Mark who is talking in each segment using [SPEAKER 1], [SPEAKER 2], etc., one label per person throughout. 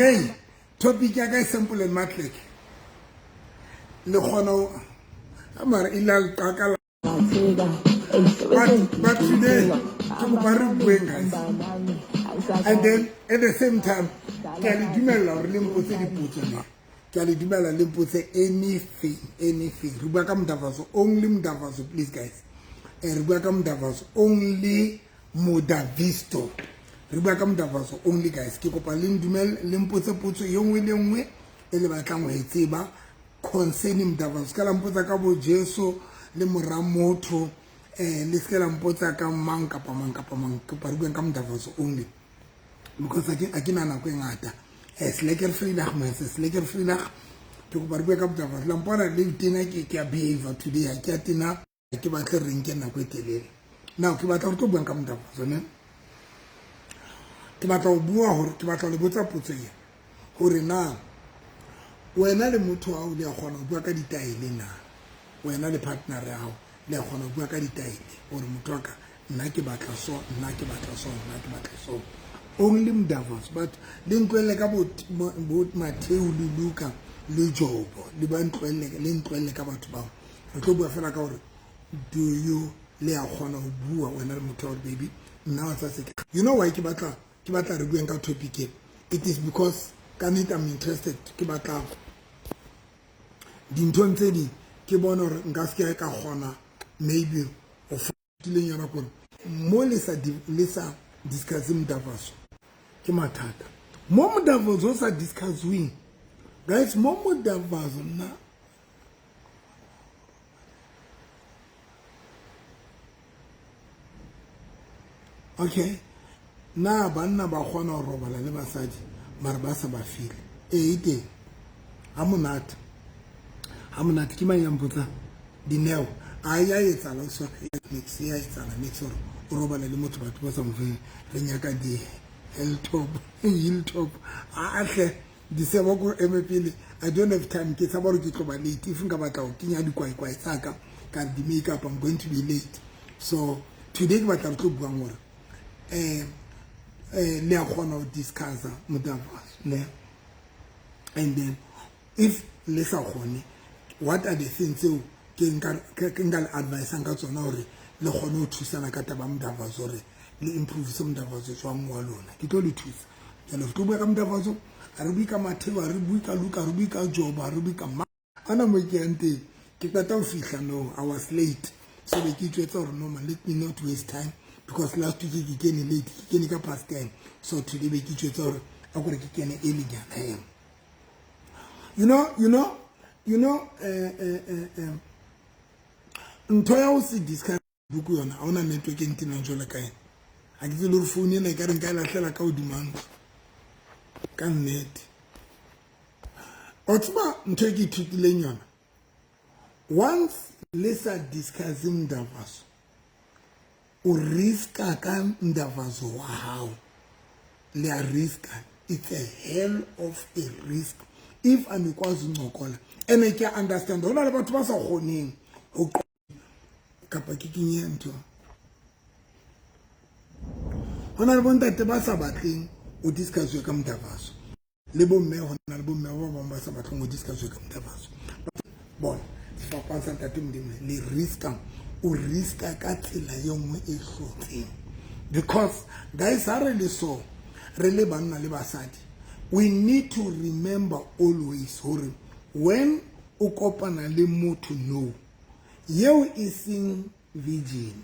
[SPEAKER 1] Hey, topic ya ka e simple and matlek. Le kgona ho mara e la leqaka. But today ke kopa re bueng, guys. And then at the same time ke a le dumella hore le mpotse dipotso ne. Ke a le dumella le mpotse anything, anything. Re bua ka Mdavazo, only Mdavazo, please guys. Re bua ka Mdavazo, only Modavisto. Re bua ka Mdavazo only, guys. Ke kopa le ndumelle le mpotse potso e nngwe le nngwe e le batlang ho e tseba concerning Mdavazo. Ka la mpotsa ka bo Jesu le mora motho, le se la mpotsa ka mang kapa mang kapa mang. Ke kopa re bueng ka Mdavazo only because a ke na nako e ngata. Lekker vrydag mense, is lekker vrydag. Ke kopa re bue ka Mdavazo. La mpona le tena ke a behave today, ha ke a tena, ke batle re nke nako e telele. Now ke batla re tlo buang ka Mdavazo ne. Ke batla ho bua hore ke batla le botsa potso ena hore na wena le motho wa hao le a kgona ho bua ka ditaele na? Wena le partner ya hao le a kgona ho bua ka ditaele hore motho wa ka nna ke batla so, nna ke batla so, nna ke batla so. Only Mdavazo, but le ntlohelle ka bo Matthew le Luka le Jobo, le ba ntlohelle, le ntlohelle ka batho bao. Re tlo bua fela ka hore do you le a kgona ho bua wena le motho wa hore baby nna wa tsa se. You know why ke batla re bueng ka topic e? It is because ka nnete I'm interested. Ke batla dinthong tse ding ke bone hore nka se ke ka kgona maybe ho fetileng yona kore mo le sa discuss Mdavazo ke mathata. Mo Mdavazo o sa discussweng, guys, mo Mdavazo nna okay na banna ba kgona ho robala le basadi mara ba sa ba file? Ee, e teng. Ha monate, ha monate. Ke mang ya mpotsa? Dineo. A ya etsahala o nix ya etsahala nix hore o robale le motho batho ba sa mo feng. Re nyaka di hilltop, hilltop ahle disebo ko eme pele. I don't have time, ke tshaba hore ke tlo ba late. If nka batla ho kenya dikwaikwai tsaka ka di-makeup, I'm going to be late. So today ke batla re tlo buang hore le a kgona ho discussa Mdavazo ne, and then if le sa kgone, what are the things tseo ke nka le advisang ka tsona hore le kgone ho thusana ka taba ya Mdavazo, hore le improve se Mdavazo jwang wa lona? Ke tlo le thusa jalo. Re tlo bua ka Mdavazo, ha re bue ka Matthew, ha re bue ka Luka, ha re bue ka Job, ha re bue ka ma ana mo ke yang teng. Ke qeta ho fihla. No, I was late, so be ke itjwetsa hore no man, let me not waste time because last week ke kene late, ke kene ka past 10. So today be ke itjwetsa hore a kore ke kene early nyana. He, you know, ntho ya ho se discuss buku yona ha ona network e ntenang jwalo ka ena. Ha ke tsebe hore phone ena e ka re nka e lahlela ka hodima ntlo ka nnete. O tseba ntho e ke ithutileng yona, once le sa discuss Mdavazo, o riska ka Mdavazo wa hao. Le a riska. It's a hell of a risk if anikwazi uncokola. Ene ke a understand ho na le batho ba sa kgoneng ho kapa ke kenye ntho. Ho na le bontate ba sa batleng o discusswe ka Mdavazo le bomme. Ho na le bomme ba bang ba sa batleng ho discusswe ka Mdavazo. Bona sefapano sa ntate Modimo le riska, o riska ka tsela e nngwe e hlotseng because guys, ha re le so re le banna le basadi, we need to remember always hore when o kopana le motho no yeo e seng virgin,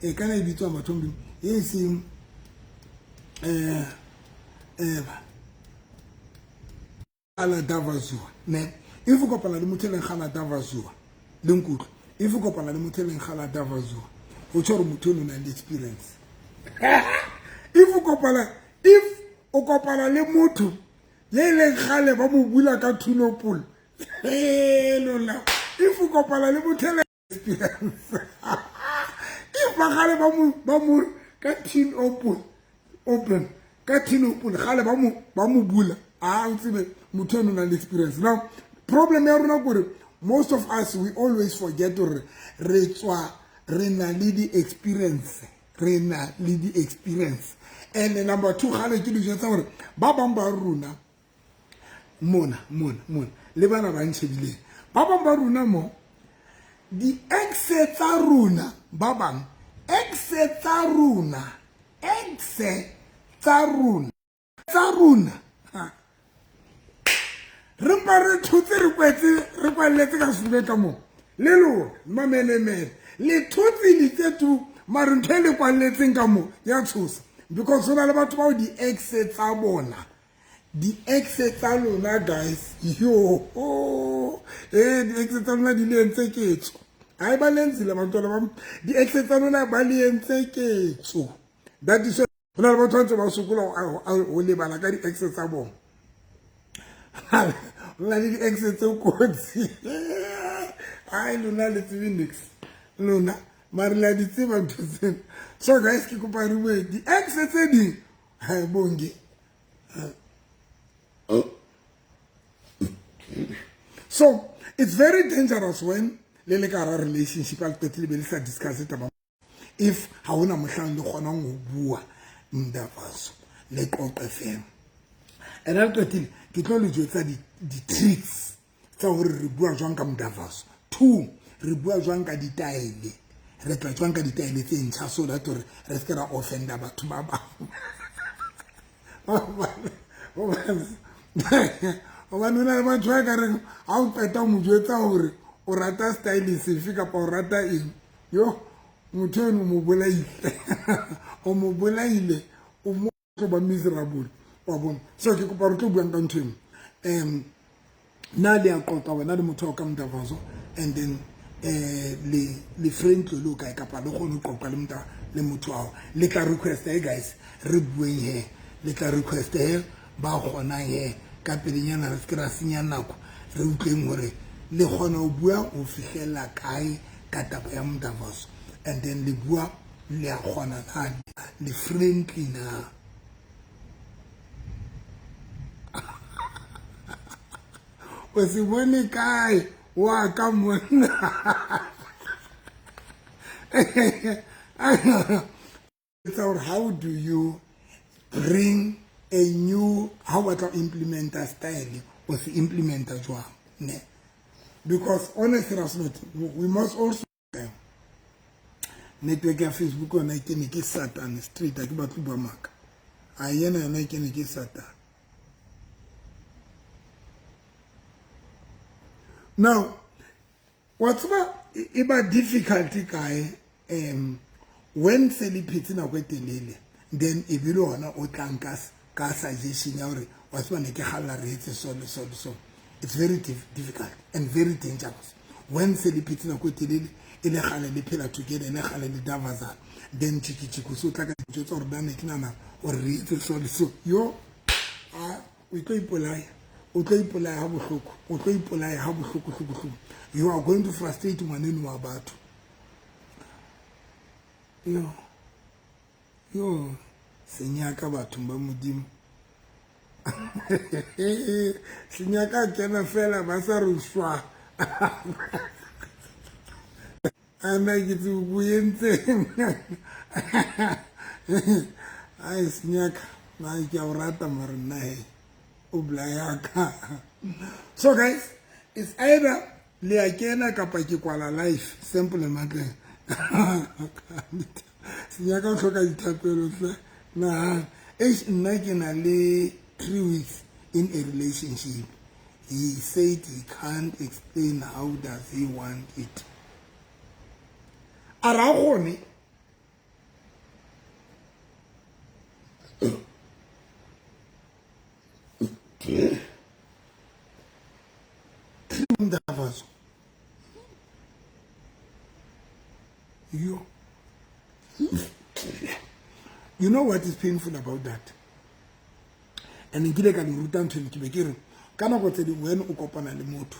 [SPEAKER 1] e kana e bitswa batho Modimo e seng ala davazuwa ne. If o kopana le motho e leng gala davazuwa le nkutlwa, if o kopana le motho e leng gala davazuwa, o tjho hore motho ono o na le experience. If o kopana le motho ye e leng gale ba mo bula ka thunopolo lona, if o kopana le motho e leng experience, if ba gale ba mo ka tin open open ka tin open gale ba mo bula, a o tsebe motho eno o na le experience. Now problem ya rona kore most of us, we always forget gore re tswa re na le di-experience, re na le di-experience. And number two, kgale ke dijo tsa gore ba bang ba rona mona mona mona le bana ba ntšhebileng, ba bang ba rona mo di-ex tsa rona, ba bang ex tsa rona, ex tsa rona tsa rona, re mpa re thotse, re kwetse, re kwaletse ka sefubeng ka moo le lona mamenemene le thotse litse tu, mare ntho e le kwalletseng ka moo ya tshosa, because ho na le batho bao di-ex tsa bona, di-ex tsa lona guys, yo, ee, di-ex tsa lona di le entse ketso. Hae ba le entsile bantwana ba, di-ex tsa lona ba le entse ketso. That is why ho na le batho ba ntse ba sokola ho lebala ka di-ex tsa bona. Ho na le di-ex tse kotsi. Ai, lona le tsebe nix lona, mare le a di tseba ntho tsena. So guys, ke kopa re bue di-ex tse ding. Hai bonge. So it's very dangerous when le le ka hara relationship, a le qetile be le sa discuss taba. If ha hona mohlang le kgonang ho bua mdavaso, le qoqe fela and a le qetile, ke tlo le jwetsa di-tricks tsa hore re bua jwang ka mdavaso. Two, re bua jwang ka ditaele, re tla jwang ka ditaele tse ntjha, so that hore re se ke ra offenda batho ba bang, hobane o na le batho ba ka reng ha o qeta ho mo jwetsa hore o rata style sefe kapa o rata eng, yo, motho eno o mo bolaile, o mo bolaile, o mo tlo ba miserable wa bona. So ke kopa re tlo buang ka ntho eno. Nna le a qoqa wena le motho wa ka mdavazo, and then le le friendly le o kae, kapa le kgone ho qoqa le motho le motho ao le tla request e guys, re bueng he, le tla request he ba kgonang he ka pelenyana, re se ke ra senya nako, re utlweng hore le kgona ho bua ho fihlela kae ka taba ya mdavazo, and then le bua le a kgona na, le friendly na. O se bone kae wa ka monna? Tsa hore how do you bring a new, how batla implementa style, o se implementa jwang ne? Because on a serious note, we must also network ya Facebook yona e kene ke Satan straight. A ke batle bua maka a yena, yona e kene ke Satan. Now wa tseba e ba difficult kae when se le phetse nako e telele, then e be le hona o tlang ka suggestion ya hore wa tseba ne ke galla re etse so le so le so. It's very difficult and very dangerous when se le phetse nako e telele, e le gale le phela together, e le gale le davazana, then tšhikitšhiki se o tla ka ditso tsa gore nna ne ke nana gore re etse so le so. Yo, a o tlo ipolaya, o tlo ipolaya ha bohloko, o tlo ipolaya ha bohloko hloko hloko. You are going to frustrate ngwaneno wa batho. Yo yo, senyaka bathong ba Modimo, senyaka kena fela ba sa re shwa ana ke tsebe ko entseng. Ai, senyaka na ke a o rata, mare nna he o bolayaka. So guys, it's either le a kena kapa ke kwala live. Simple matleng. Senyaka o hloka dithapelo hle. Na eish, nna ke na le 3 weeks in a relationship. He said he can't explain how does he want it. A ra kgone mdavazo. Yo, you know what is painful about that? And nkile ka le ruta ntho eno, ke be ke re ka nako tse dingwe wena o kopana le motho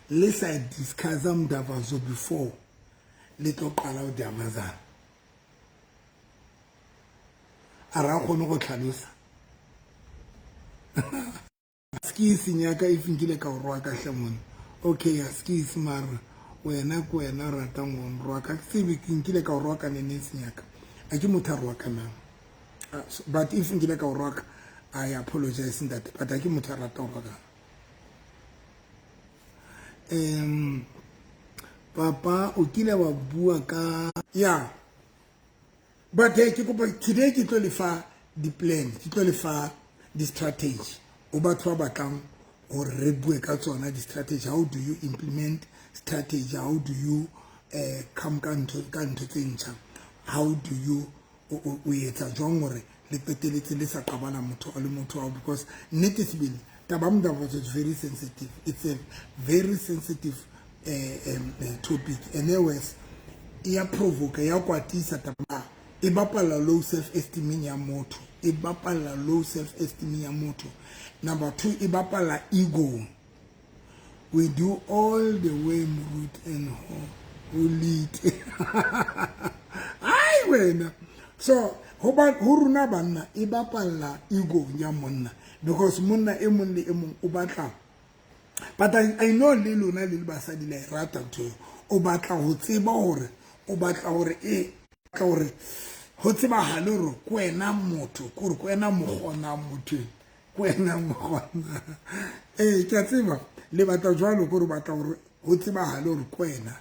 [SPEAKER 1] le sa discussa mdavazo before le tlo qala ho davazana, a ra kgone go tlhalosa. Skis nyaka, if nkile ka o rwaka hle mone. Okay, ya skis, mara wena ke wena o ratang go nrwaka, ke tsebe ke nkile ka o rwaka neneng. Senyaka a ke motho a rwakanang. But if nkile ka o roka, I apologize ntate, but ha ke motho a rata ho roka. Papa o kile wa bua ka yeah, but hey, ke kopa today ke tlo lefa di-plan, ke tlo lefa di-strategy o batho ba batlang hore re bue ka tsona di-strategy. How do you implement strategy? How do you come ka ntho tse ntjha? How do you o etsa jwang hore le qeteletse le sa qabana motho a le motho wa? Because nnete sebele, taba ya modavaso is very sensitive. It's a very sensitive topic, and anyways e ya provoke, ya kwatisa taba e bapalla low self esteem ya motho, e bapalla low self esteem ya motho. Number two, e bapalla ego. We do all the way moruti and ho lead ai wena. So ho ba ho rona banna, e bapalla ego ya monna, because monna e mong le e mong o batla, but I know le lona le le basadi la e rata ntho eo. O batla ho tseba hore o batla hore e batla hore ho tsebahale hore ke wena motho, ke hore ke wena mokgona motho, ke wena mokgona. Ee, ke a tseba le batla jwalo, ke hore o batla hore ho tsebahale hore ke wena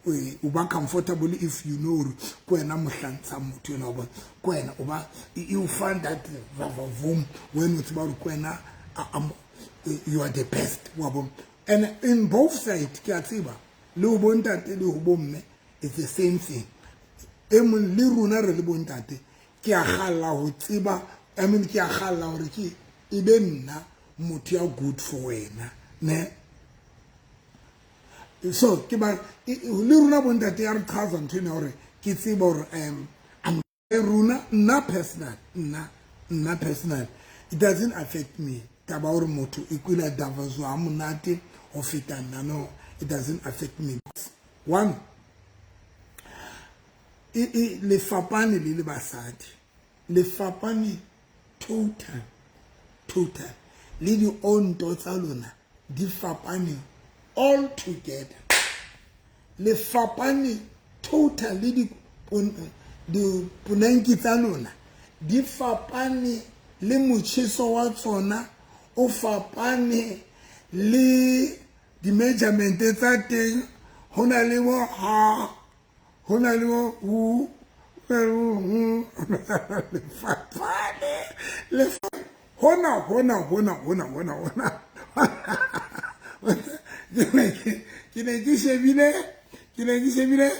[SPEAKER 1] o ba comfortable if you know hore ke wena mohlantsha motho ena, wa bona, ke wena o ba you find that vavavoom when o tseba hore ke wena, you are the best, wa bona. And in both side, ke a tseba le ho bontate le ho bomme, it's the same thing. E mong le rona re le bontate, ke a galla ho tseba, I mean, ke a galla hore ke e be nna motho ya good for wena, ne. So ke ba le rona bontate ya re chaza ntho ena hore ke tseba hore rona, nna personal, nna personal, it doesn't affect me taba hore motho e kwile davazwa ha monate ho feta nna. No, it doesn't affect me. One, e le fapane le le basadi, le fapane total total, le dionto tsa lona di fapane all together, le fapane total, le diponanki tsa lona di fapane, le motjheso wa tsona o fapane, le di-measurement tsa teng. Ho na le bo ha, ho na le bo hu, ho na le bo hu, le fapane le hona hona hona hona hona hona. Ke ne ke shebile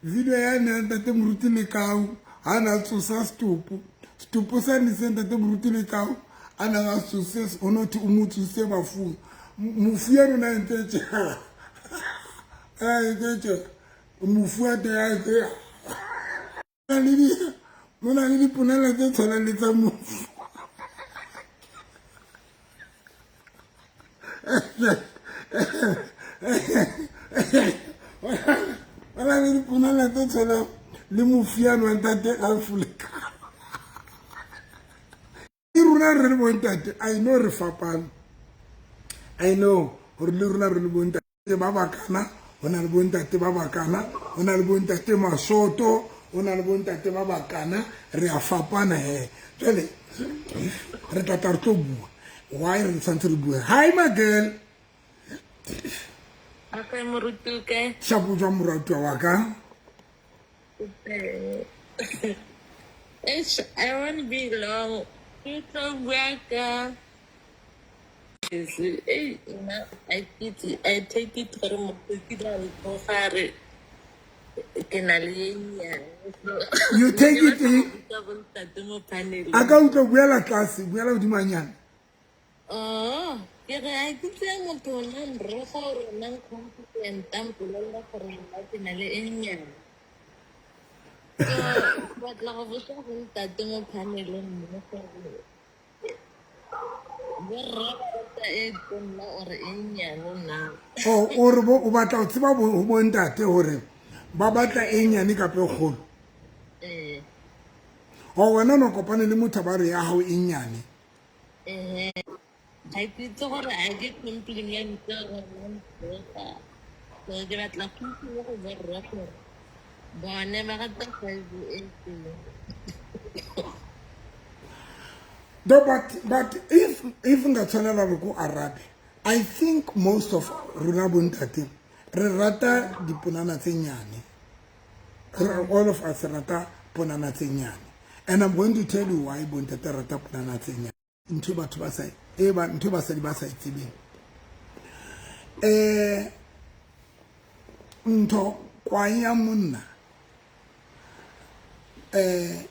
[SPEAKER 1] video ya ne ntate Moruti Lekau ha na tsosa setopo, setopo sa ne se ntate Moruti Lekau a nang a tsose, o no thwe o mo tsose bafung. Mofu ya rona ntse tje, a ntse tje mofu wa teng a ntse le di mo na le diponela tse tshwanang le tsa mofu. Ba na le diponela tse tshwanang le mofu yane wa ntate Alfoleka. Le rona re le bontate, I know re fapane, I know hore le rona re le bontate ba bakana, ho na le bontate ba bakana, ho na le bontate masoto, ho na le bontate ba bakana, re a fapana he. Jwale re tla tla re tlo bua why re tshwanetse re bue. Hi my girl.
[SPEAKER 2] Okay, moruti, o kae?
[SPEAKER 1] Shapo jwa moratuwa wa ka.
[SPEAKER 2] Eish, I won't be long. Ke tlo bua ka ei nna I get I take it gore motho ke da re re ke na le e nnyane.
[SPEAKER 1] You take it, eh?
[SPEAKER 2] Ka bontate mo paneleng.
[SPEAKER 1] A ka utlwa, buela tlase, buela hodimanyana.
[SPEAKER 2] Oh, ke re a ke tse motho o na nroga gore o na ncompliment-a, mpolelela gore nna ke na le e nnyane. So, ke batla go botsa go ntate mo paneleng mo gore borra ba rata e tonna or e nnyane na?
[SPEAKER 1] O o re o batla ho tseba ho bontate hore ba batla e nyane kapa e kgolo?
[SPEAKER 2] Ee.
[SPEAKER 1] O wena no kopane le motho ba re ya hao e nyane?
[SPEAKER 2] Ehe, ga ke itse gore a ke compliment gore na nroga. So ke batla go itse mo go borra gore bone ba rata size e feng.
[SPEAKER 1] No, but if nka tshwanela gore ko arabe, I think most of rona bontate re rata diponana tse nyane. All of us rata ponana tse nyane, and I'm going to tell you why bontate rata ponana tse nyane. Ntho batho ba sa e ba ntho basadi ba sa e tsebeng, ntho kwae ya monna e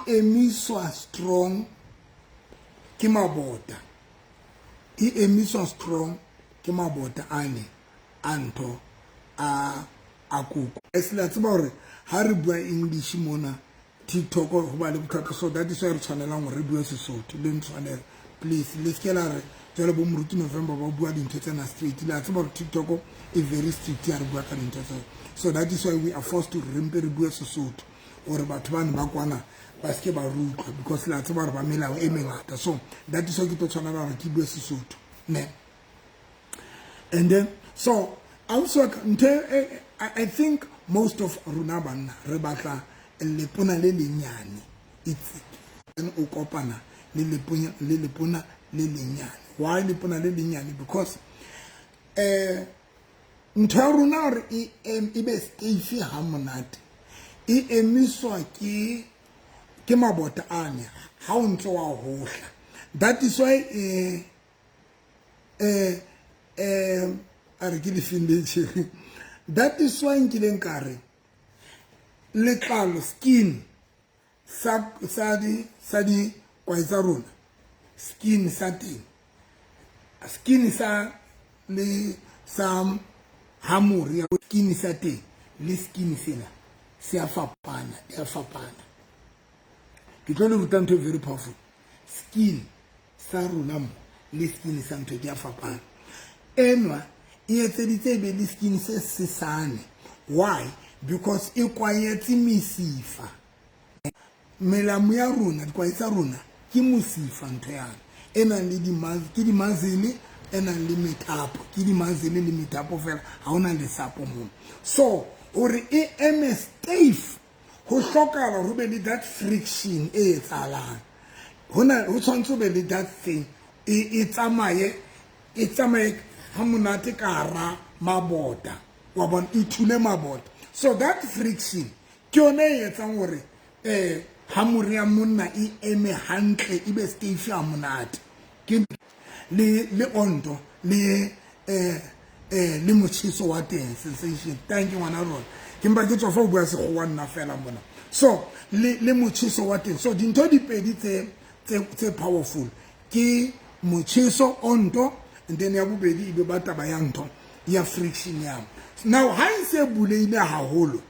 [SPEAKER 1] emiswa strong ke mabota, e emiswa strong ke mabota ane a ntho a kuku. E la tseba hore ha re bua English mona TikTok ho ba le bothata, so that is why re tshwanelang hore re bue Sesotho. Le ntshwanela please, le seke la re jwale bo Moruti November ba bua dintho tsena straight. Le a tseba hore TikTok e very strict ya re bua ka dintho tseo, so that is why we are forced to re mpe re bue Sesotho gore batho bane ba kwana ba seke ba rutlwa, because le a tseba hore ba melao e mengata. So that is why ke tlo tshwanela hore ke bue Sesotho ne. And then so also ntho, I think most of rona banna re batla lepona le lenyane. It's o kopana le lepona, le lepona le lenyane. Why lepona le lenyane? Because ntho ya rona hore e be safe ha monate, e emiswa ke mabota ane ha o ntse wa hohla. That is why a re ke lefeng le tjhe. That is why nkileng ka re letlalo, skin sa di kwae tsa rona, skin sa teng, skin sa le sa hamori ya skin sa teng le skin sena se a fapana, di a fapana. Ke tlo le ruta ntho e very powerful. Skin sa rona mo le skin sa ntho di a fapana. Enwa e etseditse e be le skin se sesane. Why? Because e kwayetse mesifa. Melamu ya rona, dikwae tsa rona ke mosifa, ntho yana e nang le ke di-muscle e nang le methapo, ke di-muscle le methapo fela, ha hona lesapo moo. So hore e eme stiff, ho hlokahala hore ho be le that friction e etsahalang hona. Ho tshwanetse ho be le that thing e tsamaye ha monate ka hara mabota wa bona, e thule mabota. So that friction ke yona e etsang hore hamore ya monna e eme hantle, e be stiff ha monate. Ke le onto le le motjheso wa teng, sensation. Thank you, ngwana rona. Ke mpa ke tswa fa o bua sekgowa nna fela mona. So le motjheso wa teng. So dintho di pedi tse powerful ke motjheso, onto, and then ya bobedi e be ba taba ya ntho ya friction ya. Now ha e se buleile haholo,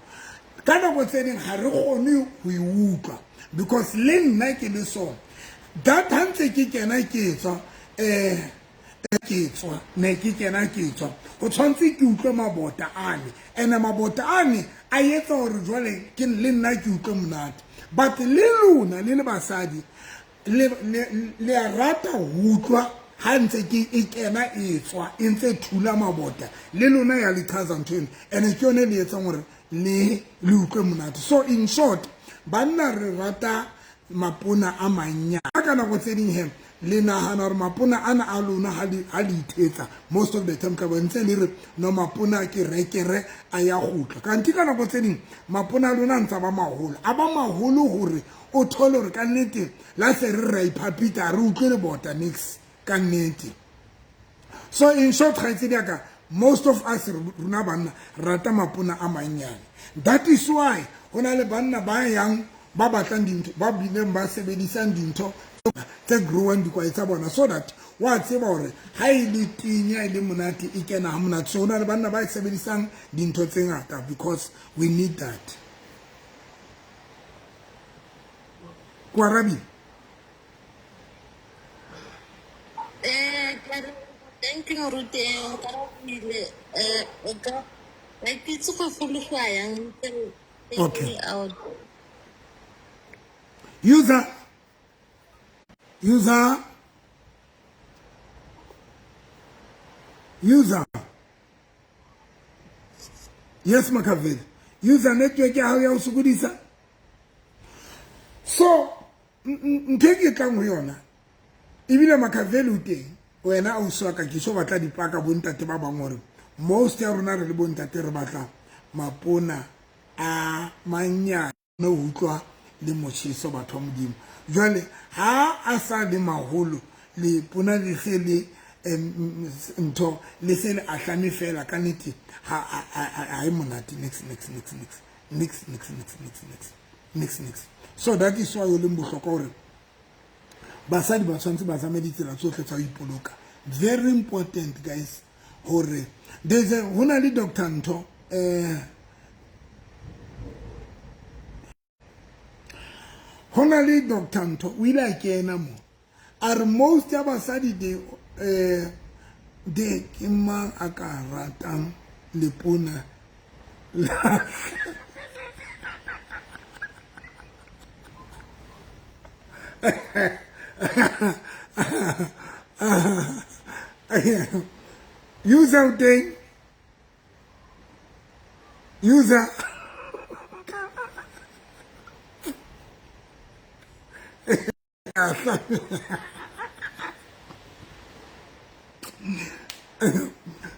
[SPEAKER 1] ka nako tse ding ha re kgone ho e utlwa, because le nna ke le so that ha ntse ke kena ke tswa, ke tswa ne ke kena ke tswa, ho tshwanetse ke utlwe mabota ane, ene mabota ane a etsa hore jwale ke le nna ke utlwe monate. But le lona le le basadi le a rata ho utlwa ha ntse ke e kena e tswa, e ntse thula mabota. Le lona ya le chaza ntho eno, ene ke yone le etsang hore le utlwe monate. So in short, banna re rata mapona a manyane. Ka nako tse ding he le nahana hore mapona ana a lona ha le ithetsa, most of the time ka bo ntse le re no mapona ke rekere a ya kgutla, kanti ka nako tse ding mapona a lona a ntsa ba maholo, a ba maholo hore o thole hore ka nnete la se re ra iphapita, re utlwe le bota nix ka nnete. So in short, kgaitsedi ya ka, most of us rona banna rata mapona a manyane. That is why ho na le banna ba yang ba batlang dintho, ba bileng ba sebedisang dintho tse growang dikwae tsa bona, so that wa tseba hore ha e le tinya e le monate, e kena ha monate. So ho na le banna ba sebedisang dintho tse ngata because we need that. Ko arabile?
[SPEAKER 2] Thank you, Moruti. Nkarabile. O ka ga ke itse go fologa yang.
[SPEAKER 1] Okay. User, user, user. Yes, Makaveli. User, network ya hao ya ho sokodisa. So ntho e ke tlang ho yona Ebile Makaveli o teng, wena ausi wa ka ke so batla dipaka bontate ba bang hore most ya rona re le bontate re batla mapona a manyane ho utlwa le motjheso batho ba Modimo. Jwale ha a sa le maholo lepona le se le ntho le se le ahlame fela ka nnete ha e monate nix nix nix nix nix nix nix nix nix nix nix. So that is why o leng bohlokwa hore basadi ba tshwanetse ba zame ditsela tsohle tsa ho ipoloka. Very important guys hore there's a ho na le Doctor Ntho ho na le Doctor Ntho o ile a kena mo a re most ya basadi de de ke mang a ka ratang lepona la user o teng user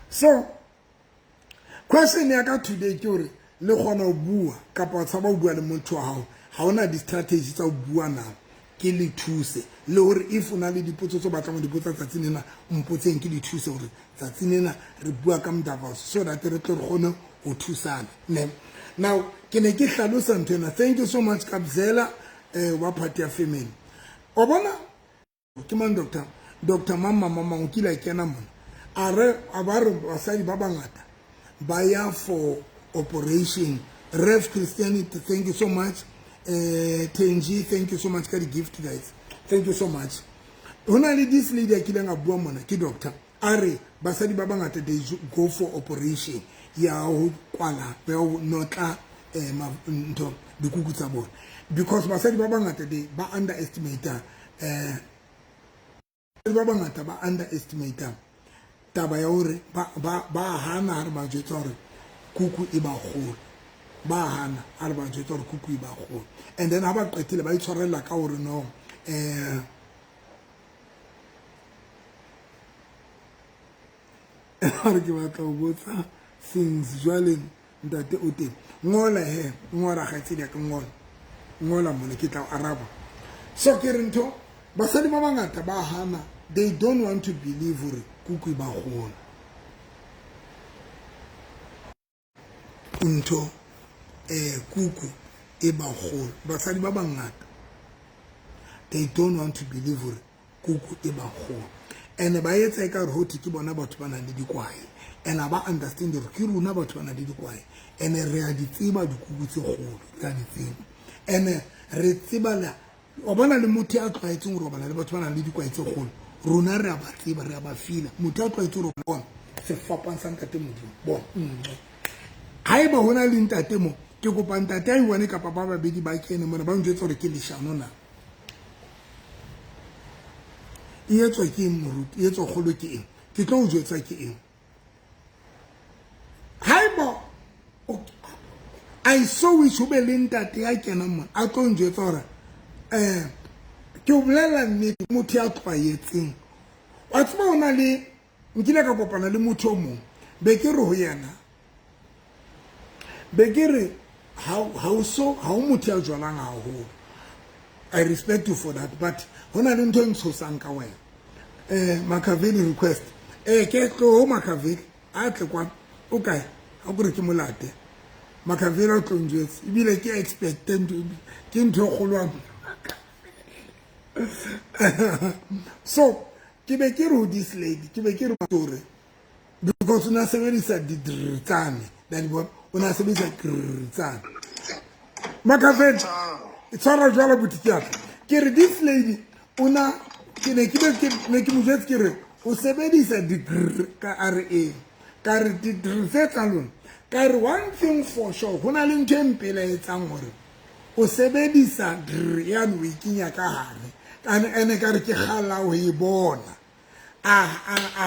[SPEAKER 1] so question ya ka today ke hore le kgona ho bua kapa o tshaba ho bua le motho wa hao, ha ona di-strategy tsa ho bua na ke le thuse, le hore if o na le dipotso tse o batlang ho di botsa tsatsing lena mpotseng ke le thuse hore tsatsing lena re bua ka mdavaso so that re tle re kgone ho thusana ne. Now ke ne ke hlalosa ntho ena. Thank you so much Kabzela wa party ya family. O bona ke mang doctor doctor mang mang mang o kile a kena mona a re a ba re basadi ba bangata ba ya for operation. Rev Christianity, thank you so much. Tenji, thank you so much ka di gift guys, thank you so much. Ho na le this lady a kileng a bua mona ke doctor a re basadi ba bangata they go for operation ya ho kwala ya ho notla ntho dikuku tsa bona because basadi ba bangata they ba underestimate ba bangata ba underestimate taba ya hore ba hana ha re ba jwetsa hore kuku e ba kgolo, ba hana ha re ba jwetsa hore kuku e ba kgolo, and then ha ba qetile ba itshwarella ka hore no re ke batla ho botsa things jwale ntate o teng. Ngola he, ngola kgaitsedi ya ka, ngola ngola mona ke tla o araba. So ke re ntho basadi ba bangata ba hana, they don't want to believe hore kuku e ba kgolo ntho kuku e ba kgolo. Basadi ba bangata they don't want to believe hore kuku e ba kgolo, and ba etsa e ka re hothi ke bona batho ba nang le dikwae, and ba understand hore ke rona batho ba nang le dikwae, and re a di tseba dikuku tse kgolo, re a di tseba, and re tseba la wa bona le motho a tlwaetseng ho robala le batho ba nang le dikwae tse kgolo, rona re a ba tseba, re a ba fila. Motho a tlwaetse ho bona sefapang sa ntate Modimo bona nngwe. Haeba ho na le ntate mo, ke kopa ntate a iwane kapa ba babedi ba kene mona ba njwetse hore ke leshano na. E etswa ke eng moruti? E etswa kgolo ke eng? Ke tlo o jwetsa ke eng. Haeba I so wish ho be le ntate ya kenang mona a tlo njwetsa hore ke o bolella nnete, motho ya tlwaetseng. Wa tseba ho na le nkile ka kopana le motho o mong, be ke re ho yena, be ke re ha o so ha o motho ya jwalang haholo, I respect you for that, but ho na le ntho e ntshosang ka wena. Makaveli request ke tlo ho Makaveli a tle kwa o kae, ha kore ke molate Makaveli o tlo njwetse, ebile ke expect ke ntho e kgolo. So ke be ke re ho this lady, ke be ke re hore because o na sebedisa di-drtsane la di bona, o na sebedisa grtsane. Makaveli tshwara jwalo botiki ya ka. Ke re this lady o na ke ne ke be ke ne ke mo jwetse ke re o sebedisa di-gr ka a re eng, ka re di-dr tse tsa lona, ka re one thing for sure, ho na le ntho e mpelaetsang hore o sebedisa dr yane o e kenya ka hare, ene ka re ke kgalla ho e bona. A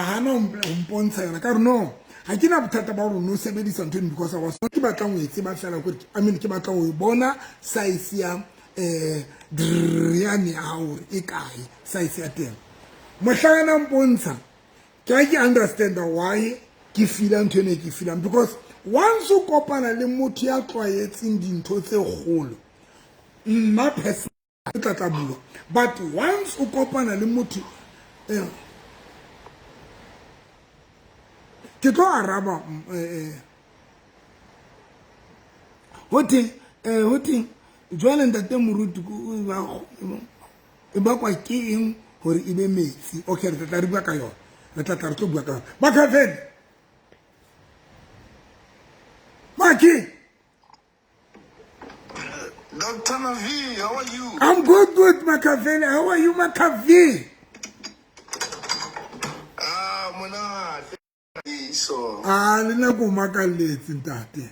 [SPEAKER 1] hana ho mpontsha yona, ka re no ha ke na bothata ba hore o no sebedisa ntho eno because I was ke batlang ho e tseba fela kore I mean ke batla ho e bona size ya dr yane ya hao hore e kae size ya teng. Mohlang a mpontsha ke a ke understand why ke feela ntho ene ke feelang, because once o kopana le motho ya tlwaetseng dintho tse kgolo, nna personally tla tla bua, but once o kopana le motho ke tlo araba ho theng ho theng jwale ntate moruti e bakwa ke eng hore e be metsi? Okay, re tla re bua ka yona, re tla tla re tlo bua ka yona. Makhaveni Maki.
[SPEAKER 3] Dr. Navi, how are you?
[SPEAKER 1] I'm good, good, Makaveli. How are you, Makavi?
[SPEAKER 3] Ah, monate. So.
[SPEAKER 1] Ah, le nna ko makalletse ntate.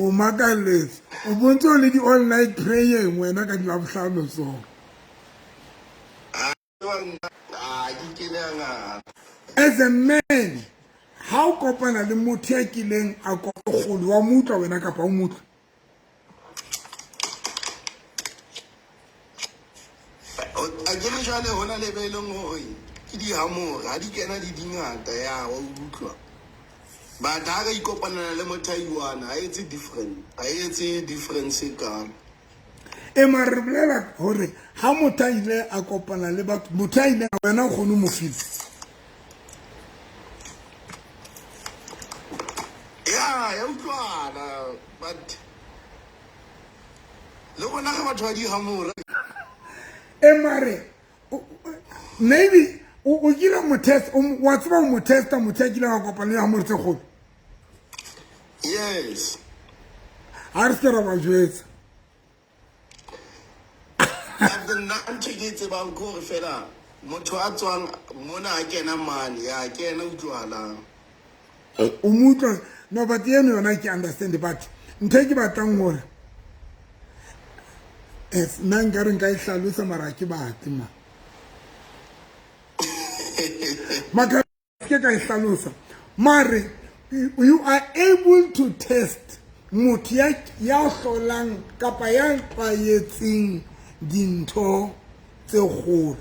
[SPEAKER 1] O makalletse. O bontse o le di all night praying wena ka dilabohlano so.
[SPEAKER 3] Ah, ke kene ya ngata.
[SPEAKER 1] As a man, ha o kopana le motho ya kileng a kgolo wa mo utlwa wena kapa o mo utlwa?
[SPEAKER 3] A ke re jwale ho na le be e leng hore ke dihamore ha di kena di dingata ya wa utlwa. But ha re ikopanela le motho a i-one ha etse different, ha etse difference e kalo.
[SPEAKER 1] E mare re bolela hore ha motho a ile a kopana le batho, motho a ile wena o kgone mo feel.
[SPEAKER 3] Ya, ya utlwana but le rona re batho ba dihamore.
[SPEAKER 1] E mare maybe o kile mo test, wa tseba o mo testa motho a kileng a kopana le hamore tse kgolo.
[SPEAKER 3] Yes.
[SPEAKER 1] Ha re se ra ba jwetsa.
[SPEAKER 3] Nna ntho ke e tsebang ke hore fela motho a tswang mona a kena mane ya kena utlwahalang.
[SPEAKER 1] O mo utlwa no, but eno yona ke understand, but ntho e ke batlang hore es nna nka re nka e hlalosa mara ke batle ma maka ke ka e hlalosa mare you are able to test motho ya ya hlolang kapa ya tlwaetseng dintho tse kgolo,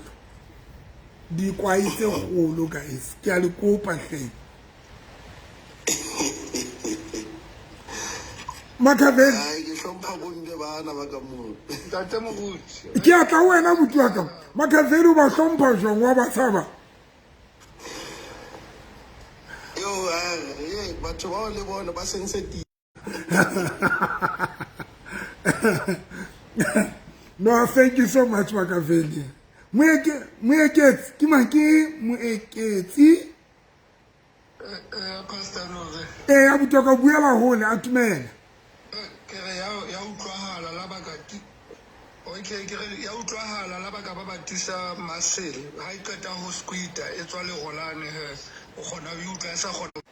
[SPEAKER 1] dikwai tse kgolo guys, ke a le kopa hleng. Makhaveni
[SPEAKER 3] Ai, ke hlompha bomme bana ba ka moo.
[SPEAKER 4] Ntate Moruti.
[SPEAKER 1] Ke a tla ho wena buti wa ka. Makhaveni o ba hlompha jwang wa ba tshaba?
[SPEAKER 3] Yo, eh, batho bao le bona ba sensitive.
[SPEAKER 1] No, thank you so much Makaveli. Moeketsi ke mang ke Moeketsi?
[SPEAKER 4] Pastor Nore.
[SPEAKER 1] Eh, abuti wa ka buela hole a tumela.
[SPEAKER 4] Ke re ya utlwahala la baka okay, ke re ya utlwahala la baka ba batisa muscle ha e qeta ho squita e tswa lerolane he o kgona ho utlwa e sa kgona.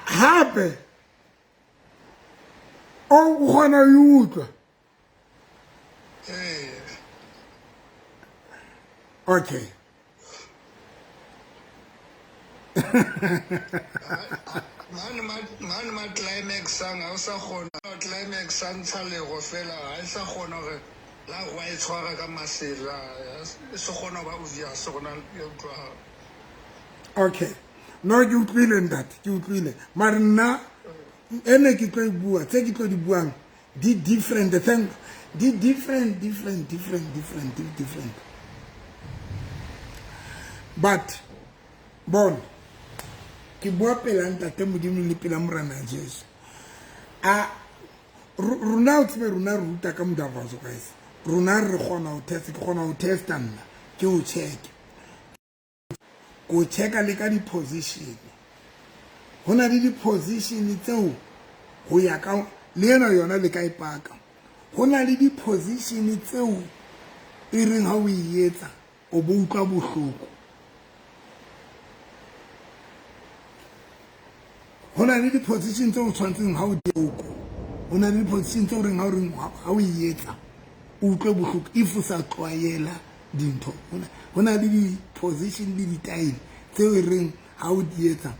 [SPEAKER 1] Hape o kgona ho utlwa.
[SPEAKER 4] Ee.
[SPEAKER 1] Okay.
[SPEAKER 4] Mane ma climaxang ha o sa kgona climax a ntsha lero fela ha e sa kgona hore la wa e tshwara ka masela e se kgona ba obvious gona ya utlwahala.
[SPEAKER 1] Okay. No, ke utlwile ntate, ke utlwile. Mare nna ene ke tlo e bua, tse ke tlo di buang di different, the thing di different, different, different, different, different. But bona ke bua pela ntate Modimo le pela Morena Jesu. A rona o tsebe rona re ruta ka modavazo guys. Rona re kgona ho test, ke kgona ho testa nna, ke o check. Ko checka le ka di-position. Ho na le di-position tseo ho ya ka le ena yona le ka e paka. Ho na le di-position tseo e reng ha o e etsa o bo utlwa bohloko. Ho na le di-position tseo o tshwanetseng ha o di oko. Ho na le di-position tseo reng ha o reng ha o e etsa o utlwe bohloko if o sa tlwaela dintho. Ho na le di-position le di-style tseo e reng ha o di etsa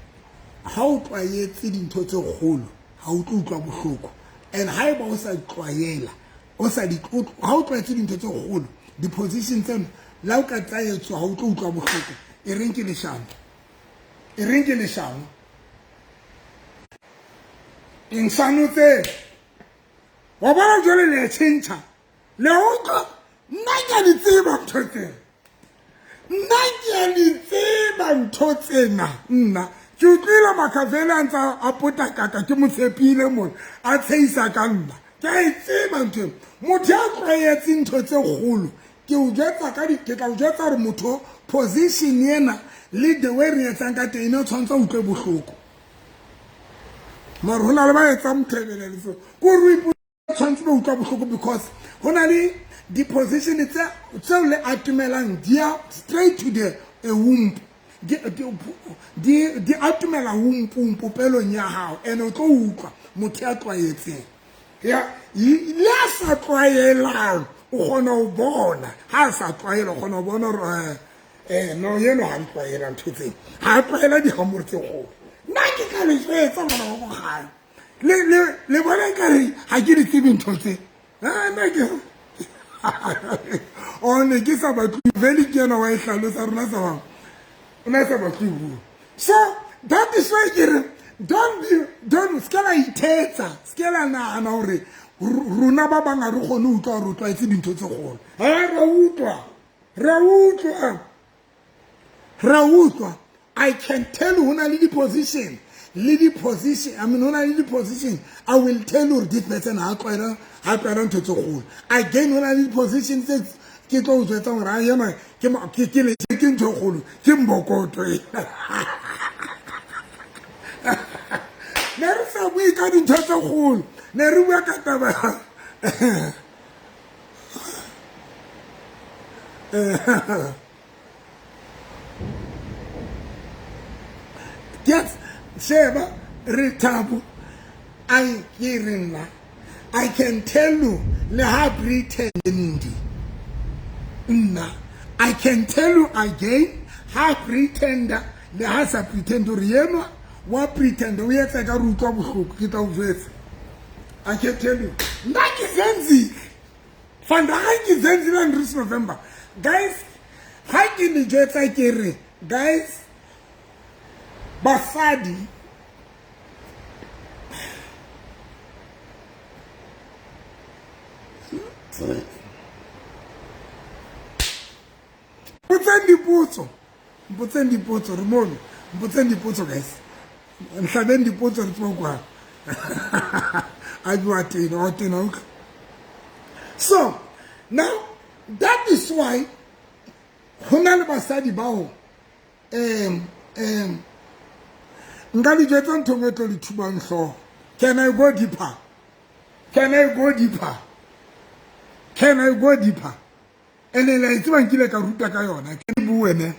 [SPEAKER 1] ha o tlwaetse dintho tse kgolo ga o tlo utlwa bohloko. And ha eba o sa tlwaela, o sa di ha o tlwaetse dintho tse kgolo, di-position tseno le ha o ka tsa etswa ga o tlo utlwa bohloko. E reng ke leshano, e reng ke leshano, ensano tsena wa bona jwale le tšhentšha le utlwa. Nna ke a di tseba ntho tsena, nna ke a di tseba ntho tsena. Nna ke utlwile Makhavele a ntse a potakaka, ke mo tshepile mona a tshehisa ka nna. Ke a e tseba ntho eo. Motho ya tlwaetseng ntho tse kgolo, ke o jwetsa ka di, ke tla o jwetsa gore motho position ena le the way re etsang ka teng, ene o tshwanetse a utlwe bohloko. Mare go na le ba etsang mothebelele, so ko re tshwanetse ba utlwa bohloko because go na le di-position tseo le atumelang, di ya straight to the womb, di atumela wombong, popelong ya gago, and o tlo utlwa motho ya tlwaetseng ya le a sa tlwaelang. O kgona ho bona ha a sa tlwaela, o kgona ho bona gore no eno ga ntlwaela ntho tseo, ga a tlwaela dihamore tse kgolo. Nna ke tla le jwetsa ngwana wa bogale, le bona kare ga ke di tsebe ntho tse. Nna ke one ke sa batle vele ke ena wa e hlalosa rona sa bang o ne a sa batle bua. So that is why ke re don't be, don't se ke la ithetsa, se ke la nagana gore rona ba bang ga re kgone ho utlwa gore o tlwaetse dintho tse kgolo. A ra utlwa, ra utlwa, ra utlwa. I can tell you ho na le di-position le di-position, I mean, ho na le di-position I will tell you this person ha tlwaela, ha tlwaela ntho tse kgolo. Again, ho na le di-position tse ke tlo o jwetsang gore a ena ke ntho e kgolo, ke mbokoto. Ne re sa bue ka dintho tse kgolo, ne re bua ka taba. Yes, sheba re thabo ai ke re nna I can tell you le ha pretend, nna I can tell you again, ha pretender le ha sa pretend gore yenwa wa pretend, o etsa ka re utlwa bohloko. Ke tla o jwetsa, I can tell you, nna ke zenzile vandaga, ke zenzile Andries November. Guys, ga ke le jwetsa ke re guys, basadi mpotseng dipotso, mpotseng dipotso, re mono, mpotseng dipotso guys, nhlabeng dipotso re tsebo kwang a bua tena wa tena utlwa. So now that is why go na le basadi bao nka le jwetsa ntho ngwe tlo le thubang hlooho. Can I go deeper? Can I go deeper? Can I go deeper? Ene la e tseba, nkile ka ruta ka yona, ke bue ne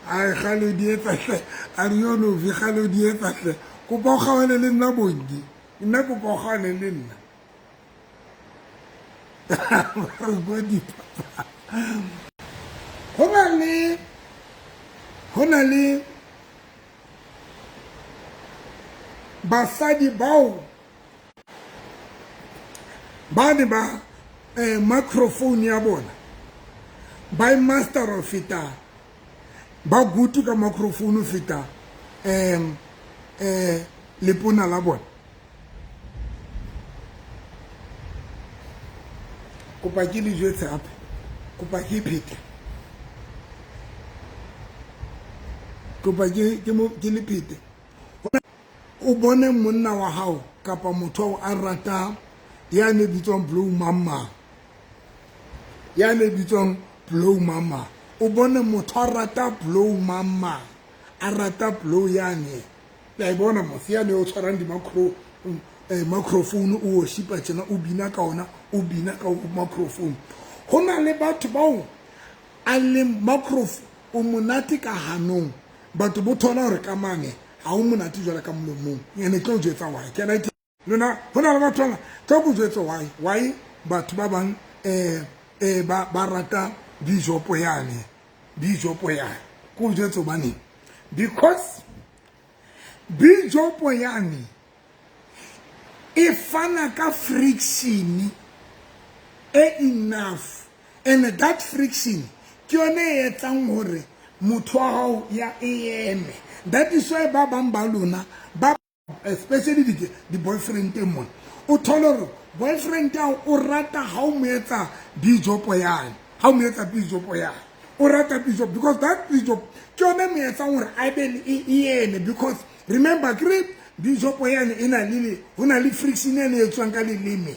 [SPEAKER 1] ai gale di etsa hle, a re yo no vi gale di etsa hle. Kopa o kgaohane le nna bongi, nna kopa o kgaohane le nna. Re go deeper. Go na le basadi bao ba ne ba microphone ya bona ba e master ho feta, ba good ka microphone ho feta um eh lepona la bona. Kopa ke le jwetse hape, kopa ke phete, kopa ke le phete. O bone monna wa hao kapa motho ao a rata ya ne bitswang blow mama, ya ne bitswang blow mama, o bone motho a rata blow mama, a rata blow yane le a e bona mos yane o tshwarang di-macro microphone, o worshipa tjena, o bina ka ona, o bina ka microphone. Ho na le batho bao a leng microphone o monate ka hanong, batho bo thola hore ka mane ha o monate jwale ka molomong. Ene tlo jwetsa why can I lona, ho na le batho bana tlo ko jwetsa why batho ba bang ba rata bijopo yane, bijopo yane ko jwetsa hobaneng. Because bijopo yane e fana ka friction e enough, and that friction ke yone e etsang hore motho wa hao ya e eme. That is why ba bang ba lona ba, especially di boyfriend mona, o thole hore boyfriend ya o rata ha o mo etsa bijopo yane, ha o mo etsa bijopo yane, o rata bijopo because that bijopo ke yone mo etsang hore a be e eme. Because remember, kere bijopo yane e na le, ho na le friction ene e tswang ka leleme.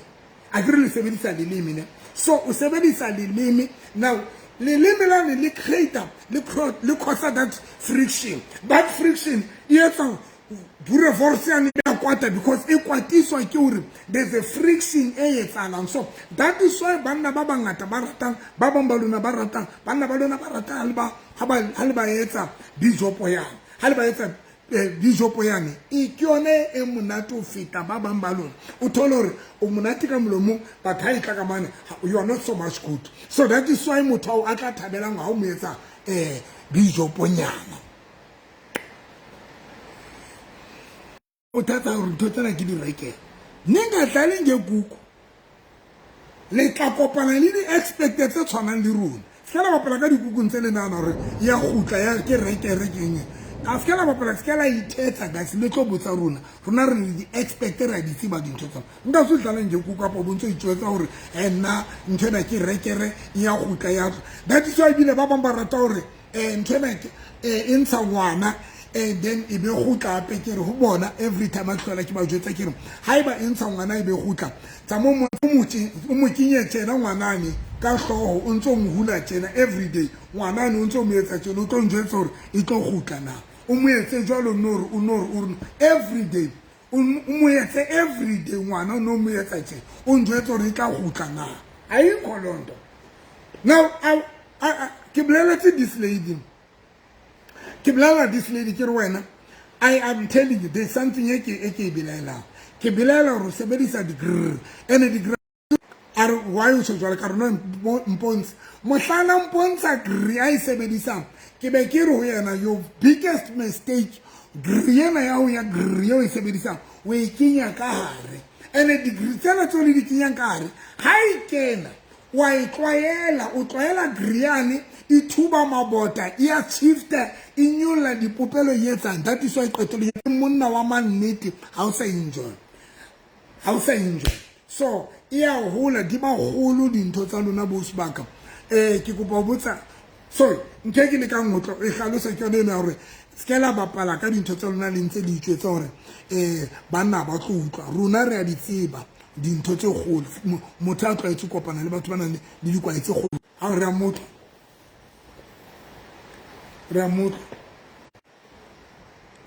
[SPEAKER 1] A kere le sebedisa leleme ne? So o sebedisa leleme. Now leleme lane le create, le cause that friction. That friction e etsa boerewors yane ya kwata, because e kwatiswa ke hore there's a friction e etsahalang. So that is why banna ba bangata ba ratang, ba bang ba lona ba ratang, banna ba lona ba ratang ha le ba etsa bijopo yane, ha le ba etsa bijopo yane, e ke yone e monate ho feta ba bang ba lona. O thole hore o monate ka molomong, but ha e tla ka mane, you are not so much good. So that is why motho ao a tla thabelang ha o mo etsa bijoponyana. O thata hore ntho tsena ke di reke, ningadlali ngekuku, le tla kopana le di-expert tse tshwanang le rona. Se ka la bapala ka dikukung tse le nahana hore ya kgutla ya ke rekere keng. A se ka la bapala, se ka la ithetsa, guys. Le tlo botsa rona, rona re le di-expert, re a di tseba dintho tsena. Nka se dlalang ngekuku kapa o bontse o itjwetsa hore nna ntho ena ke rekere ya kgutla ya tla. That is why ebile ba bang ba rata hore ntho ena ke e ntsha ngwana and then e be kgutla hape. Ke re ho bona, every time a tlohela ke ba jwetsa, ke re haeba e ntsha ngwana e be kgutla, tsa mo o mo kenye tjena ngwanane ka hlooho, o ntso mo hula tjena every day ngwanane, o ntso mo etsa tjena, o tlo njwetsa hore e tlo kgutla na. O mo etse jwalo, no re o no re o re every day, o mo etse every day ngwana, o no mo etsa tjena, o njwetsa hore e tla kgutla na. Ayikho loo nto. Now ke boleletse this lady, ke bolela this lady, ke re wena, I am telling you, there's something e ke e belaelang. Ke belaela hore o sebedisa di-grr ene di-grr. A re, why o tjho jwalo? Ka re, no, mpontshe mohlala, mpontsha grr a e sebedisang. Ke be ke re ho yena, your biggest mistake, grr ena ya ho ya grr eo e sebedisang, o e kenya ka hare. Ene di-grr tsena tseo le di kenyang ka hare, ha e kena wa e tlwaela, o tlwaela griane, e thuba mabota, e a shifta, e nyolla dipopelo, e etsang. That is why qetelo ke monna wa mannete, ha o sa enjoy, ha o sa enjoy. So e a hola, di ba kgolo dintho tsa lona bo sebaka. Ke kopa ho botsa, sorry, ntho e ke lekang ho tlo e hlalosa ke yone ena ya hore se ke la bapala ka dintho tsa lona le ntse le itjwetsa hore banna ba tlo utlwa. Rona re a di tseba dintho tse kgolo. Motho a tlwaetse ho kopana le batho ba nang le dikwae tse kgolo, ha re a motho, re a motho.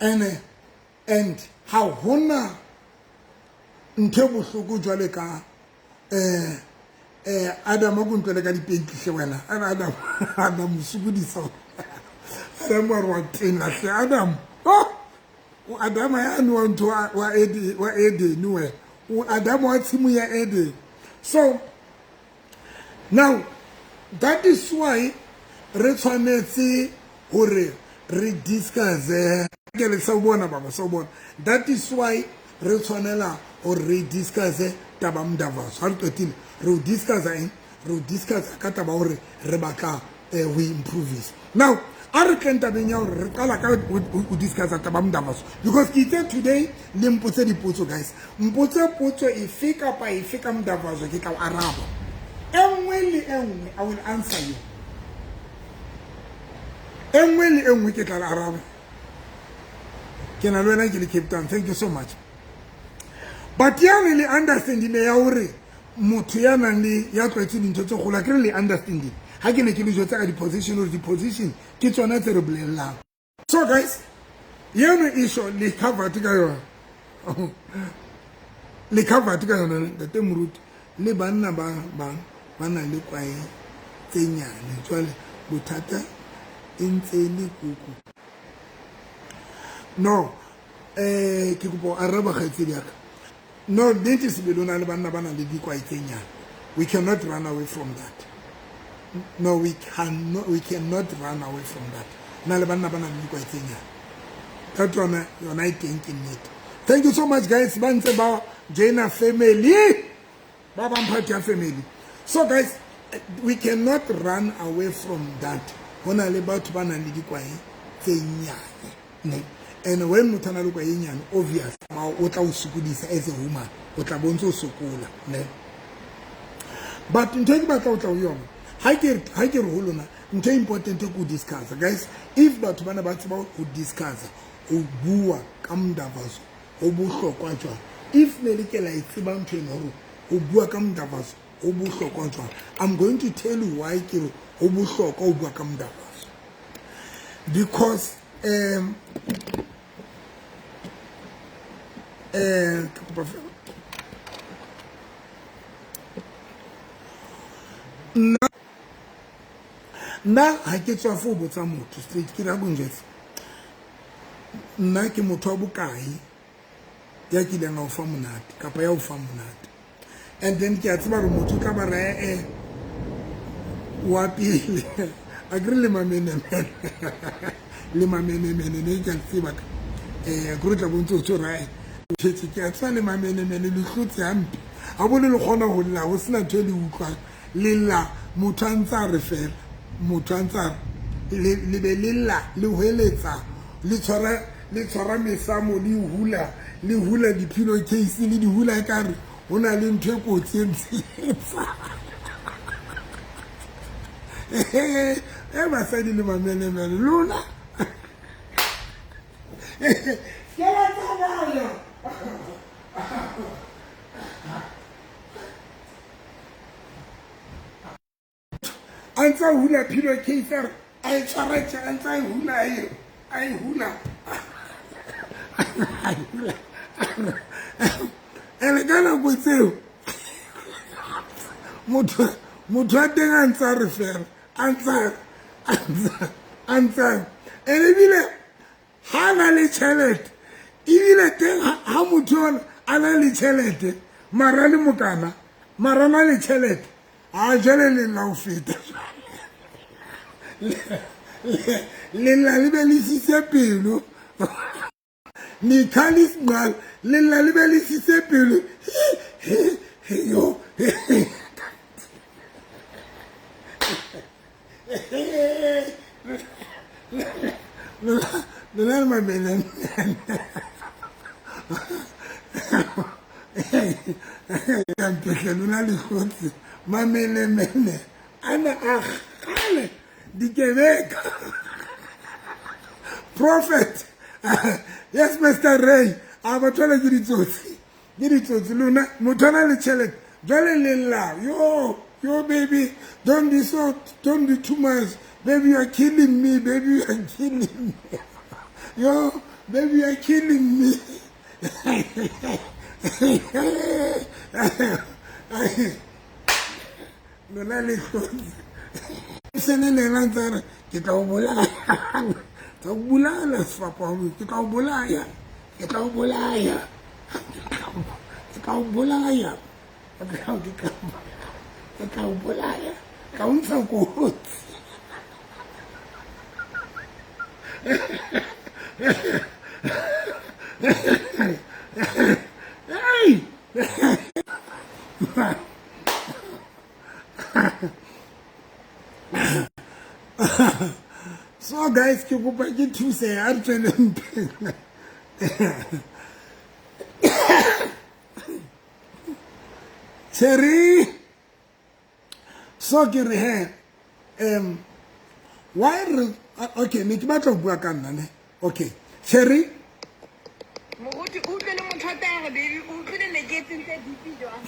[SPEAKER 1] Ene and ha hona ntho e bohloko jwale ka Adam o ntlwele ka dipentlihle wena Adam. Adam o sokodisa Adam, wa re wa tena hle Adam. Oh, o Adam yane wa ntho wa Eden, wena o Adam wa tshimo ya Eden. So now that is why re tshwanetse hore re discuss. Ke le sawubona baba, sawubona. That is why re tshwanela hore re discuss taba mdavaso. Ha re qetile re o discuss eng, re o discuss ka taba hore re batla ho improve. Now a re tleng tabeng ya hore re qala ka o discuss taba mdavaso, because ke itse today le mpotse dipotso. Guys, mpotse potso efe kapa efe ka mdavaso, ke tla o araba e nngwe le e nngwe. I will answer you e nngwe le e nngwe, ke tla le araba. Ke na le wena, ke le Cape Town. Thank you so much. But yane le understanding ya hore motho ya nang le ya tlwaetse dintho tse kgolo, a kere le understanding ha ke ne ke le jwetsa ka di-position, hore di-position ke tsona tse re bolellang. So guys, yeno isho le covered ka yona, le covered ka yona. Ntate moruti, le banna ba bang ba na le kwae tse nyane, jwale bothata e ntse e le kuku. No, ke kopa ho araba kgaitsedi ya ka. No, nnete sebele o na le banna ba nang le dikwae tse nyane. We cannot run away from that. No, we cannot, we cannot run away from that. Na le banna ba nang le dikwae tse nyane. That one yona e teng ke nnete. Thank you so much guys ba ntse ba joina family. Ba bang part ya family. So guys, we cannot run away from that. Ho na le batho ba nang le dikwae tse nyane. Ne? And when motho a na le kwae e nyane, obvious o tla o sokodisa as a woman. O tla bontse o sokola, ne? But ntho e ke batla ho tla ho yona, ha ke re ho lona, ntho e important ke ho discuss. Guys, if batho bana ba tseba ho discuss, ho bua ka mdavazo, ho bohlokwa jwang. If ne le ke la e tseba ntho ena hore ho bua ka mdavazo, ho bohlokwa jwang. I'm going to tell you why ke re ho bohlokwa ho bua ka mdavazo. Because nna ha ke tswa fo botsa motho straight ke ra bonjetse. Nna ke motho wa bokae ya kileng a o fa monate kapa ya o fa monate. And then ke a tseba hore motho o tla ba re wa pele. A ke re le mamenemene. Le mamenemene ne ke a tseba ka. Ke re tla bontse o tso rae. Ke a tseba le mamenemene le hlotse hampe. Ha bone le kgona ho lla ho sena ntho e le utlwang. Le lla motho a ntse a re fela. Motho a ntse a re le be le lla le hweletsa le tshwara mesamo le hula di-pillow case le di hula ekare ho na le ntho e kotsi e ntse etsa. Basadi le mamenemene lona. Ke la tsamaya. A ntse a hula pillow case a re a e tshwara tje, a ntse a e hula, a e hula. A e hula. Ene ka nako tseo motho a teng a ntse a re fela, a ntse a re. Ene ebile ha na le tjhelete, ebile teng ha motho ona a na le tjhelete, mara le mokana, mara na le tjhelete, a jwale le lla ho feta. Le lla le be le sise pelo. Mikhalis Nqala, le lla le be le sise pelo. Yo. Lona le mamenemene. Lona le hlotse mamenemene ana a kgale dikebeka. Prophet. Yes, Mr. Ray. A batho ba ke ditsotsi. Ke ditsotsi lona motho a na le tjhelete. Jwale le lla. Yo, yo baby, don't be so, don't be too much. Baby, you are killing me. Baby, you are killing me. Yo, baby, you are killing me. Lona le hlotse. Se le lena ntse re ke tla o bolaya. Tla o bolaya sefapano, ke tla o bolaya. Ke tla o bolaya. Ke tla o bolaya. Ke tla o bolaya. Ka o ntsha kotsi. Hey! So guys, ke kopa ke thuse a re tsweleng pele. Cherry. So ke re he, why re okay, ne ke batla ho bua ka nna ne. Okay, Cherry.
[SPEAKER 2] Moruti o utlwile motho a teng re baby, o utlwile ne ke tsentse DP jwang.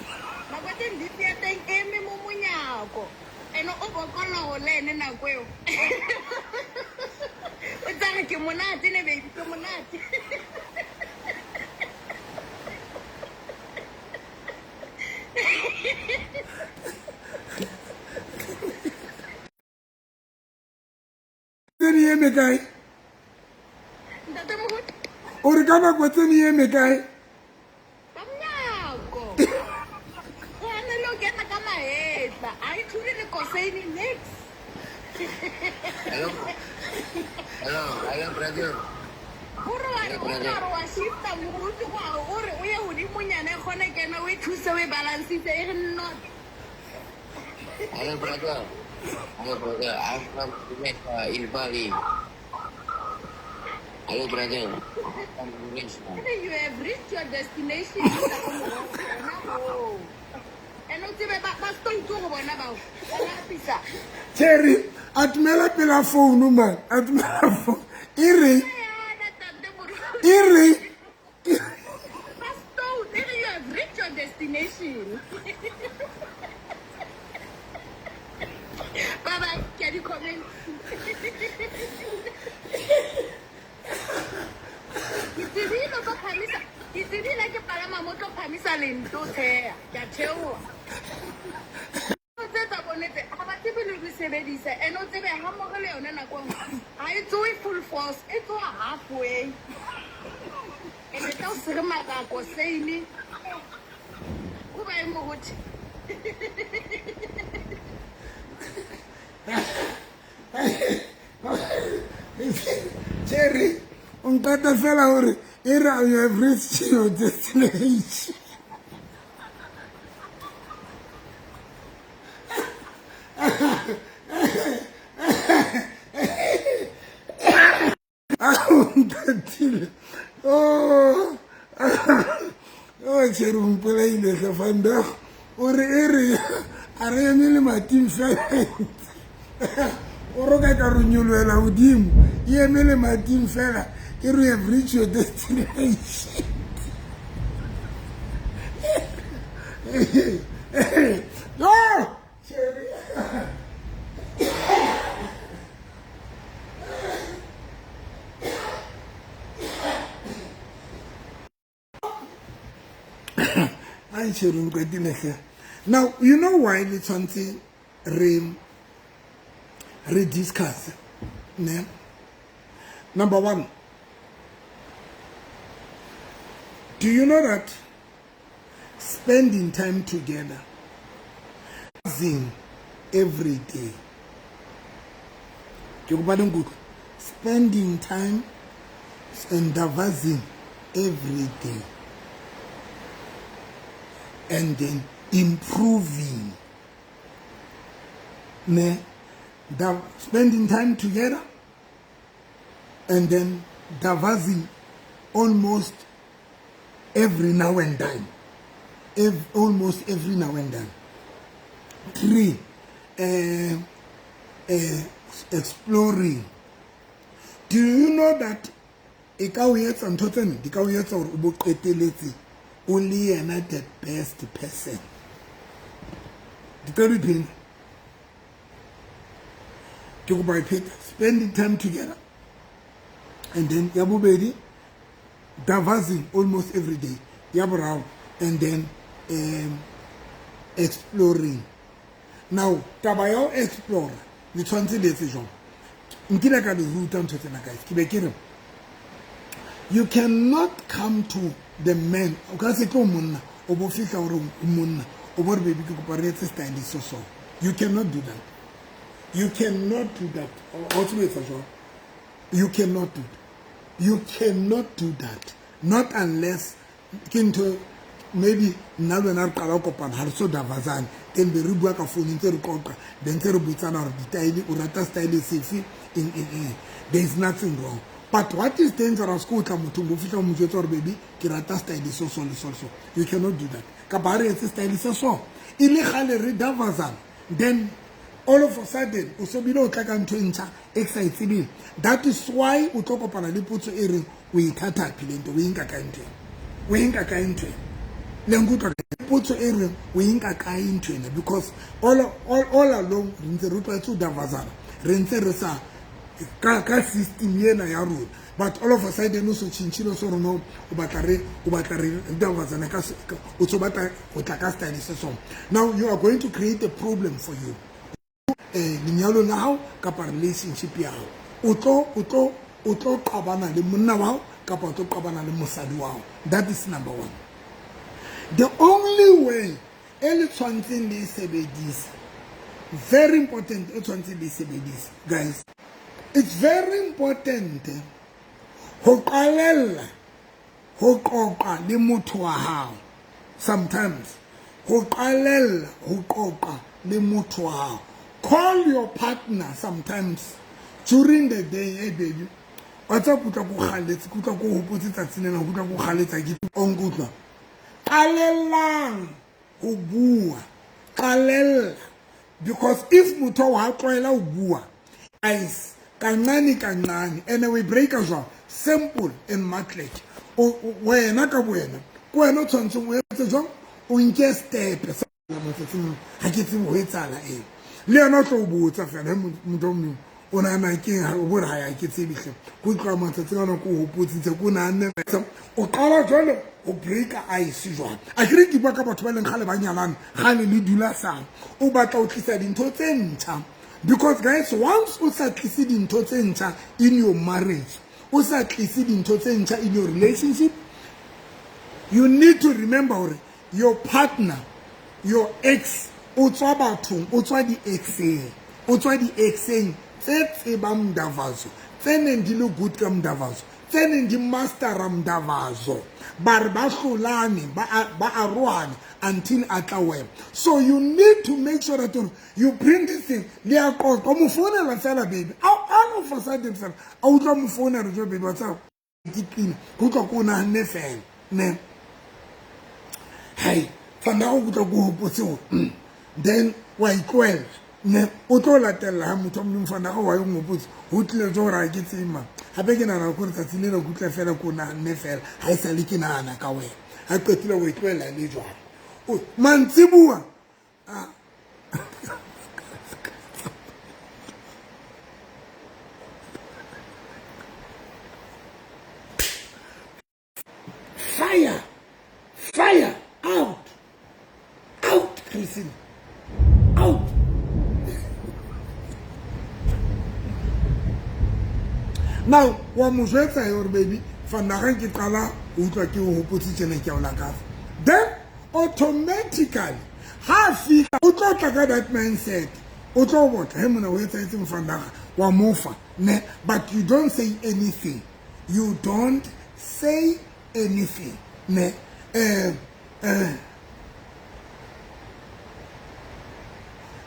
[SPEAKER 2] Nako teng DP ya teng e eme mo monyako. Ene o bokolla ho le ene nako eo. O tla re ke monate ne baby, ke monate.
[SPEAKER 1] Tse di eme kae?
[SPEAKER 2] Ntate Moruti.
[SPEAKER 1] O re ka nako tse di eme kae?
[SPEAKER 2] Ka monyako. O hana le ho kena ka mahetla. Ha e thule le koseini nix.
[SPEAKER 5] Hello. Hello, hello brother.
[SPEAKER 2] O re wa re o re wa shifta moruti go o re o ye godimonyana e kgone kena o e thuse o e balansitse e re not.
[SPEAKER 5] Hello, brother. Hello, brother. I'm from Indonesia, in Bali. Hello, brother. I'm from Indonesia.
[SPEAKER 2] You have reached your destination. And o tsebe ba stone go bona bao. Ba lapisa.
[SPEAKER 1] Cherry, atumela pela phone man, atumela phone. E re,
[SPEAKER 2] Yana tate moruti.
[SPEAKER 1] e re.
[SPEAKER 2] Ba stone, e re you have reached your destination. Bye bye, ke a di-comment. Ke tsebile o tlo phamisa, ke tsebile ke palama mo tlo phamisa lento theha, ke a theoha. Tse tsa bone tse ga ba tsebe le go sebedisa and o tsebe ha mmogo le yone nako nngwe ga e tsoe full force, e tsoa halfway. And e tla o seremakako sane. Go ba e moruti.
[SPEAKER 1] Cherry, o nqata fela hore e re you have reached your destination. O ntatile. Oh, oh, Cherry, o mpolaile hle vandag. O re e re a re eme lemating fela. O re o ka ka re nyolohela hodimo, e eme lemating fela, e re you have reached your destination. Oh, Cherry. Ai, Cherry, o nqetile hle. Now, you know why le tshwantse re discuss, ne? Number one, do you know that spending time together, every day, ke kopa le nkutlwe, spending time and davazing every day, and then improving, ne? Spending time together and then davazing almost every now and then, almost every now and then. 3, exploring. Do you know that e ka o etsa ntho tsena di ka o etsa hore o bo qeteletse o le yena the best person? Di ka di phela. Ke kopa e pheta. Spending time together, and then ya bobedi, davazing almost every day, ya boraro, and then exploring. Now, taba ya ho explore le tshwanetse le etse jwang? Nkile ka le ruta ntho tsena, guys. Ke be ke re you cannot come to the man, o ka se tlo monna, o bo fihla hore o monna, o bo re baby ke kopa re etse style so so. You cannot do that. You cannot do that. O tsebe etsa jwang? You cannot do that. You cannot do that. Not unless ke ntho maybe nna le wena re qala ho kopana, ha re so davazane, then be re bua ka phone ntse re qoqa, then ntse re botsana hore di-style, o rata style sefe, eng, eng, eng. There is nothing wrong. But what is dangerous ke ho tla mothong o fihla o mo jwetsa hore baby ke rata style so so le so so. You cannot do that. Kapa ha re etse style se so, e le kgale re davazana, then all of a sudden o so bile o tla ka ntho e ntjha e ke sa e tsebeng. That is why o tlo kopana le potso e reng o ithatha phi le ntho, o e nka kae ntho ena? O e nka kae ntho ena? Le nkutlwa kae? Potso e reng o e nka kae ntho ena? Because all along re ntse re tlwaetse ho davazana, re ntse re sa ka system ena ya rona, but all of a sudden o so tjhentjhile, so re no o batla re, o batla re davazana ka se, ka, o tso batla ho tla ka style se song. Now you are going to create a problem for you. Lenyalo la hao kapa relationship ya hao. O tlo qabana le monna wa hao kapa o tlo qabana le mosadi wa hao. That is number one. The only way e le tshwantseng le e sebedise, very important e tshwantseng le e sebedise, guys. It's very important Ho qalella ho qoqa le motho wa hao. Sometimes ho qalella ho qoqa le motho wa hao. Call your partner sometimes during the day. Hey baby, wa tseba ke utlwa ke o kgalletse, ke utlwa ke o hopotse tsatsi lena, ke utlwa ke o kgalletsa ke o nkutlwa. Qalellang ho bua, qalella, because if motho wa tlwaela ho bua ice kancane kancane, and we break-a jwang? Simple and matlek. Wena ka bowena, ke wena o tshwanetseng o etse jwang? O nke step matsatsing, ha ke tsebe ho etsahala eng. Le yena o tlo o botsa fela, motho wa Modimo, o nahana ke eng? O bore ha ya ke tsebe hle, ko tloha matsatsing ana ko hopotsitse, ko nahanne. O qala jwale ho breaka ice jwang? A ke re ke bua ka batho ba leng kgale ba nyalane, kgale le dula sang, o batla ho tlisa dintho tse ntjha. Because guys, once o sa tlise dintho tse ntjha in your marriage, o sa tlise dintho tse ntjha in your relationship, you need to remember hore your partner, your ex, o tswa bathong, o tswa di-exeng, o tswa di-exeng tse tsebang mdavazo, tse neng di le good ka mdavazo, tse neng di mastera mdavazo, ba re ba hlolane, ba arohane until a tla wena. So you need to make sure that you bring this thing. Le a qoqa, o mo founela fela, baby, all of a sudden fela a utlwa mo founela jo, baby, wa tseba ke clean, ke utlwa ko o nahanne fela ne, hai fana go utlwa ko hopotse gore, then wa itlohela ne, o tlo latella ha motho wa Modimo fana ga wa yo ngopotse ho tlile jo gore a ke tsema gape. Ke nagana gore tsatsi lena ke utlwa fela ko nahanne fela, ga e sale ke nagana ka wena. Ga qetile o itlohela le jwalo mantsiboa. Fire, fire, out, out, Christine, out. Now wa mo jwetsa hore, baby, fanagang ke qala ho utlwa ke o hopotse tjena, ke a o lakatsa. Then automatically ha a fihla o tlo tla ka that mindset, o tlo botla he mona o etsahetseng fanaga, wa mofa ne, but you don't say anything, you don't say anything ne.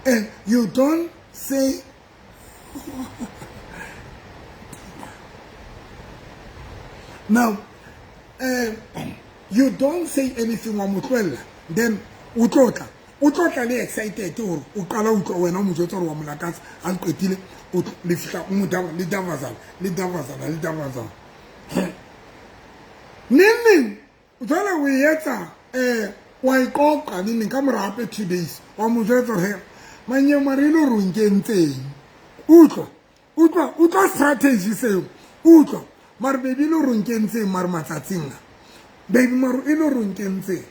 [SPEAKER 1] And you don't say now, you don't say anything, wa mo tlohella. Then o tlo tla, o tlo tla le excited gore o qala utlwa wena o mo jwetsa gore wa mo lakatsa. Ha le qetile le fihla o mo le davazana, le davazana, le davazana neng neng. Jwale o e etsa, wa e qoqa neng neng ka mora hape 2 days, wa mo jwetsa gore manyema re ile gore o nkentseng. Utlwa, utlwa, utlwa strategy seo. Utlwa mare, baby, e le gore o nkentseng mare matsatsing a, baby, mare e le gore o nkentseng,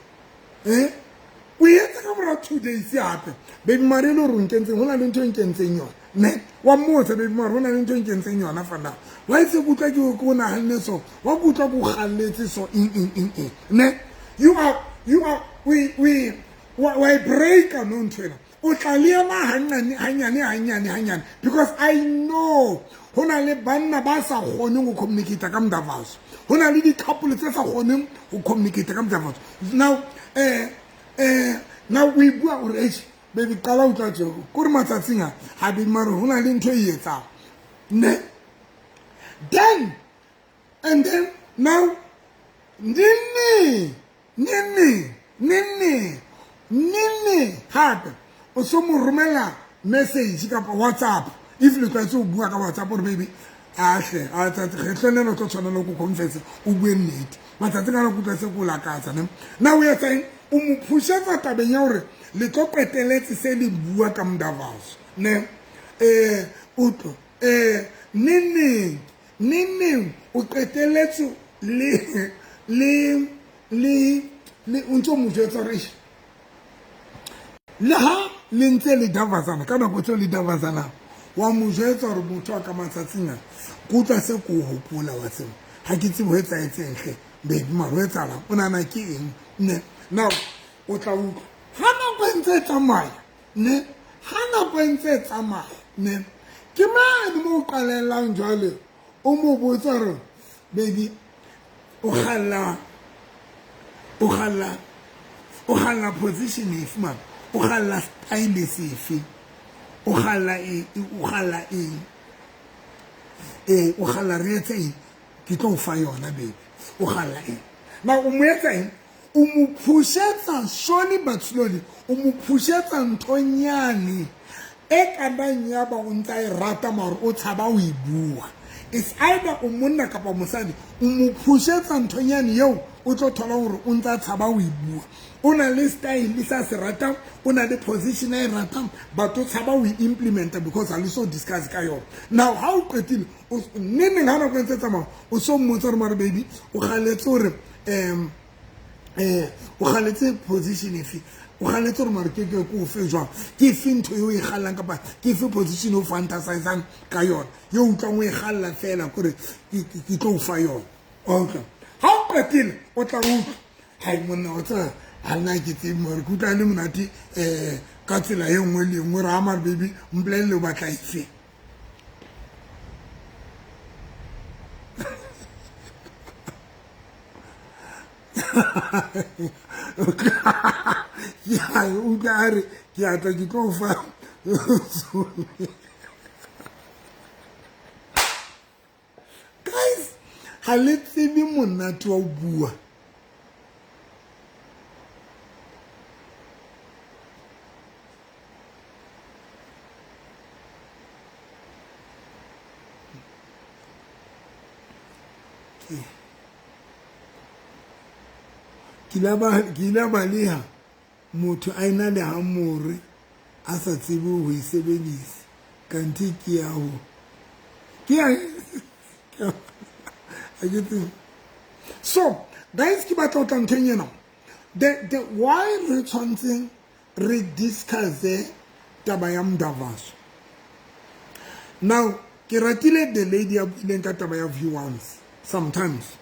[SPEAKER 1] o etsa ka mora 2 days hape, baby, mare e le gore o nkentseng, ho na le ntho e nkentseng yona ne. Wa mmotsa, baby, mare ho na le ntho e nkentseng yona fana, wa itse ke utlwa ke o nahanne so, wa ke utlwa ke o kgalletse so, eng eng eng eng ne. You are we wa e breaka no ntho ena. O tla le ema hanyane hanyane hanyane hanyane, because I know ho na le banna ba sa kgoneng ho communicate ka mdavazo, ho na le di-couple tse sa kgoneng ho communicate ka mdavazo. Now now o e bua gore, eish baby, qala utlwa tje kore matsatsing a ha, baby, mare ho na le ntho e etsang ne. Then and then now nini nini nini nini hape o so mo romela message kapa WhatsApp, if le tlwaetse o bua ka WhatsApp, gore baby, ahle kgetlho lena o tlo tshwanela ko confess, o bue nnete, matsatsi ka nako utlwa se ko lakatsa ne. Na o etsa eng? O mo phušetsa tabeng ya gore le tlo qeteletse se le bua ka mdavazo ne. Utlwa, neneng neneng o qeteletse le o ntse o mo jwetsa gore le ha le ntse le davazana, ka nako tseo le davazanang wa mo jwetsa gore motho wa ka matsatsing a ke utlwa se ko o hopola, wa tseba ga ke tsebe ho etsahetseng hle, baby, mare ho etsahalang, o nahana ke eng ne. Now o tla utlwa ha nako e ntse e tsamaya ne, ha nako e ntse e tsamaya ne, ke mane mo o qalellang jwale o mo botsa gore Baby, o kgalla o kgalla o kgalla position efe man? O kgalla style sefe? O kgalla eng? O kgalla eng? Ee, o kgalla re etse eng? Ke tlo o fa yona baby. O kgalla eng? Na o mo etsa eng? O mo phushetsa slowly but slowly. O mo phushetsa nthonyane e ka nang ya ba o ntse a e rata mare o tshaba ho e bua. It's either o monna kapa mosadi, o mo phushetsa nthonyane eo o tlo thola hore o ntse a tshaba ho e bua. O na le style sa se ratang, o na le position a e ratang, but o tshaba ho e implementa because ha le so discuss ka yona. Now ha o qetile, neneng ha nako e ntse e tsamaya, o so mmotsa hore mare baby, o kgaletse hore o kgaletse position efe? O kgaletse hore mare ke ke o fe jwang? Ke efe ntho eo e kgallang kapa ke efe position o fantasizang ka yona? Yo utlwang o e kgalla fela kore ke tlo o fa yona. Wa utlwa? Ha o qetile o tla utlwa. Hai monna wa tseba ha nna ke tsebe mare ke utlwa le monate ka tsela e nngwe le e nngwe re ha mare baby mpolelle o batla efe. Ya utlwa a re ke a tla ke tlo fa. Guys, ha le tsebe monate wa ho bua. Ke ile baleha motho a ena le hamore a sa tsebe ho e sebedisa kanthe ke ya ho ke ya a ke tsebe. So guys, ke batla ho tla nthong ena. The why re tshwantseng re discuss taba ya Mdavaso. Now ke ratile the lady ya buileng ka taba ya view once sometimes.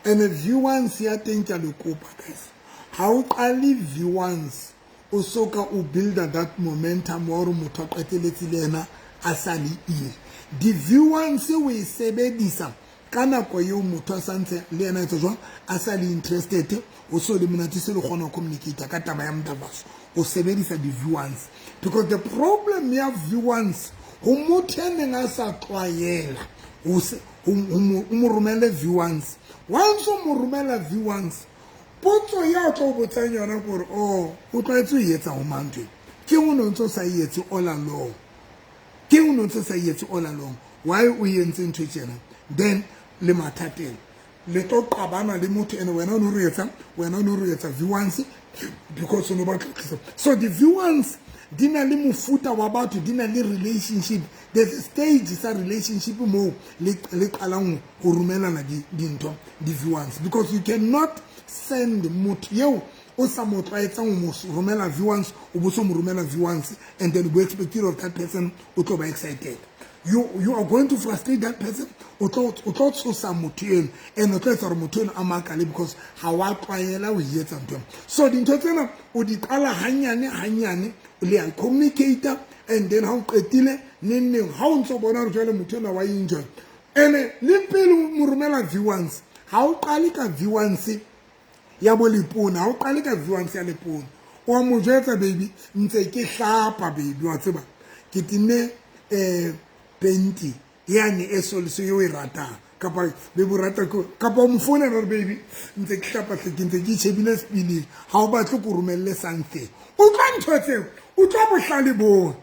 [SPEAKER 1] And the view once ya teng ke a le kopa guys. Ha o qale view once o soka o builda that momentum wa hore motho a qeteletse le yena a sa le ile. Di view once o e sebedisa ka nako eo motho a santse le yena etsa jwang a sa le interested, o so le monate se le kgona ho communicate ka taba ya Mdavaso. O sebedisa di view once because the problem ya view once ho motho ya neng a sa tlwaela o mo romele view once. Once o mo romela view once, potso ya tlo botsang yona ke hore oh o tlwaetse ho etsa ho mang ntho e? Ke eng o no ntso sa e etse all along? Ke eng o no ntso sa e etse all along? Why o entse ntho e tjena? Then le mathateng le tlo qabana le motho ene wena o no re etsa, wena o no re etsa view once because o no batla tlisa. So the view once di na le mofuta wa batho, di na le relationship. There's a stage sa relationship moo le qalang ho romelana dintho di view once because you cannot send motho eo o sa mo tlwaetsang o mo romela view once, o bo so mo romela view once and then we expect of that person o tlo ba excited. You are going to frustrate that person. O tlo tshosa motho eno and o tlo etsa hore motho eno a makale because ha wa tlwaela ho etsa ntho. So dintho tsena o di qala hanyane hanyane, le a communicate and then ha o qetile neng neng ha o ntso bona hore jwale motho ena wa enjoy. Ene le pele o mo romela view once, ha o qale ka view once ya bo lepone, ha o qale ka view once ya lepone. O mo jwetsa baby ntse ke hlapa baby wa tseba ke tenne penti yane e soluso eo e ratang kapa be bo rata kapa o mo founela hore baby ntse ke hlapa hle ke ntse ke itjhebile sepileng ha o batle ko romelle something. Utlwa ntho tseo, utlwa bohlale boo,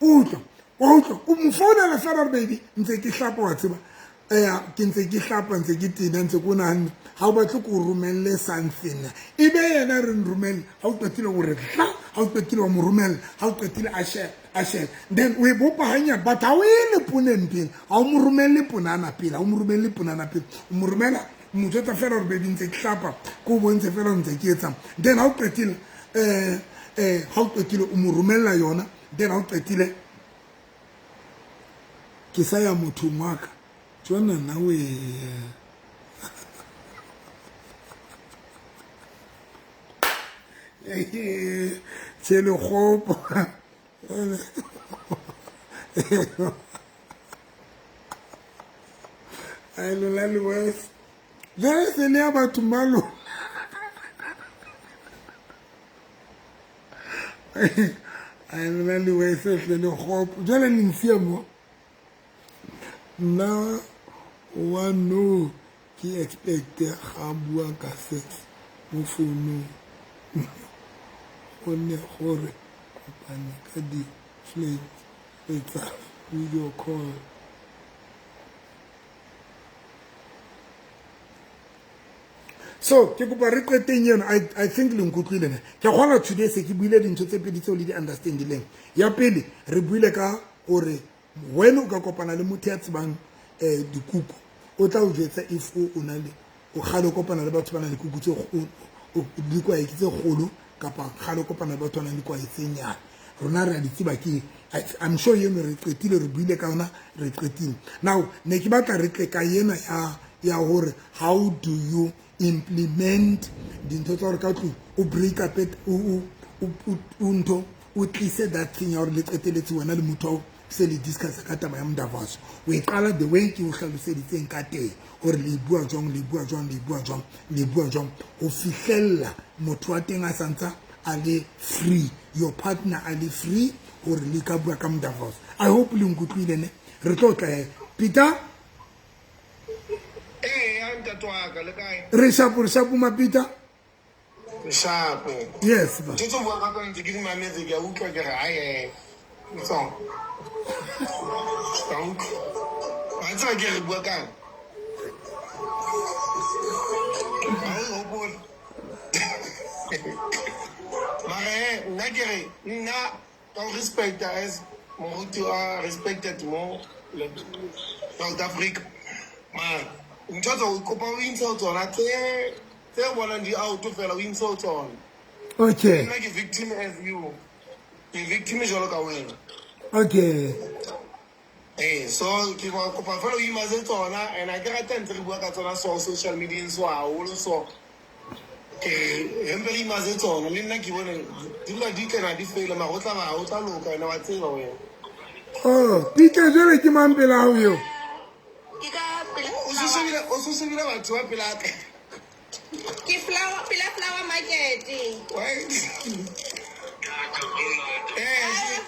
[SPEAKER 1] utlwa wa utlwa o mo founela fela hore baby ntse ke hlapa wa tseba ke ntse ke hlapa ntse ke tena ntse ko nahanne ha o batle ko romelle something e be yena re nromelle. Ha o qetile o re hla, ha o qetile wa mo romella, ha o qetile a share a share, then o e bopa hanyane but ha o e le poneng pele, ha o mo romelle ponana pele, ha o mo romelle ponana pele, o mo romela mo jwetsa fela hore baby ntse ke hlapa ko bontshe fela ntse ke etsang. Then ha o qetile ha o qetile o mo romella yona. Then ha o qetile ke sa ya mothong wa ka tsona nna we tšhe lekgopo. Ai lona le worse. Jwale se le ya batho ba lona. Ai lona le wese hle le kgopo. Jwale le nsiya mo. Nna wa no ke expect ga bua ka sex mo founung. Go ne gore kopane ka di tsa video call. So ke kopa re qeteng eno. I think le nkutlwile ne. Ke kgona today se ke buile dintho tse pedi tseo le di understandileng. Ya pele re buile ka hore when o ka kopana le motho ya tsebang dikuku, o tla o jwetsa if o na le o kgale o kopana le batho ba nang le kuku tse dikwae tse kgolo kapa kgale o kopana le batho ba nang le dikwae tse nyane. Rona re a di tseba ke I'm sure eno re qetile, re buile ka yona, re qetile. Now ne ke batla re tle ka ena ya hore how do you implement dintho tsa hore ka tlung o break up it, o ntho o tlise that thing ya hore le qeteletse wena le motho ao se le discuss ka taba ya Mdavaso. O e qala the way ke o hlaloseditseng ka teng hore le bua jwang, le bua jwang, le bua jwang, le bua jwang ho fihlella motho wa teng a santsa a le free, your partner a le free hore le ka bua ka Mdavaso. I hope le nkutlwile ne. Re tlo tla Peter.
[SPEAKER 4] Eh, ntate wa ka le kae?
[SPEAKER 1] Re shapo, re shapo ma Peter.
[SPEAKER 4] Shapo.
[SPEAKER 1] Yes ba.
[SPEAKER 4] Ntho tse bua ka tsona ntse ke di mametse, ke a utlwa ke re ae. So. Ka utlwa. Wa tseba ke re bua kang? Ha o hopole. Mara nna ke re nna ka o respecta as moruti wa respected mo South Africa. Mara ntho tsa o kopa o intshe ho tsona tse tse bonang di out fela o intshe ho tsona.
[SPEAKER 1] Okay.
[SPEAKER 4] Nna ke victim as you. Ke victim jwalo ka wena.
[SPEAKER 1] Okay.
[SPEAKER 4] Eh, so ke kopa fela o imaze tsona and a ke rata ntse re bua ka tsona so social media so haholo so. Ke empe re imaze tsona le nna ke bone di dula di tlena di fela mara o tla ba o tla loka wena wa tseba wena.
[SPEAKER 1] Oh, Peter jwale ke mang pela hao eo?
[SPEAKER 6] Ke ka pela.
[SPEAKER 4] O so shebile batho ba pela ka.
[SPEAKER 6] Ke flower pela flower market.
[SPEAKER 4] Eh,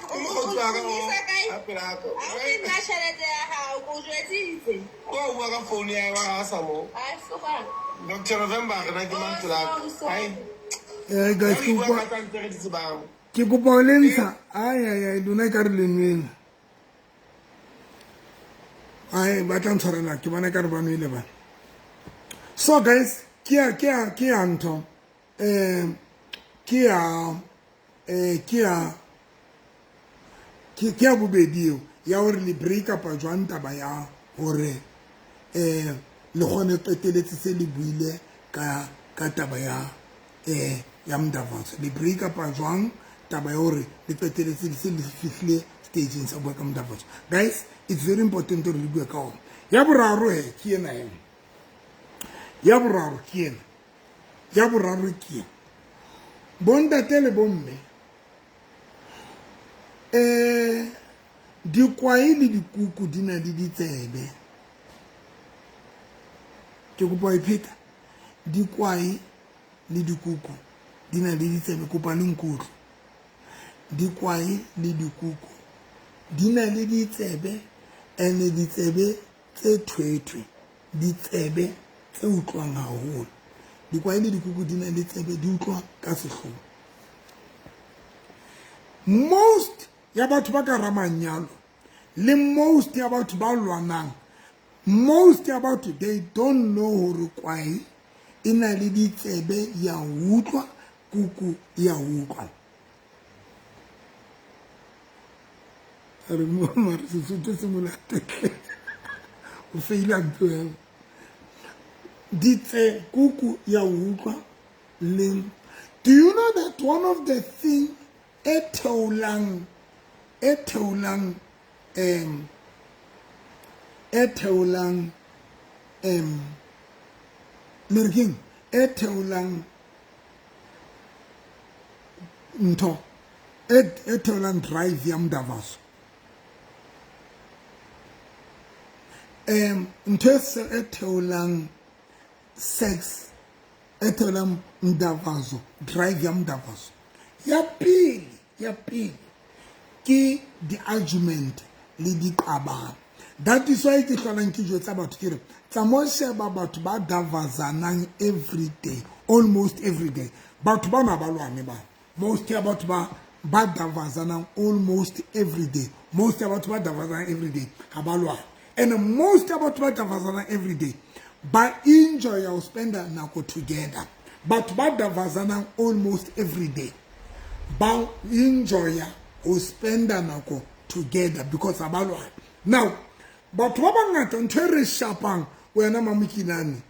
[SPEAKER 4] o mokgotsi wa ka o a pela ka.
[SPEAKER 6] Ha o nna tjhelete ya hao, ko jwetsitse.
[SPEAKER 4] Ko bua ka phone ya wa ha sa mo.
[SPEAKER 6] Ai soka.
[SPEAKER 4] Dr. November re na ke mang pela ka. Ai.
[SPEAKER 1] Eh guys,
[SPEAKER 4] ke kopa ka ntse re di tsebang.
[SPEAKER 1] Ke kopa o le ntsha. Ai ai ai lona ka re le nwele. Ai ba tla ntshwarela ke bona ka re ba nwele ba. So guys, ke ya ntho. Ke ya bobedi eo ya hore le break up jwang taba ya hore le kgone qeteletse se le buile ka taba ya ya Mdavaso. Le break up jwang taba ya hore le qeteletse se le fihlile stageng sa bua ka Mdavaso. Guys, it's very important hore le bue ka ona. Ya boraro he ke ena ena. Ya boraro ke ena. Ya boraro ke ena. Bontate le bomme dikwae le dikuku di na le ditsebe. Ke kopa e pheta. Dikwae le dikuku di na le ditsebe, kopa le nkutlwe. Dikwae le dikuku di na le ditsebe ene ditsebe tse thwethwe, ditsebe tse utlwang haholo. Dikwae le dikuku di na le tsebe di utlwa ka sehloho. Most ya batho ba ka ramanyalo le most ya batho ba lwanang, most ya batho they don't know hore kwae e na le ditsebe ya utlwa, kuku ya utlwa. Re mo mare Sesotho se monate. O feila ntho eo. Ditse kuku ya utlwa le. Do you know that one of the thing e theolang lerking e theolang ntho e theolang drive ya Mdavaso. Ntho e theolang Sex e theolang mdavazo, drive ya mdavazo ya pele, ya pele ke di-argument le diqabang. That is why ke hlolang ke jwetsa batho ke re tsamao sheba batho ba davazanang every day, almost every day. Batho bana ba lwane ba most ya batho ba davazanang almost every day, most ya batho ba davazanang every day ha ba lwane. And most ya batho ba davazanang every day ba enjoy ho spenda nako together. Batho ba davazanang almost every day ba enjoy ho spenda nako together because ha ba lwane. Now batho ba bangata ntho e re shapang wena Mamokinane,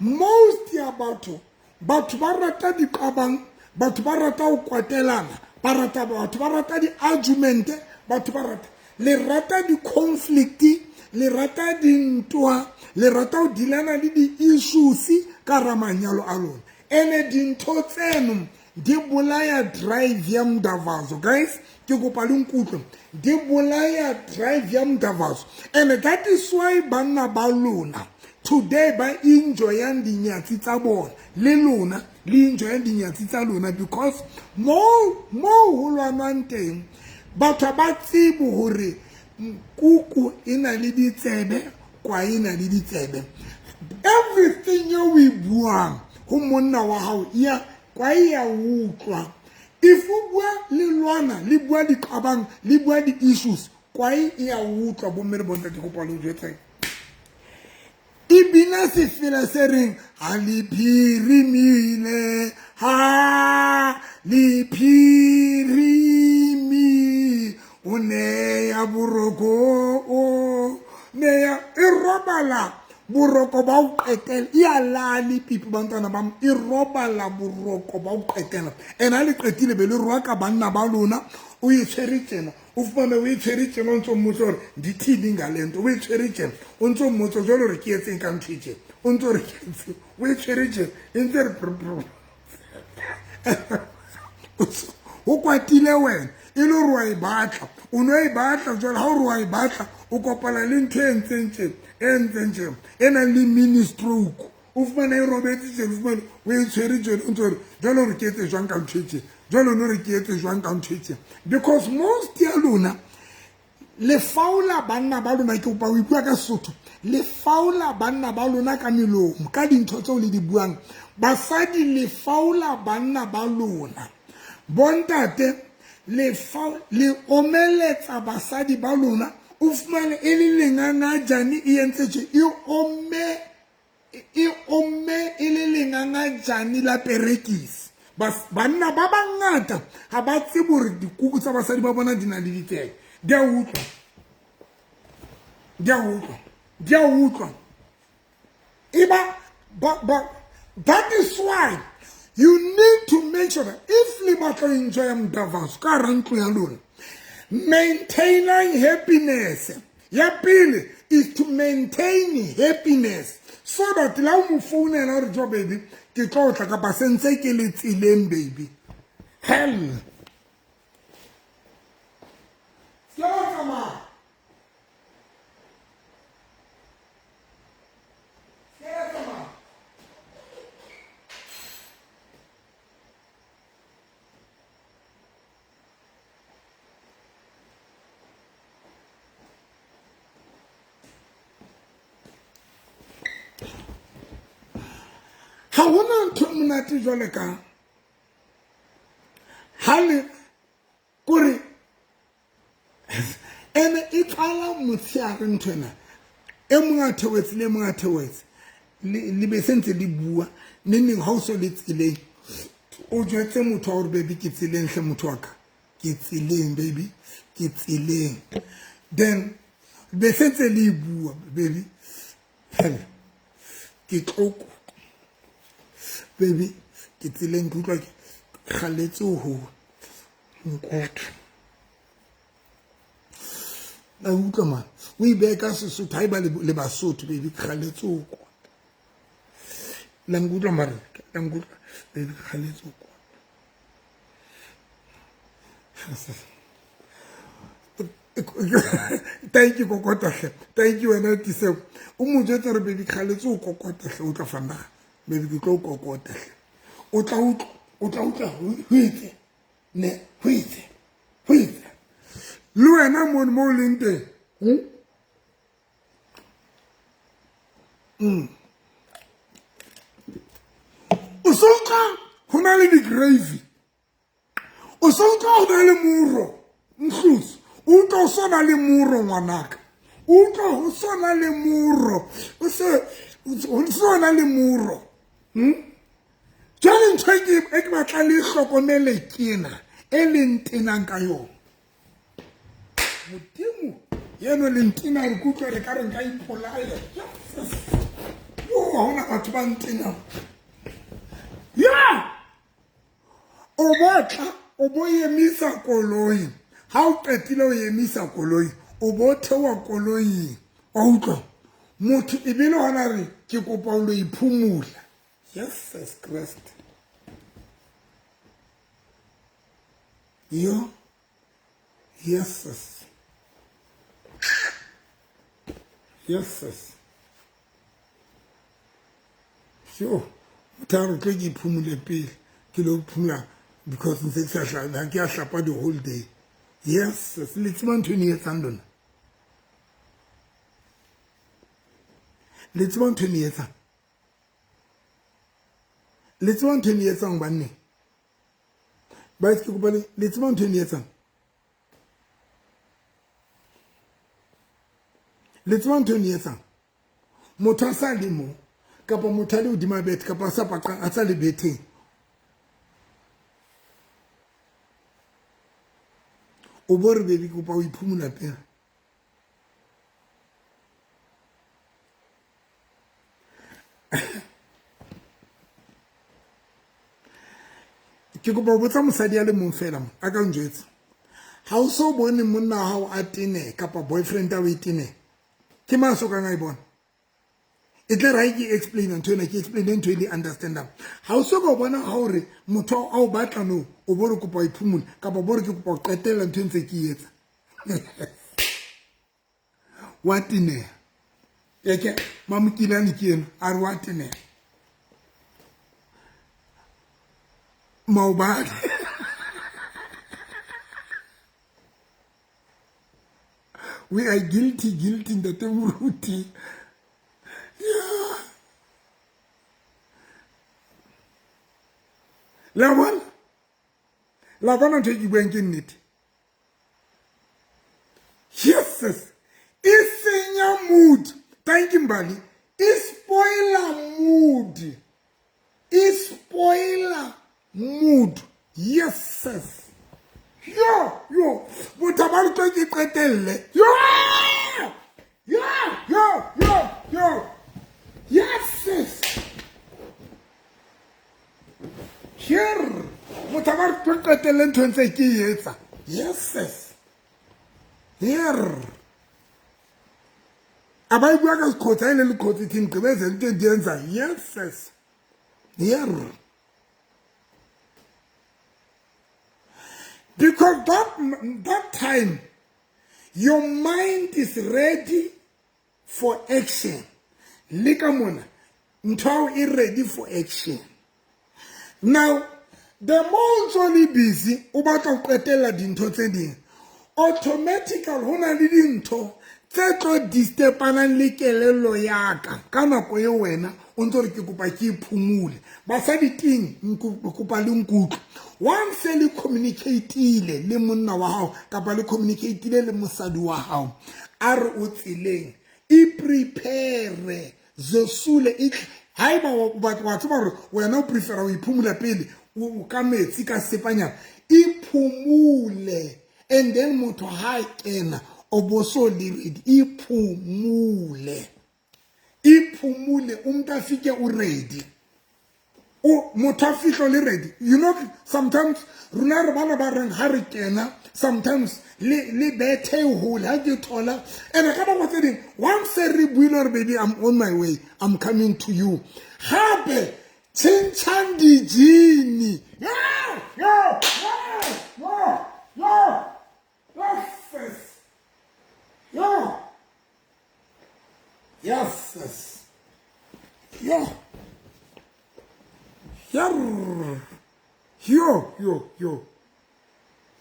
[SPEAKER 1] most ya batho ba rata diqabang, batho ba rata ho kwatelana, ba rata batho ba rata di-argument, batho ba rata le rata di-conflict, le rata dintwa, le rata ho dilana le di-issues ka hara manyalo a lona. Ene dintho tseno di bolaya drive ya mdavazo. Guys, ke kopa le nkutlwe, di bolaya drive ya mdavazo. And that is why banna ba lona today ba enjoyang dinyatsi tsa bona, le lona le enjoyang dinyatsi tsa lona, because mo ho lwanwang teng batho ba tsebe hore kuku e na le ditsebe, kwa e na le ditsebe. Everything you we buang ho monna wa hao ya kwa ya utlwa. If o bua le lwana, le bua diqabang, le bua di-issues, kwa e ya utlwa. Bomme le bontate, kopa le jwetse e bina sefela se reng ha le phirimile, ha le phirimi, o neya boroko, o neya e robala boroko ba o qetela. E a lale pipi bantwana ba e robala boroko ba o qetela. Ene ha le qetile be le roa ka banna ba lona, o e tshwere tjena, o fumane o e tshwere tjena, o ntso mmotsa hore dithini nga le ntho, o e tshwere tjena, o ntso mmotsa jwale hore ke etseng ka ntho e tjena, o ntso re ke etseng, o e tshwere tjena, e ntse re o kwatile wena, e le hore wa e batla, o no e batla jwale. Ha o re wa e batla, o kopana le ntho e ntseng tjena, e ntseng tjena, e nang le mini stroke, o fumane e robetse tjena, o fumane o e tshwere tjena, o ntso re jwale hore ke etse jwang ka ntho e tjena, jwale no re ke etse jwang ka ntho e tjena. Because most ya lona le faola banna ba lona, ke kopa ho bua ka Sesotho, le faola banna ba lona ka melomo, ka dintho tseo le di buang. Basadi le faola banna ba lona, bontate le omeletsa basadi ba lona. O fumane e le lengangajane e entse tje, e omme e le lengangajane la perekisi. Banna ba bangata ha ba tsebe hore dikuku tsa basadi ba bona di na le ditsebe. Di a utlwa, di a utlwa, di a utlwa. Eba that is why you need to make sure that if le batla enjoy mdavazo ka hara ntlo ya lona, maintaining happiness. Ya pele is to maintain happiness, so that la o mo founela hore jo baby ke tlo tla kapa sentse ke le tseleng baby. Hell, ke o tsamaya. Ke tsamaya. Ha hona ntho e monate jwale ka ha le kore ene e qala motshehare ntho ena, e mong a theohetse le e mong a theohetse, le be se ntse le bua neneng. Ha o so le tseleng, o jwetse motho wa hore baby ke tseleng hle motho wa ka, ke tseleng baby, ke tseleng. Then be se ntse le bua baby, hell ke tloko baby ke tseleng, ke utlwa ke kgaletse ho nkutlwa. La utlwa man, o e behe ka Sesotho, ha eba le Basotho baby ke kgaletse ho kwata. La nkutlwa mara, la nkutlwa baby ke kgaletse ho kwata. Thank you kokota hle, thank you wena Tiseko. O mo jwetsa hore baby ke kgaletse ho kokota hle, o tla fana. Baby ke tlo kokota hle. O tla utlwa, o tla utlwa ho itse. Ne, ho itse. Ho itse. Le wena mono mo o leng teng. O so utlwa ho na le di-gravy. O so utlwa ho na le moro. Mhlusi. O utlwa o so na le moro ngwanaka. O utlwa ho so na le moro. O se ho so na le moro. Jwale ntho e ke batlang le hlokomele ke ena e le ntenang ka yona. Modimo yeno le ntena re kutlwa re ka re nka ipolaya. Yo ha hona batho ba ntenang. Ya! O botla o bo emisa koloi. Ha o qetile o emisa koloi, o bo theoha koloing. Wa utlwa? Motho e be le hona re ke kopa o lo iphumula. Jesus Christ. Yo. Jesus. Jesus. Sure. Motho a re tlo ke iphumule pele ke lo phumula because ntse ke sa ha ke a hlapa the whole day. Yes, le tseba ntho e ne etsang lona. Le tseba ntho e ne etsang. Le tseba ntho e ne etsang banne. Ba ke kopa le tseba ntho e ne etsang. Le tseba ntho e ne etsang. Motho a sa le mo kapa motho a le hodima bethe kapa a sa paqang a sa le betheng. O bo re baby kopa o iphumula pele. Ke kopa ho botsa mosadi a le mong fela mo a ka njwetsa. Ha o so bone monna wa hao a tene kapa boyfriend a o e tene. Ke mang so kang a e bona? E tle ra ke explain ntho ena ke explain ntho e le understandang. Ha o so ka bona ha o re motho a o batla no o bo re kopa o iphumula kapa bo re ke kopa o qetella ntho e ntse ke etsa. Wa teneha. Eke mamokilane ke eno a re wa teneha. Maobane. We are guilty, guilty, ntate Moruti. Yeah. La bona? La bona ntho e ke buang ke nnete? Jesus. E senya mood. Thank you, Mbali. E spoiler mood. E spoiler mood. Yes, sis. Yo, yo. Motho ba re tlo ke qetelle. Yo! Yo, yo, yo, yo. Yes, sis. Here. Motho ba re tlo qetelle ntho ntse ke e etsa. Yes, sis. Here. A ba e bua ka sekhotsi, ha e le lekhotsi team gqibezela into endiyenzayo. Yes, sis. Here. Because that time, your mind is ready for action. Leka mona, ntho e ready for action. Now, the more o le busy, o batla ho qetella dintho tse ding. Automatically, ho na le dintho tse tlo disturbanang le kelello ya ka. Ka nako e wena, o ntso re ke kopa ke iphumule. Basadi teng, kopa le nkutlwe. Once le communicate-ile le monna wa hao, kapa le communicate-ile le mosadi wa hao, a re o tseleng, e prepare, zesule, e haeba wa tseba hore wena o prefera ho iphumula pele, o ka metsi ka sepanyana, iphumule. And then motho ha kena, o bo so le ready, iphumule. Iphumule, umuntu afike o ready. O motho a fihlo le ready. You know, sometimes rona re bana ba reng ha re kena, sometimes le bethe hole ha ke thola. And ka nako tse ding, once re buile hore baby I'm on my way, I'm coming to you. Hape tjhentjhang dijini. Yo, yo, yo, yo, yes, yo. Yes, yes. Yo. Yo yo yo.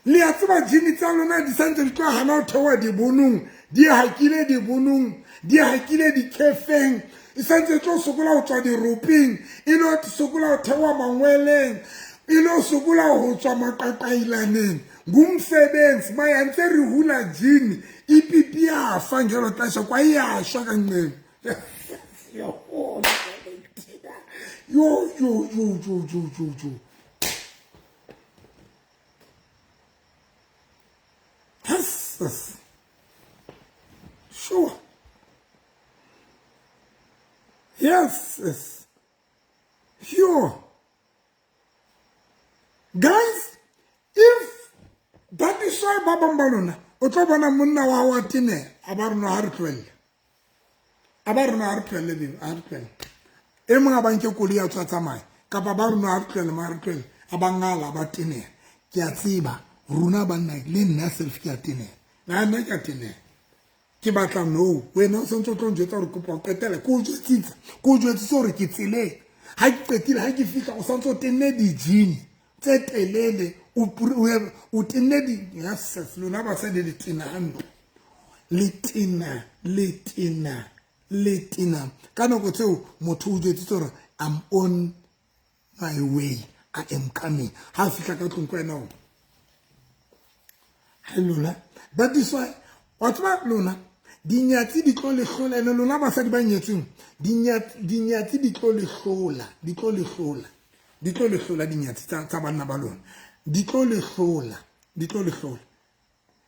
[SPEAKER 1] Le a tseba jini tsa lona di santse di tlo hana ho theoha dibonong, di hakile dibonong, di hakile dikhefeng, e santse e tlo sokola ho tswa diropeng, e lo sokola ho theoha mangweleng, e lo sokola ho tswa maqaqailaneng. Ngumsebenzi maya ntse re hula jini ipipi ya fa ngelo xesha kwayashwa kancane. Yo yo yo yo yo yo yo. Yes, yes. Sure. Yes, yes. Sure. Guys, if that is why ba bang ba lona o tlo bona monna wa wa tene a ba rona ha re tlohelle. A ba rona ha re tlohelle baby, ha re tlohelle. E mong a ba nke koloi a tswa tsamaya kapa ba rona ha re tlohelle, ma re tlohelle. A ba ngala ba teneha. Ke a tseba rona banna le nna self ke a teneha. Nna ke a teneha. Ke batla no wena o santse o tlo njwetsa hore kopa o qetele ke o jwetsitse, ke o jwetsitse hore ke tseleng. Ha ke qetile, ha ke fihla o santse o tenne di-jean tse telele, o tenne di yes, lona basadi le tena hampe. Le tena, le tena, le tena. Ka nako tseo motho o jwetsitse hore I'm on my way, I am coming. Ha fihla ka tlung ko wena o ha lona. That is why wa tseba lona dinyatsi di tlo le hlola, ene lona basadi ba nyetsweng dinyatsi di tlo le hlola, di tlo le hlola, di tlo le hlola dinyatsi tsa banna ba lona, di tlo le hlola, di tlo le hlola.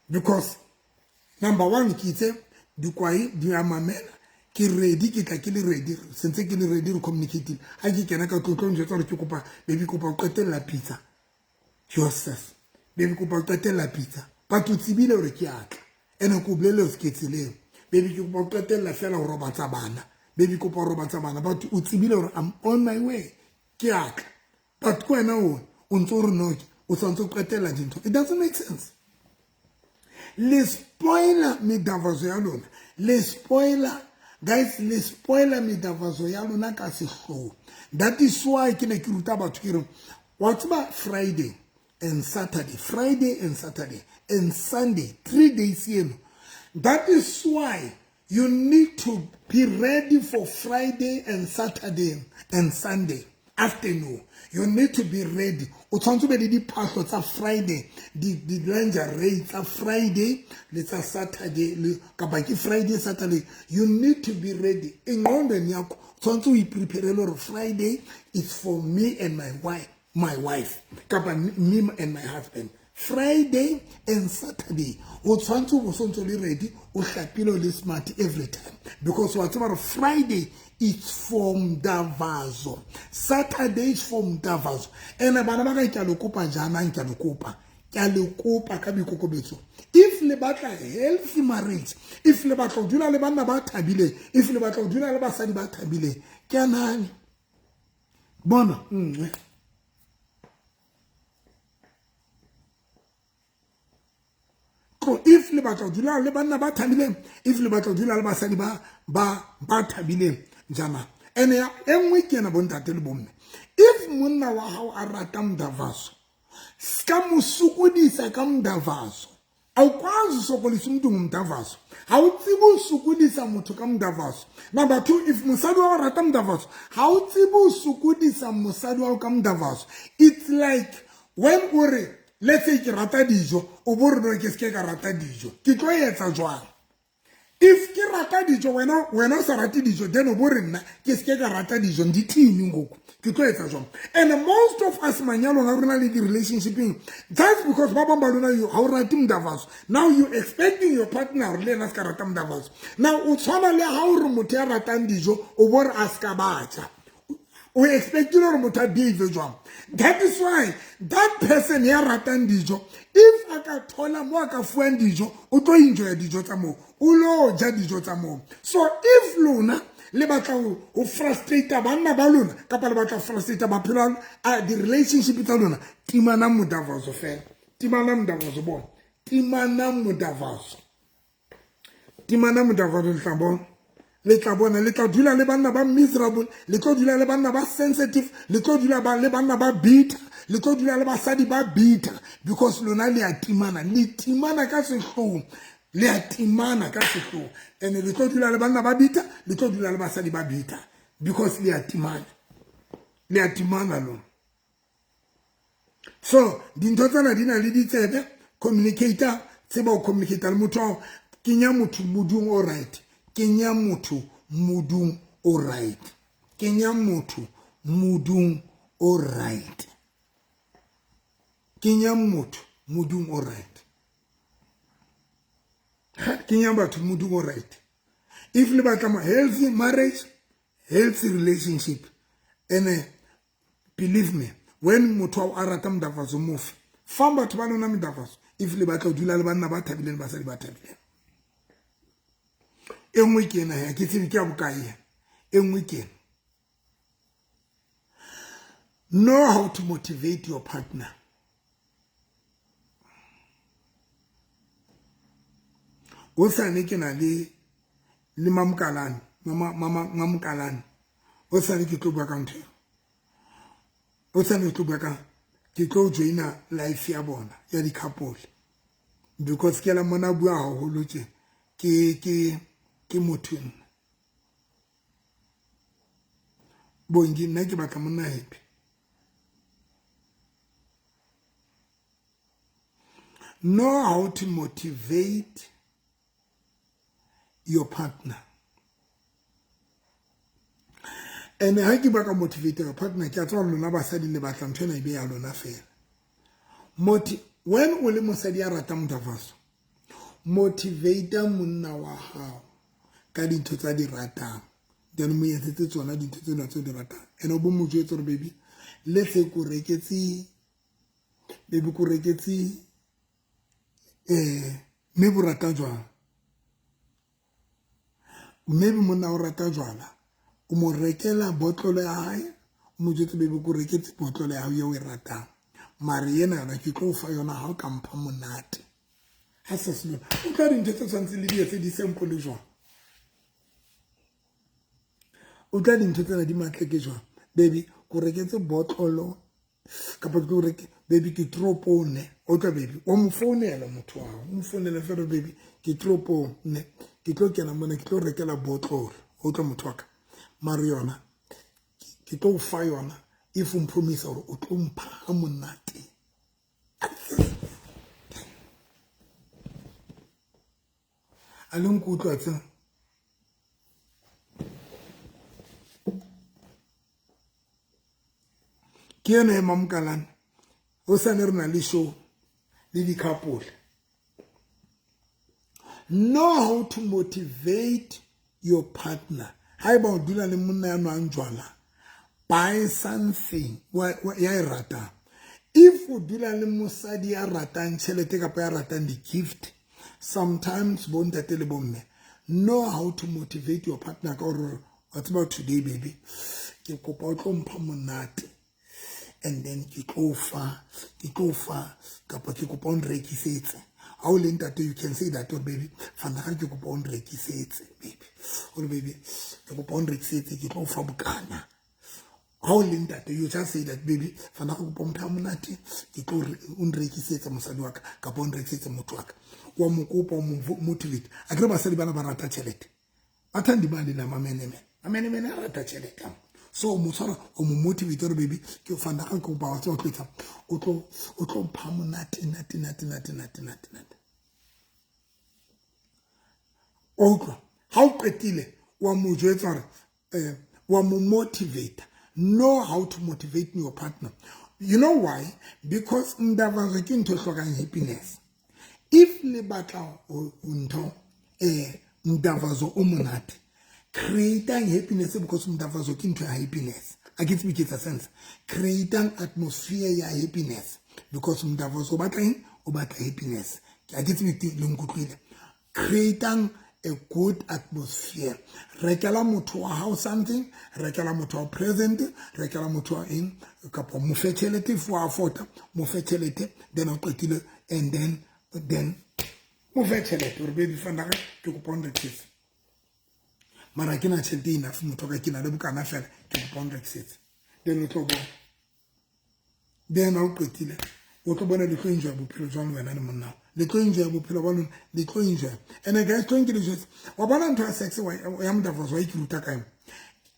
[SPEAKER 1] Because number one, ke itse dikwai di a mamela, ke ready, ke tla ke le ready, sentse ke le ready, re communicate. Ha ke kena ka tlung, tlo njwetsa hore ke kopa baby, kopa o qetella pitsa. Joseph, baby kopa o qetella pitsa. But o tsebile hore ke atla. Ene ke o bolelle hore ke tseleng. Baby ke kopa o qetella fela ho robatsa bana. Baby kopa ho robatsa bana. But o tsebile hore I'm on my way. Ke atla. But ko wena o ntso o re no, o santse o qetella dintho. It doesn't make sense. Le spoiler medavazo ya lona. Le spoiler, guys, le spoiler medavazo ya lona ka sehloho. That is why ke ne ke ruta batho ke re, wa tseba Friday and Saturday, Friday and Saturday and Sunday, 3 days eno. That is why you need to be ready for Friday and Saturday and Sunday afternoon. You need to be ready. O tshwanetse o be le diphahlo tsa Friday, di lingerie tsa Friday le tsa Saturday, le kapa ke Friday, Saturday. You need to be ready. Engqondweni yakho tshwanetse o iprepare hore Friday is for me and my wife, my wife, kapa me and my husband. Friday and Saturday o tshwanetse o bo sontso le ready, o hlapile o le smart every time, because wa tseba hore Friday it's for mdavazo, Saturday is for mdavazo. Ene bana ba ka ke a le kopa jaanang, ke a le kopa, ke a le kopa ka boikokobetso. If le batla healthy marriage, if le batla ho dula le banna ba thabileng, if le batla ho dula le basadi ba thabileng, ke a nane bona nngwe. If le batla ho dula le banna ba thabileng, if le batla ho dula le basadi ba thabileng jana. Ene ya e nngwe ke ena bontate le bomme. If monna wa hao a rata mdavaso, ska mo sokodisa ka mdavaso. Awukwazi usokolisa umuntu ngomdavaso. Ha o tsebe ho sokodisa motho ka mdavaso. Number 2, if mosadi wa hao a rata mdavaso, ha o tsebe ho sokodisa mosadi wa hao ka mdavaso. It's like when o re, let's say ke rata dijo, o bo re no ke seke ka rata dijo. Ke tlo etsa jwang? If ke rata dijo, wena o sa rate dijo, then o bo re nna ke seke ka rata dijo, ndithini ngoku? Ke tlo etsa jwang? And most of us manyalong a rona le di-relationshipeng, just because ba bang ba lona ha o rate mdavaso, now you expecting your partner hore le yena a se ka rata mdavaso. Now o tshwana le ha o re motho ya ratang dijo, o bo re a se ka ba ja. O expectile hore motho a behave jwang? That is why that person ya ratang dijo, if a ka thola mo a ka fuwang dijo, o tlo enjoya dijo tsa moo, o lo ja dijo tsa moo. So if lona le batla ho frustrate banna ba lona, kapa le batla ho frustrate maphelo a di-relationship tsa lona, timanang modavaso fela. Timanang modavaso bona. Timanang modavaso. Timanang modavaso le tla bona. Le tla bona, le tla dula le banna ba miserable, le tlo dula le banna ba sensitive, le tlo dula le banna ba bitter, Le tlo dula le basadi ba bitter because lona le a timana, le timana ka sehloho, le a timana ka sehloho. And le tlo dula le banna ba bitter, le tlo dula le basadi ba bitter because le a timana, le a timana lona. So dintho tsena di na le ditsebe. Communicator, tseba ho communicate le motho ao. Kenya motho modung o right, kenya motho modung o right, kenya motho modung o right, kenya motho modung o right, kenya batho modung o right. If le batla healthy marriage, healthy relationship, and believe me, when motho a rata modafatso, mofe fa batho ba lona medafatso. If le batla ho dula le banna ba thabileng, basadi ba thabileng. E nngwe ke ena ya ke tsebe ke ya bokae. E nngwe ke ena: know how to motivate your partner. O sane ke na le mamokalane, mamokalane o sane ke tlo bua ka ntho, o sane ke tlo bua ka, ke tlo joina life ya bona ya di-couple because ke la mona bua haholo tje. Ke motho nna Bongi, nna ke batla monna happy. Know how to motivate your partner. And ha ke baka motivate your partner, ke a tseba lona basadi le batla ntho ena e be ya lona fela. When o le mosadi ya ratang modafaso, motivate monna wa hao ka dintho tsa di ratang, then mo etsetse tsona dintho tsena tse di ratang. And o bo mo jwetse hore, baby, le se ko reketse, baby, ko reketse mme bo rata jwang, maybe monna o rata jwala, o mo rekela botlolo ya hae, o mo jwetse, baby, ko reketse botlolo ya hao eo o e ratang, mare ena yona ke tlo o fa yona ha o ka mpha monate. Ha se se o tla dintho tse tshwanetseng le di etse di simple jwang, o tla dintho tsena di matle ke jwang. Baby, ko reketse botlolo kapa ke tlo reke, baby, ke toropong ne o tla, baby, o mo founela motho wa hao, o mo founela fela, baby, ke toropong ne, ke tlo kena mona, ke tlo rekela botlolo, o tla motho wa ka, mare yona ke tlo o fa yona if o mpromisa hore o tlo mpha ha monate. A le nkutlwa tse ke ena e mamokalane o sane re na le show le di-couple. Know how to motivate your partner. Haeba o dula le monna ya nwang jwala, buy something ya e ratang. If o dula le mosadi ya ratang tjhelete kapa ya ratang di-gift, sometimes bontate le bomme, know how to motivate your partner ka hore, wa tseba, today, baby, ke kopa o tlo mpha monate and then ke tlo fa kapa ke kopa o nrekisetse. Ha o le ntate, you can say that, oh baby, fana ke kopa o nrekisetse, baby, o baby, ke kopa o nrekisetse, ke tlo fa bokana. Ha o le ntate, you just say that, baby, fana ke kopa o mpha monate, ke tlo o nrekisetse mosadi wa ka kapa o nrekisetse motho wa ka. Wa mo kopa, o mo motivate. Akere basadi bana ba rata tjhelete, ba thanda imali namamenemene, amenemene a rata tjhelete. So o mo tshwara, o mo motivate gore, baby, ke fana ga ke kopa, wa tseba, o tlo etsa, o tlo mpha monate nate nate nate nate nate nate. O utlwa ha o qetile, wa mo jwetsa hore wa mo motivate. Know how to motivate your partner. You know why? Because mdavazo ke ntho e hlokang happiness. If le batla ntho mdavazo o monate, creatang happiness because mdavazo ke ntho ya happiness. A ke tsebe ke etsa sense. Creatang atmosphere ya happiness because mdavazo o batla eng? O batla happiness. A ke tsebe le nkutlwile. Creatang a good atmosphere. Rekela motho wa hao something, rekela motho wa present, rekela motho wa eng, kapa mo fe tjhelete if wa afford, mo fe tjhelete. Then o qetile, and then mo fe tjhelete hore, baby, fana ke kopa o nrekisetse, mara ke na tjhelete enough, motho ka ke na le bokana fela, ke kopa o nrekisetse. Then o tlo bona. Then ha o qetile o tlo bona le tlo enjoy bophelo jwang le wena le monna, le tlo enjoy bophelo ba lona, le tlo enjoy. And guys, tlo nke le jwetse, wa bona ntho ya sex ya mdavazo wa e ke ruta ka yona.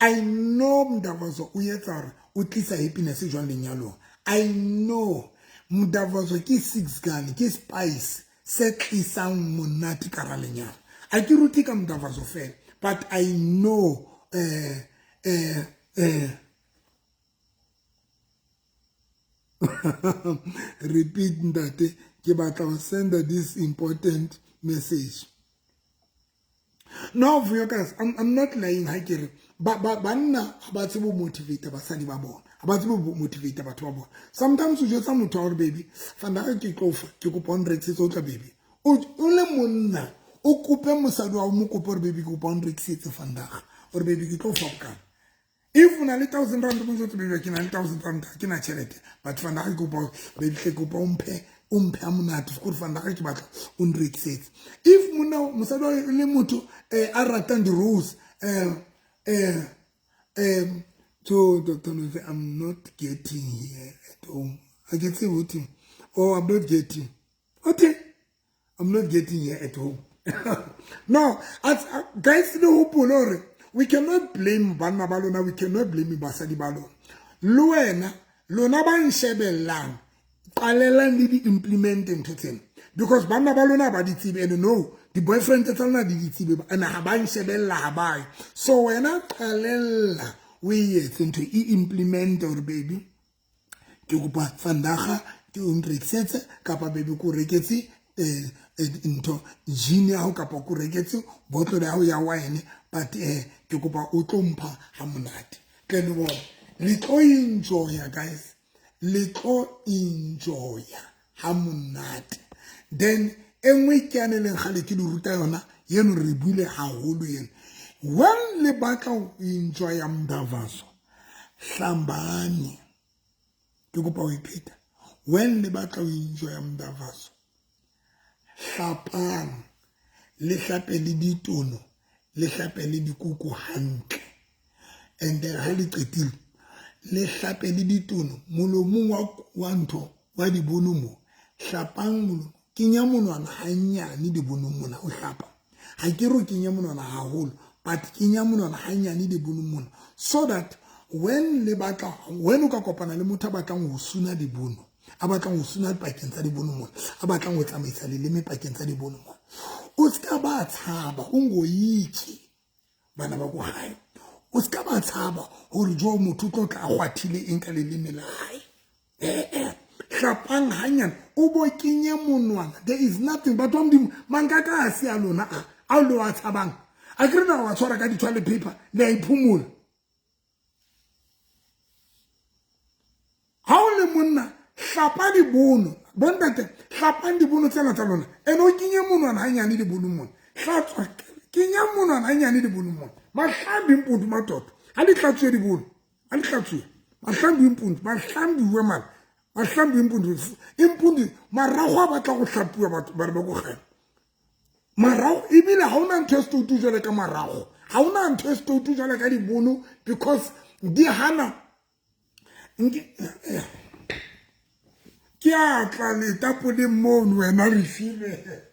[SPEAKER 1] I know mdavazo o etsa hore o tlisa happiness jwang lenyalong. I know mdavazo ke six gun, ke spice se tlisang monate ka ra lenyalo. A ke rute ka mdavazo fela, but I know repeat ntate, ke batla ho senda this important message. No, Vuyokazi, I'm not lying. Ha ke re banna ha ba tsebe ho motivate basadi ba bona, ha ba tsebe ho motivate batho ba bona. Sometimes o jwetsa motho wa hore baby fanda ke tlo fa, ke kopa o nrekisetse, o tla baby. O le monna o kope mosadi wa mo kope hore baby ke kopa o nrekisetse fandaga, or baby ke tlo fa bokana. If o na le 1000 rand, mo jwetse baby ke na le 1000 rand, ke na tjhelete, but fandaga ke kopa baby ke kopa o mphe, o mphe a monate gore fandaga ke batla o nrekisetse. If monna mosadi wa le motho a ratang di-rose, so Dr. Nofe, I'm not getting here at home. I get say what? Oh, I'm not getting. Okay, I'm not getting here at home. No, as guys, le hopole hore we cannot blame banna ba lona, we cannot blame basadi ba lona. Le wena, lona ba nshebellang, qalelang le di-implement ntho tsena, because banna ba lona ba di tsebe, and no, di-boyfriend tsa lona di di tsebe, and ha ba nshebella ha ba ye. So wena qalella o e etse ntho, e implement hore baby ke kopa fandaga ke o nrekisetse, kapa baby ke o reketse ntho gin ya hao, kapa ke o reketse botlolo ya hao ya wine, but ke kopa o tlo mpha ha monate. Tle le bone, le tlo enjoya guys, le tlo enjoya ha monate. Then e nngwe ke yane leng kgale ke le ruta yona, yeno re buile haholo eno. When le batla ho enjoya mdavazo, hlambani. Ke kopa ho ipheta. When le batla ho enjoya mdavazo, hlapang, le hlape le ditono, le hlape le dikuku hantle. And then ha le qetile, le hlape le ditono molomong wa ntho wa dibono mo. Hlapang molomo, kenya monwana hanyane dibonong mona o hlapa. Ha ke re o kenya monwana haholo, but kenya monwana hanyane dibonong mona, so that when le batla, when o ka kopana le motho a batlang ho suna dibono, a batlang ho suna pakeng tsa dibono mona, a batlang ho tsamaisa leleme pakeng tsa dibono mona, o ska ba tshaba, o ngoyiki bana ba ko gae, o ska ba tshaba hore jo motho o tlo tla a kgwathile eng ka leleme la hae. Hlapang hanyane, o bo kenye monwana. There is nothing. Batho ba Modimo, mankaka a se a lona a le wa tshabang. A ke re na wa tshwara ka di-toilet paper, le a iphumola. Ha o le monna, hlapa dibono. Bontate, hlapang dibono tsena tsa lona. Ene o kenye monwana hanyane dibonong mona. Hlatswa, kenya monwana hanyane dibonong mona. Mahlambi mpundu matoto. Ha di hlatsuwe dibono. Ha di hlatsuwe. Mahlambi mpundu, mahlambiwe man. Mahlambi mpundu. Impundu, marago a batla go hlapiwa batho ba re ba ko gae. Marago, ebile ha ona ntho e setoutu jwale ka marago. Ha ona ntho e setoutu jwale ka dibono, because di hana. Ke a tla letapoleng mono wena re filwe.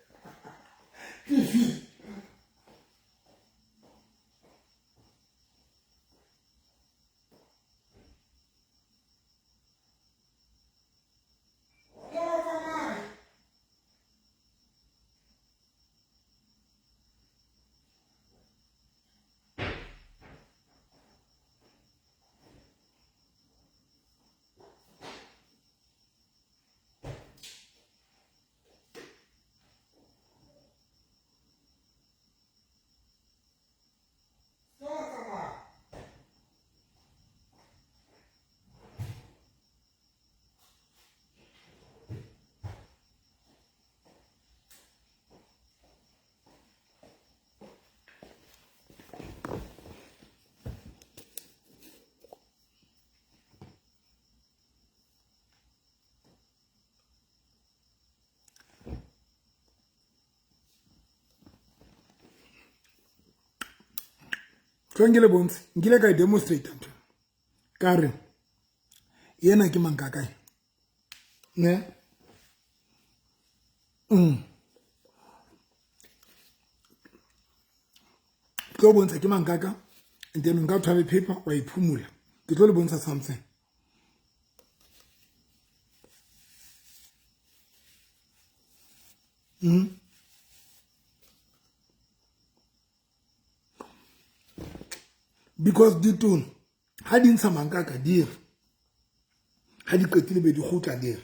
[SPEAKER 1] Nkile bontshe, nkile ka e demonstrate ntho. Ka re yena ke mankakae. Ne? Tlo bontsha ke mankaka and then nka toilet paper wa iphumula. Ke tlo le bontsha something. Because ditono ha di ntsha mankaka di re ha di qetile be di kgutla di re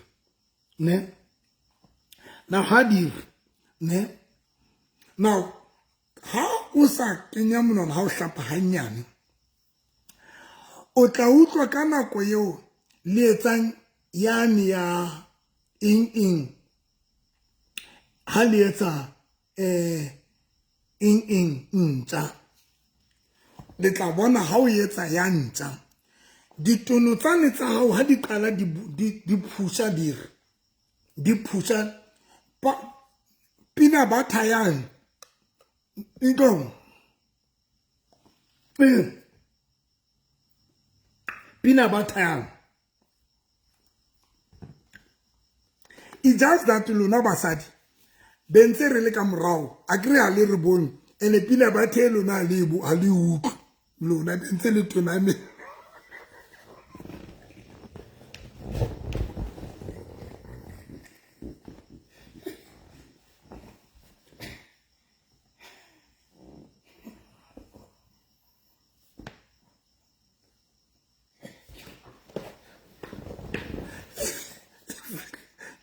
[SPEAKER 1] ne. Now ha di re ne. Now ha o sa kenya monwana ha o hlapa hanyane, o tla utlwa ka nako eo le etsang yane ya eng eng, ha le etsa eng eng ntja, le tla bona ha o etsa ya ntja, ditono tsane tsa hao ha di qala di phusha di re, di phusha pina butter yang ntong pina butter yang. It's just that lona basadi be ntse re le ka morao, a kry ha le re bone, ene pina butter e lona ha le ha le utlwe lona be ntse le toname.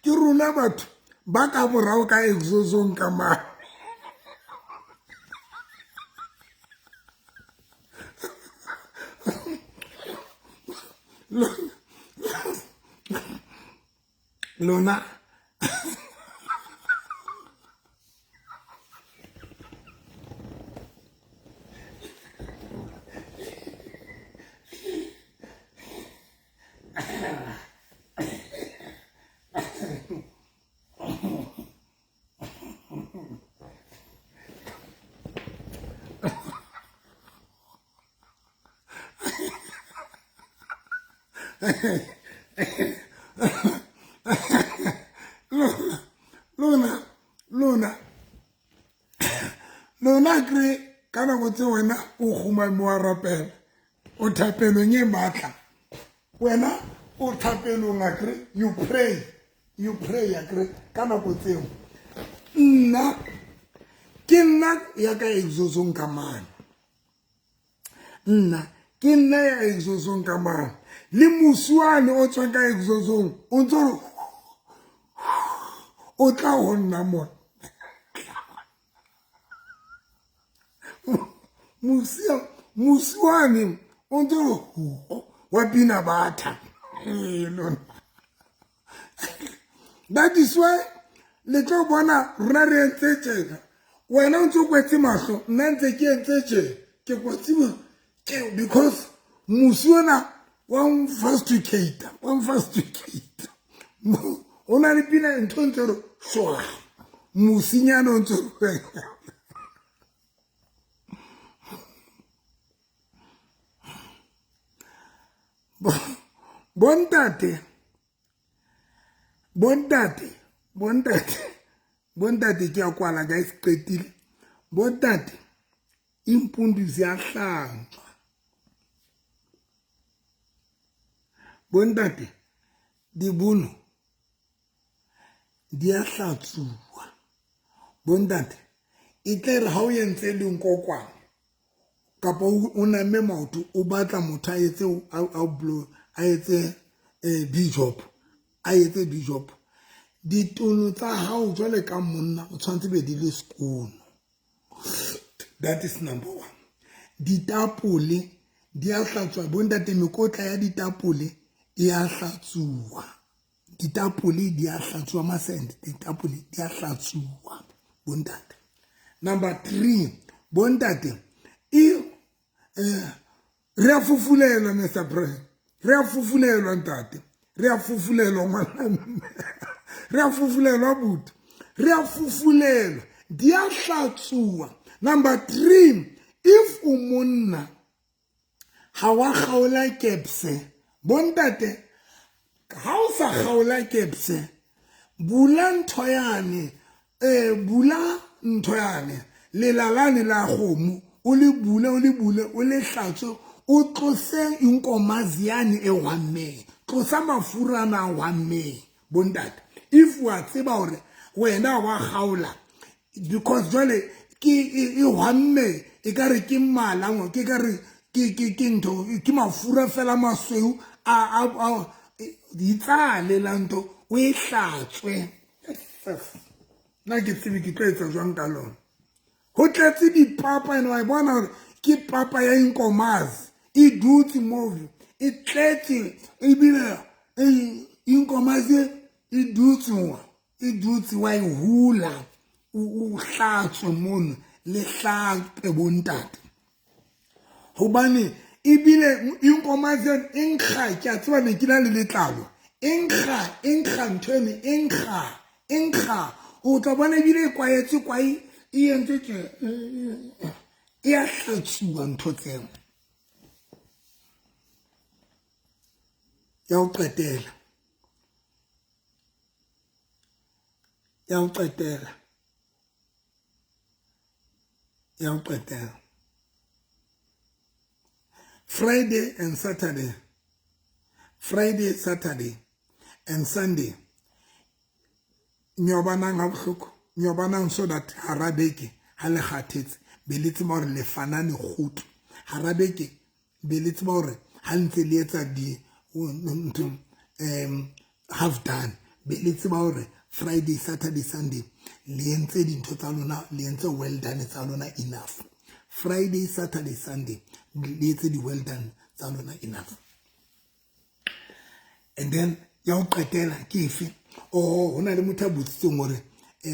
[SPEAKER 1] Ke rona batho ba ka morao ka exosong ka mang. Lona lona kre ka nako tse wena o kgumame wa rapela, o thapelong e matla, wena o thapelong a kre, you pray, you pray a kre ka nako tseo. Nna ke nna ya ka exosong ka mane, nna ke nna ya exosong ka mane, le mosuane o tswang ka exosong o ntse o re o tla ho nna mona. Mosuane o ntse o re wa pina butter. Lona. That is why le tlo bona rona re entse tjena, wena o ntse o kwetse mahlo, nna ntse ke entse tjena, ke kwetse ke because mosi ona wa mfasticate, wa mfasticate. O na le pina ntho ntse re shwa, mosinyana o ntse re bontate, bontate, bontate, bontate ke a kwala guys, qetile. Bontate, impundu ziyahlanzwa. Bontate, dibono di a hlatsuwa. Bontate, e tle re ha o entse lenkokwane kapa o name maoto, o batla motho a etse a blow, a etse B-job, a etse B-job. Ditono tsa hao jwale ka monna o tshwanetse be di le sekono. That is number one. Ditapole di a hlatswa. Bontate, mekotla ya ditapole e a hlatsuwa. Ditapole di a hlatsuwa masende, ditapole di a hlatsuwa bontate. Number 3, bontate, e re a fufulelwa Mr. President, re a fufulelwa ntate, re a fufulelwa ngwana, re a fufulelwa buti, re a fufulelwa, di a hlatsuwa. Number 3, if o monna ha wa kgaola kepse, bontate, Ha o sa kgaola kepse, bula ntho yane, bula ntho yane, lelalane la kgomo, o le bule, o le bule, o le hlatswe, o tlose inkomazi yane e hwammeng, tlosa mafura ana a hwammeng, bontate. If wa tseba hore wena wa kgaola, because jwale ke e hwamme, e ka re ke mala, ke ka re ke ntho, ke mafura fela masweu a itsale la ntho, o e hlatswe. Nna ke tsebe ke tlo etsa jwang ka lona. Ho tletse dipapa, ene wa e bona hore ke papa ya inkomazi, e dutse moo, e tletse, ebile inkomazi e dutse mo, e dutse, wa e hula, o hlatswe mono, le hlape bontate. Hobane ebile inkomazi yone e nkga, ke a tseba ne ke na le letlalo, e nkga, e nkga ntho eno, e nkga, e nkga. O tla bona ebile e kwaetse kwai, e entse tje, e a hlatsuwa ntho tseo. Ya ho qetela, ya ho qetela, ya ho qetela. Friday and Saturday, Friday, Saturday and Sunday, nyobanang ha bohloko, nyobanang so that hara beke ha le kgathetse be le tseba hore le fana lekgutlo. Hara beke be le tseba hore ha ntse le etsa di ntho, half done, be le tseba hore Friday, Saturday, Sunday le entse dintho tsa lona, le entse well done tsa lona enough. Friday, Saturday, Sunday le etse di well done tsa lona enough. And then ya ho qetela ke efe? Oh, ho na le motho a botsitseng hore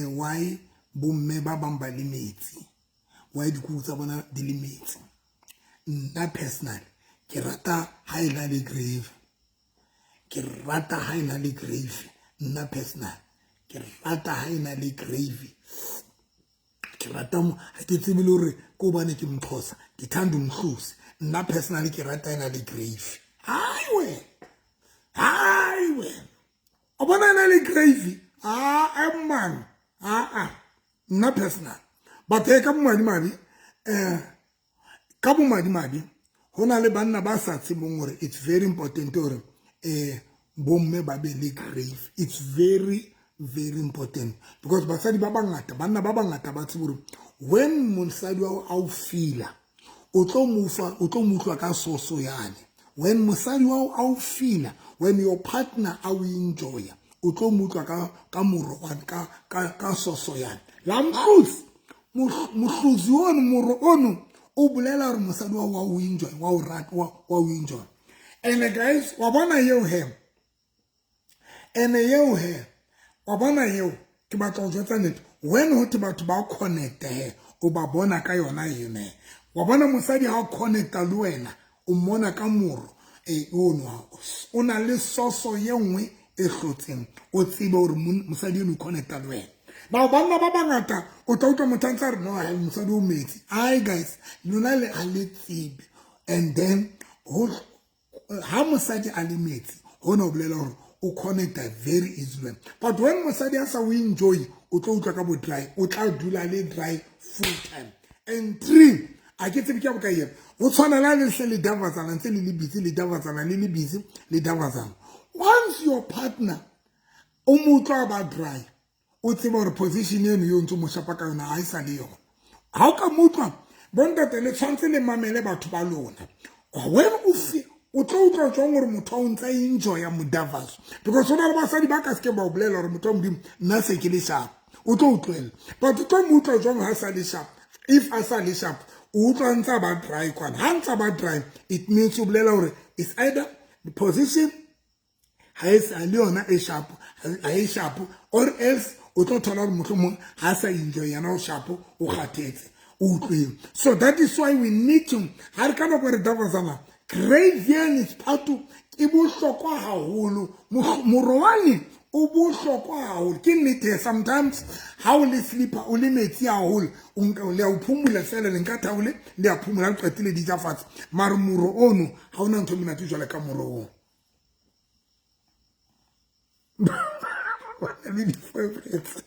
[SPEAKER 1] why bomme ba bang ba le metsi, why dikuku tsa bona di le metsi. Nna personally ke rata ha e na le gravy, ke rata ha e na le gravy. Nna personally ke rata ha e na le gravy, ke rata mo, ha ke tsebe le hore ke hobane ke Moxhosa, ke thanda umhluzi. Nna personally ke rata e na le gravy. Hai wena, hai wena, o bona e na le gravy, a man, a nna personal. But he ka bomadimabe, ka bomadimabe ho na le banna ba sa tsebeng hore it's very important hore bomme ba be le gravy. It's very, very important, because basadi ba bangata, banna ba bangata ba tsebe hore when mosadi wa hao a o fila, o tlo mo fa, o tlo mo utlwa ka soso yane. When mosadi wa hao a o fila, when your partner a o enjoya, o tlo mo utlwa ka moro wa, ka soso yane. La mohlozi, mohlozi ono, moro ono, o bolela hore mosadi wa hao wa o enjoy, wa o rata, wa o enjoy. And guys, wa bona eo he, and eo he, wa bona eo, ke batla ho jwetsa nnete. When ho thwe batho ba connect he, o ba bona ka yona eno. Wa bona mosadi ha o connecta le wena, o mmona ka moro, ono ha o na le soso ye nngwe e hlotseng, o tsebe hore mosadi eno o connecta le wena. Now banna ba bangata o tla utlwa motho a ntse a re no, hai, mosadi o metsi. Ai guys, lona le ha le tsebe. And then ha mosadi a le metsi, hona ho bolela hore o connecta very easily. But when mosadi a sa o enjoy, o tlo utlwa ka bo dry, o tla dula le dry full time. And three, a ke tsebe ke ya bokae ena. Ho tshwana le ha le hle le davatsana, ntse le le busy, le davatsana, le le busy, le davatsana. Once your partner o mo utlwa ba dry, o tsebe hore position eno eo ntse o mo shapa ka yona ha e sa le yona. Ha o ka mo utlwa, bontate le tshwanetse le mamele batho ba lona. When o fi, o tlo utlwa jwang hore motho o ntse a enjoya modavaso? Because ho na le basadi ba ka se ke ba o bolela hore motho wa Modimo nna se ke le sharp. O tlo utlwela. But o tlo mo utlwa jwang ha sa le sharp? If a sa le sharp, o utlwa ntse a ba dry kwana. Ha ntse a ba dry, it means o bolela hore it's either the position ha e sa le yona e sharp, ha e sharp, or else o tlo thola hore mohlomong ha sa enjoy yena o sharp, o kgathetse, o utlweng. So that is why we need to, ha re ka nako re davatsana, gravy is part e bohlokwa haholo. Morowane o bohlokwa haholo. Ke nnete, sometimes ha o le sleeper, o le metsi haholo, o nka, le a o phumula fela, le nka thaole, le a phumula, le qetile di ja fatshe. Mare moro ono, ha ona ntho e monate jwalo ka moro ono. Ba na le di-favorites.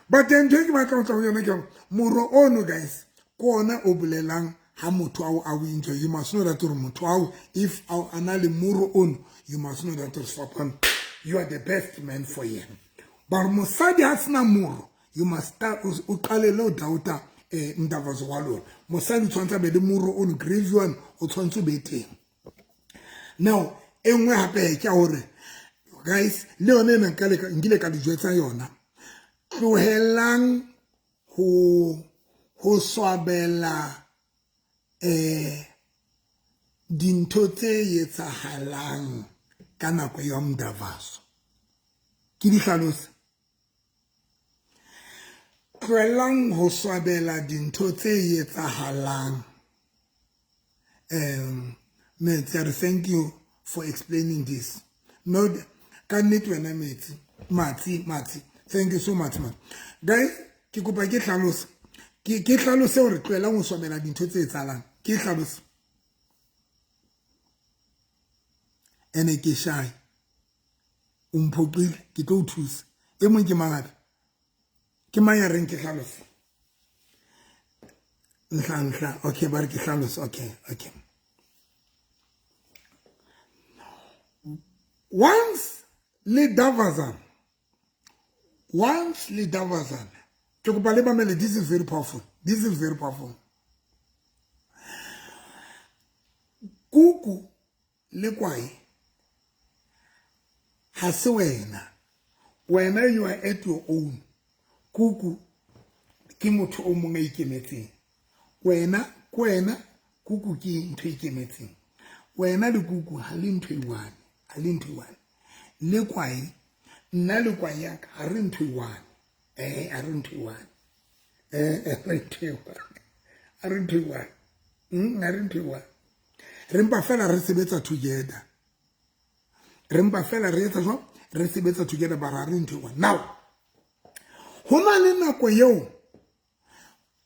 [SPEAKER 1] But ntho e ke batla ho tla ho yona ke hore moro ono, guys, ke ona o bolelang ha motho ao a o enjoy. You must know that hore motho ao, if a na le moro ono, you must know that hore sefapano, you are the best man for yena. But mosadi ha sena moro, you must start o qalele ho doubta mdavazo wa lona. Mosadi o tshwanetse a be le moro ono, gravy one o tshwanetse o be teng. Now e nngwe hape ke ya hore, guys, le yona ena nkile ka le jwetsa yona. Tlohelang ho swabela dintho tse etsahalang ka nako ya mdavazo. Ke di hlalose. Tlohelang ho swabela dintho tse etsahalang. Metsi a re thank you for explaining this. No, ka nnete wena Metsi, Matsi, Matsi, thank you so much, man. Guys, ke kopa ke hlalose. Ke hlalose hore tlohelang ho swabela dintho tse etsahalang. Ke hlalose. Ene ke shy. O mphoqile, ke tlo o thusa. E mong ke mang hape? Ke mang ya reng ke hlalose? Nhlanhla. Okay, ba re ke hlalose. Okay, okay. Once le davazana, once le davazana, ke kopa le mamele, this is very powerful. This is very powerful. Kuku le kwae ha se wena. Wena you are at your own. Kuku ke motho o mong a ikemetseng. Wena ke wena, kuku ke ntho e ikemetseng. Wena le kuku ha le ntho e one, ha le ntho e one. Le kwae, nna le kwae ya ka ha re ntho e one. Ha re ntho e one. Ha re ntho e one. Ha re ntho e one. Ha re ntho e one. Re mpa fela re sebetsa together. Re mpa fela re etsa jwang? Re sebetsa together, but ha re ntho e one. Now, ho na le nako eo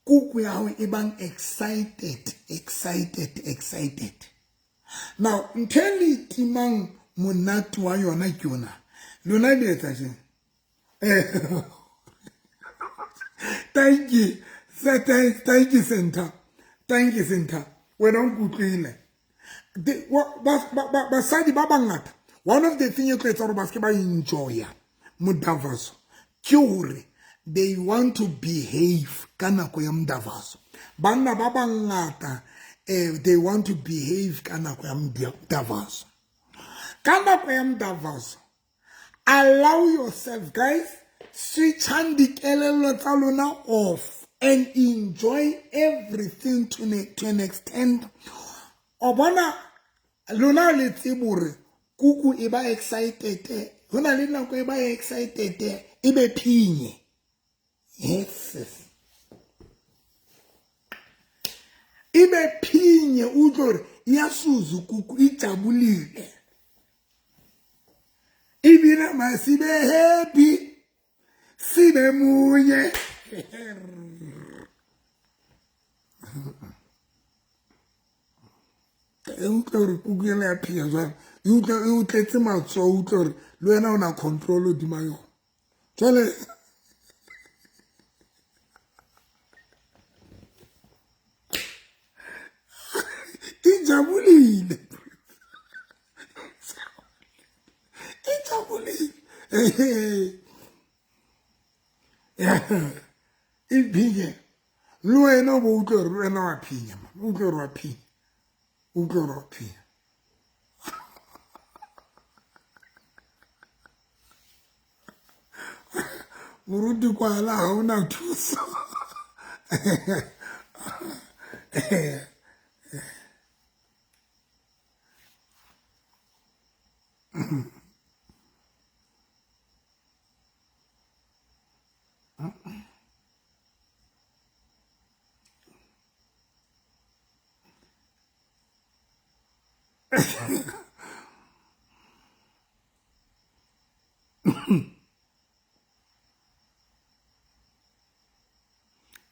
[SPEAKER 1] kuku ya hao e bang excited, excited, excited. Now, ntho e le timang monate wa yona ke yona. Lona le etsa jeng? Thank you. Thank you, Center. Thank you, Center. Wena o nkutlwile. Basadi ba bangata, one of the thing e tlo etsa hore ba se ke ba enjoya modavaso ke hore they want to behave ka nako ya modavaso. Banna ba bangata, they want to behave ka nako ya modavaso. Ka nako ya modavaso, allow yourself, guys, switchang dikelello tsa lona off and enjoy everything to an extent. O bona lona le tsebe hore kuku e ba excited, ho na le nako e ba excited e be phinye. Yes. E be phinye, o utlwe hore ya suzu kuku e jabulile. Ebile masibe happy, sibe munye. E utlwe hore kuku ena ya phinya jwang, e utlwe e o tletse matsoho, o utlwe hore le wena o na control hodima yona. Jwale e jabulile. E jabulile. E phinye. Le wena o bo utlwe hore le wena wa phinya, man. O utlwe hore wa phinya. O utlwe hore wa phinya. Moruti kwala ha ona thuso.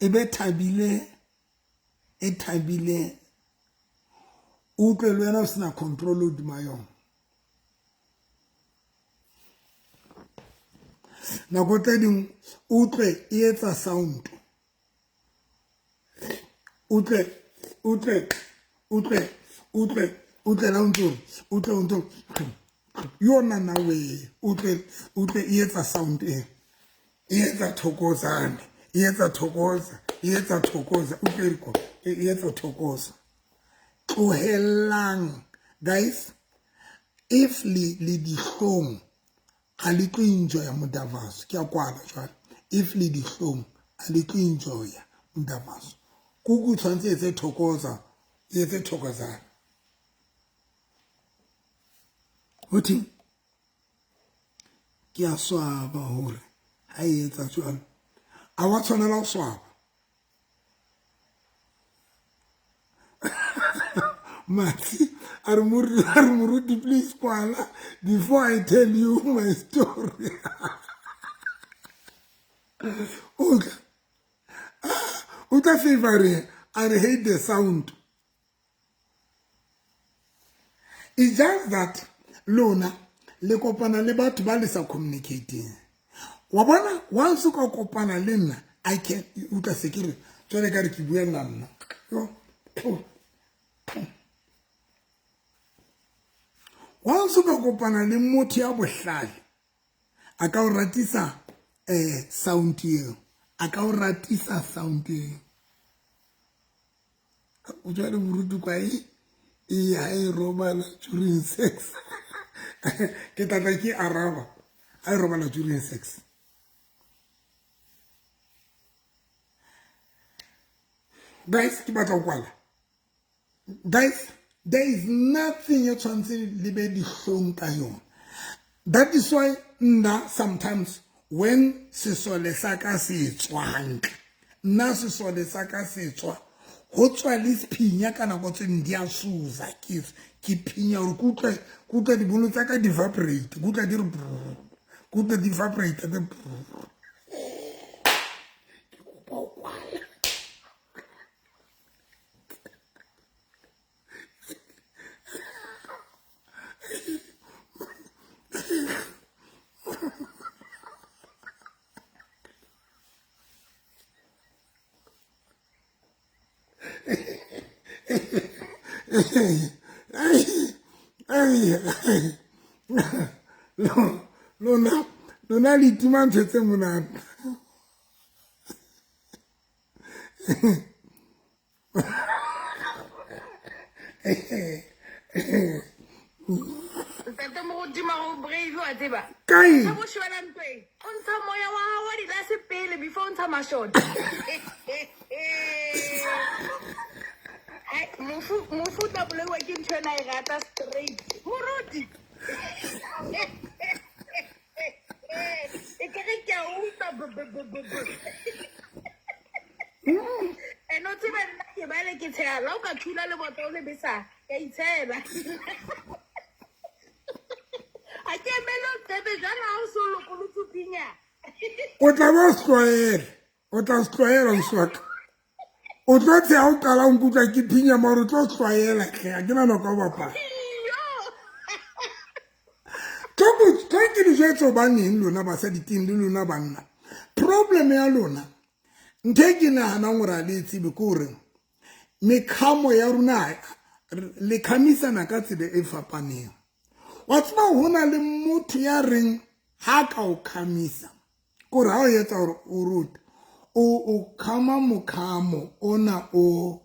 [SPEAKER 1] E be thabile, e thabile, o utlwe le wena o sena control hodima yona. Nako tse ding utlwe e etsa sound. Utlwe utlwe utlwe utlwe utlwe la ntso utlwe ntso yona na we utlwe utlwe e etsa sound e e etsa thokozane e etsa thokoza e etsa thokoza utlwe ko e etsa thokoza. Tlohellang guys, if le le dihlong ga le tlo enjoya modavaso. Ke a kwala jwale, if le dihlong a le tlo enjoya modavaso. Kuku tshwanetse etse thokoza, e etse thokozana. Hothi ke a swaba hore ha e etsa jwalo a wa tshwanela ho swaba. Matsi a re moruti please kwala before I tell you my story. O tla favor a re hate the sound. It's just that lona le kopana le batho ba le sa communicating. Wa bona once o ka kopana le nna I can utlwa se ke re jwale ka re ke buella nna. Once o ka kopana le motho ya bohlale a ka o ratisa sound eo, a ka o ratisa sound eo. O jwale moruti kwa e e ha e robala during sex. Ke tla tla ke araba ha e robala during sex. Guys, ke batla ho kwala. Guys, there is nothing e tshwanetse le be dihlong ka yona. That is why nna sometimes when sesole sa ka se tswa hantle, nna sesole sa ka se tswa ho tswa le sephinya ka nako tse ding di a suza, ke phinya hore ke utlwe ke utlwe dibolo tsa ka di vibrate, ke utlwa di re brrr, ke utlwe di vibrate di brrr. Ke kopa ho kwala. Lona lona le itima ntho tse monate.
[SPEAKER 6] Ntate mogodima go brave wa tseba.
[SPEAKER 1] Kae?
[SPEAKER 6] Ka boshwela ntweng. O ntsha moya wa hao wa dilase pele before o ntsha mashota. Ai, mofu mofu tla bolaiwa ke ntho ena e rata straight. Moruti. E ke re ke a utlwa b b b b b. Ene o tsebe nna ke bale ke tshela la o ka thula le botho o le besa ka itshela. A ke emele o qete jwale ha o so lokolotse pinya.
[SPEAKER 1] O tla ba o se tlwaele, o tla se tlwaela ausi wa ka. O tlo tsheha o qala o nkutlwa ke phinya mare o tlo tlwaela hle, ha ke na nako ya ho bapala. Tlo ke le jwetse hobaneng lona basadi teng le lona banna. Problem ya lona ntho e ke nahanang hore ha le e tsebe ke hore mekhamo ya rona le khamisana ka tsela e fapaneng. Wa tseba ho na le motho ya reng ha ka o khamisa kore ha o etsa hore o rute o khama mokhamo ona o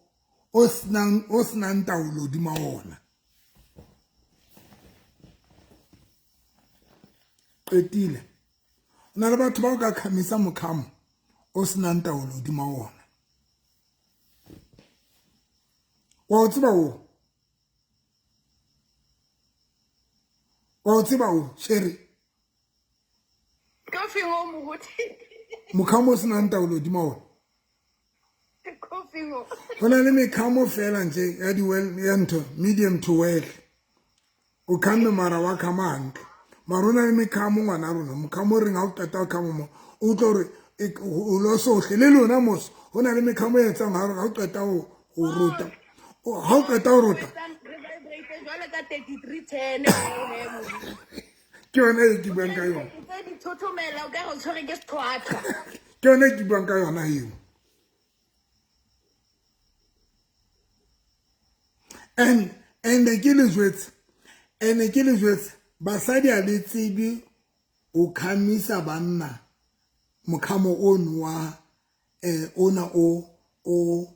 [SPEAKER 1] o senang taolo hodima ona. Qetile. O na le batho ba o ka khamisa mokhamo o senang taolo hodima ona. Wa o tseba o? Wa o tseba o, Sherry?
[SPEAKER 6] Ke o feng o moruti?
[SPEAKER 1] Mokhamo o senang taolo hodima ona.
[SPEAKER 6] Ke o feng o?
[SPEAKER 1] Ho na le mekhamo fela nje ya di well ya ntho medium to well. O khame mara wa khama hantle. Mara ho na le mekhamo ngwana rona, mokhamo o reng ha o qeta ho khama mo, o utlwa hore o lo sohle le lona mos. Ho na le mekhamo e etsang ha o qeta ho rota. Ha o qeta ho rota.
[SPEAKER 6] Re vibrate jwalo ka 3310 o he moruti.
[SPEAKER 1] Ke yona e ke buang ka yona.
[SPEAKER 6] Tse dithoto Thothomela o ka re o tshwere ke sethwathwa.
[SPEAKER 1] Ke yone e ke buang ka yona eo. And ke le jwetse, and ke le jwetse, basadi a le tsebe o khamisa banna mokhamo ono wa ona o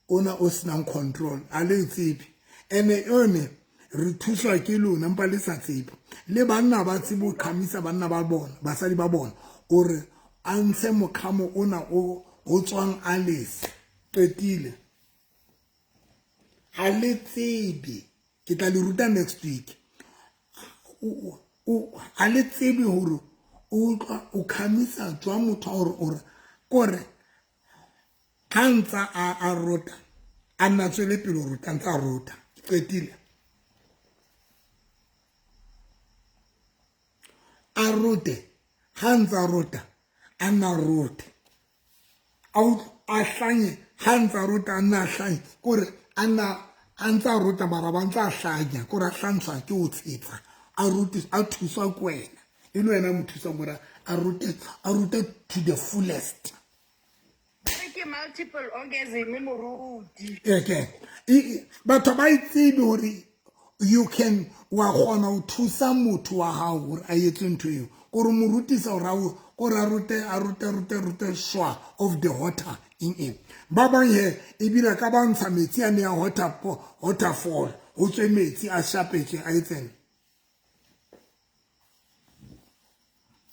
[SPEAKER 1] ona o senang control, a le tsebe. Ene yone re thuswa ke lona mpa le sa tsebe. Le banna ba tsebe ho khamisa banna ba bona, basadi ba bona, hore a ntshe mokhamo ona o tswang a lese. Qetile. Ha le tsebe. Ke tla le ruta next week. Ha le tsebe hore o utlwa o khamisa jwang motho hore o kore ha ntsa a rota, a nna tswele pele ho rota, ntsa rota. Qetile. A rote, ha ntsa rota, a nna rote. A hlanye, ha ntsa rota, a nna hlanye. Kore a nna a ntsa rota mara ba ntsa hlanya, kore a hlantshwa ke o tshetsa. A rote, a thuswa ke wena. E le wena mo thusang hore a rote to the fullest.
[SPEAKER 6] Ke multiple orgasm moruti.
[SPEAKER 1] Okay. Batho ba itsebe hore you can wa kgona ho thusa motho wa hao hore a etse ntho eo. Kore mo rutisa hore kore a rote shwa of the water in it. Ba bang he ebile ka ba ntsha metsi a ne a waterfall, ho tswe metsi a shapetse a etseng.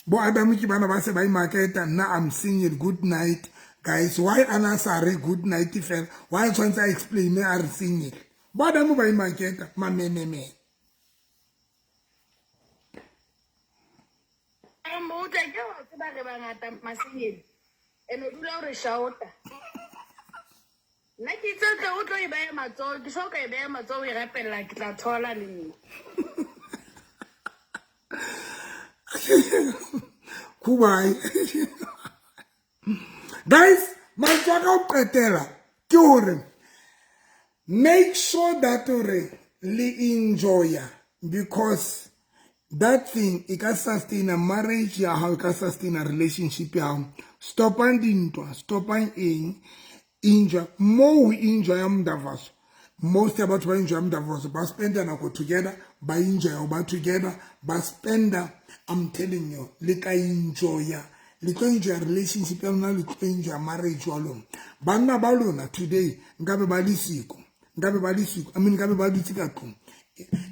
[SPEAKER 1] Bo Adam ke bana ba se ba imaketa, nna I'm singing good night guys. Why ana sa re good night fela? Why tshwantse a explain a re singing? Bo Adam ba imaketa mameneme.
[SPEAKER 6] Motla ke wa tseba re bangata masingeli. Ene o dula o re shauta. Nna ke itse o tlo e beha matsoho, ke so ka e beha matsoho o e rapella ke tla thola le nna.
[SPEAKER 1] Kubai. Guys, mantswe a ka ho qetela ke hore make sure that hore le enjoy, because that thing e ka sustain a marriage ya hao, e ka sustain a relationship ya hao. Stopang dintwa, stopang eng, enjoy. Mo ho enjoy mdavaso. Most ya batho ba enjoy mdavaso, ba spenda nako together, ba enjoy ba together, ba spenda. I'm telling you, le ka enjoy, le tlo enjoy relationship ya lona, le tlo enjoy marriage wa lona. Banna ba lona today nkabe ba le siko, nkabe ba le siko, I mean nkabe ba dutse ka tlung.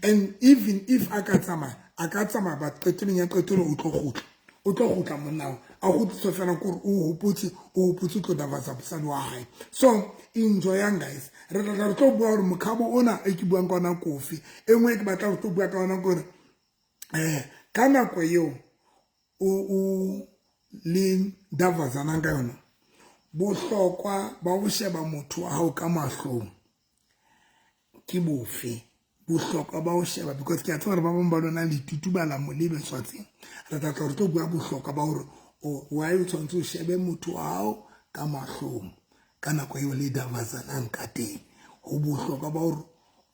[SPEAKER 1] And even if a ka tsamaya ba qetelong ya qetelo o tlo kgutla. O tlo kgutla monna a kgutliswa fela kore o hopotse tlo davatsa mosadi wa hae. So enjoyang guys. Re tla re tlo bua hore mokhabo ona e ke buang ka ona kofi. E nngwe ke batla re tlo bua ka ona kore ka nako eo o le davatsanang ka yona, bohlokwa ba ho sheba motho wa hao ka mahlong ke bofe? Bohlokwa ba ho sheba, because ke a tseba hore ba bang ba lona le tutubala molebe tshwatseng. Re tla tla re tlo bua bohlokwa ba hore why o tshwanetse o shebe motho wa hao ka mahlong ka nako eo le davatsanang ka teng. Ho bohlokwa ba hore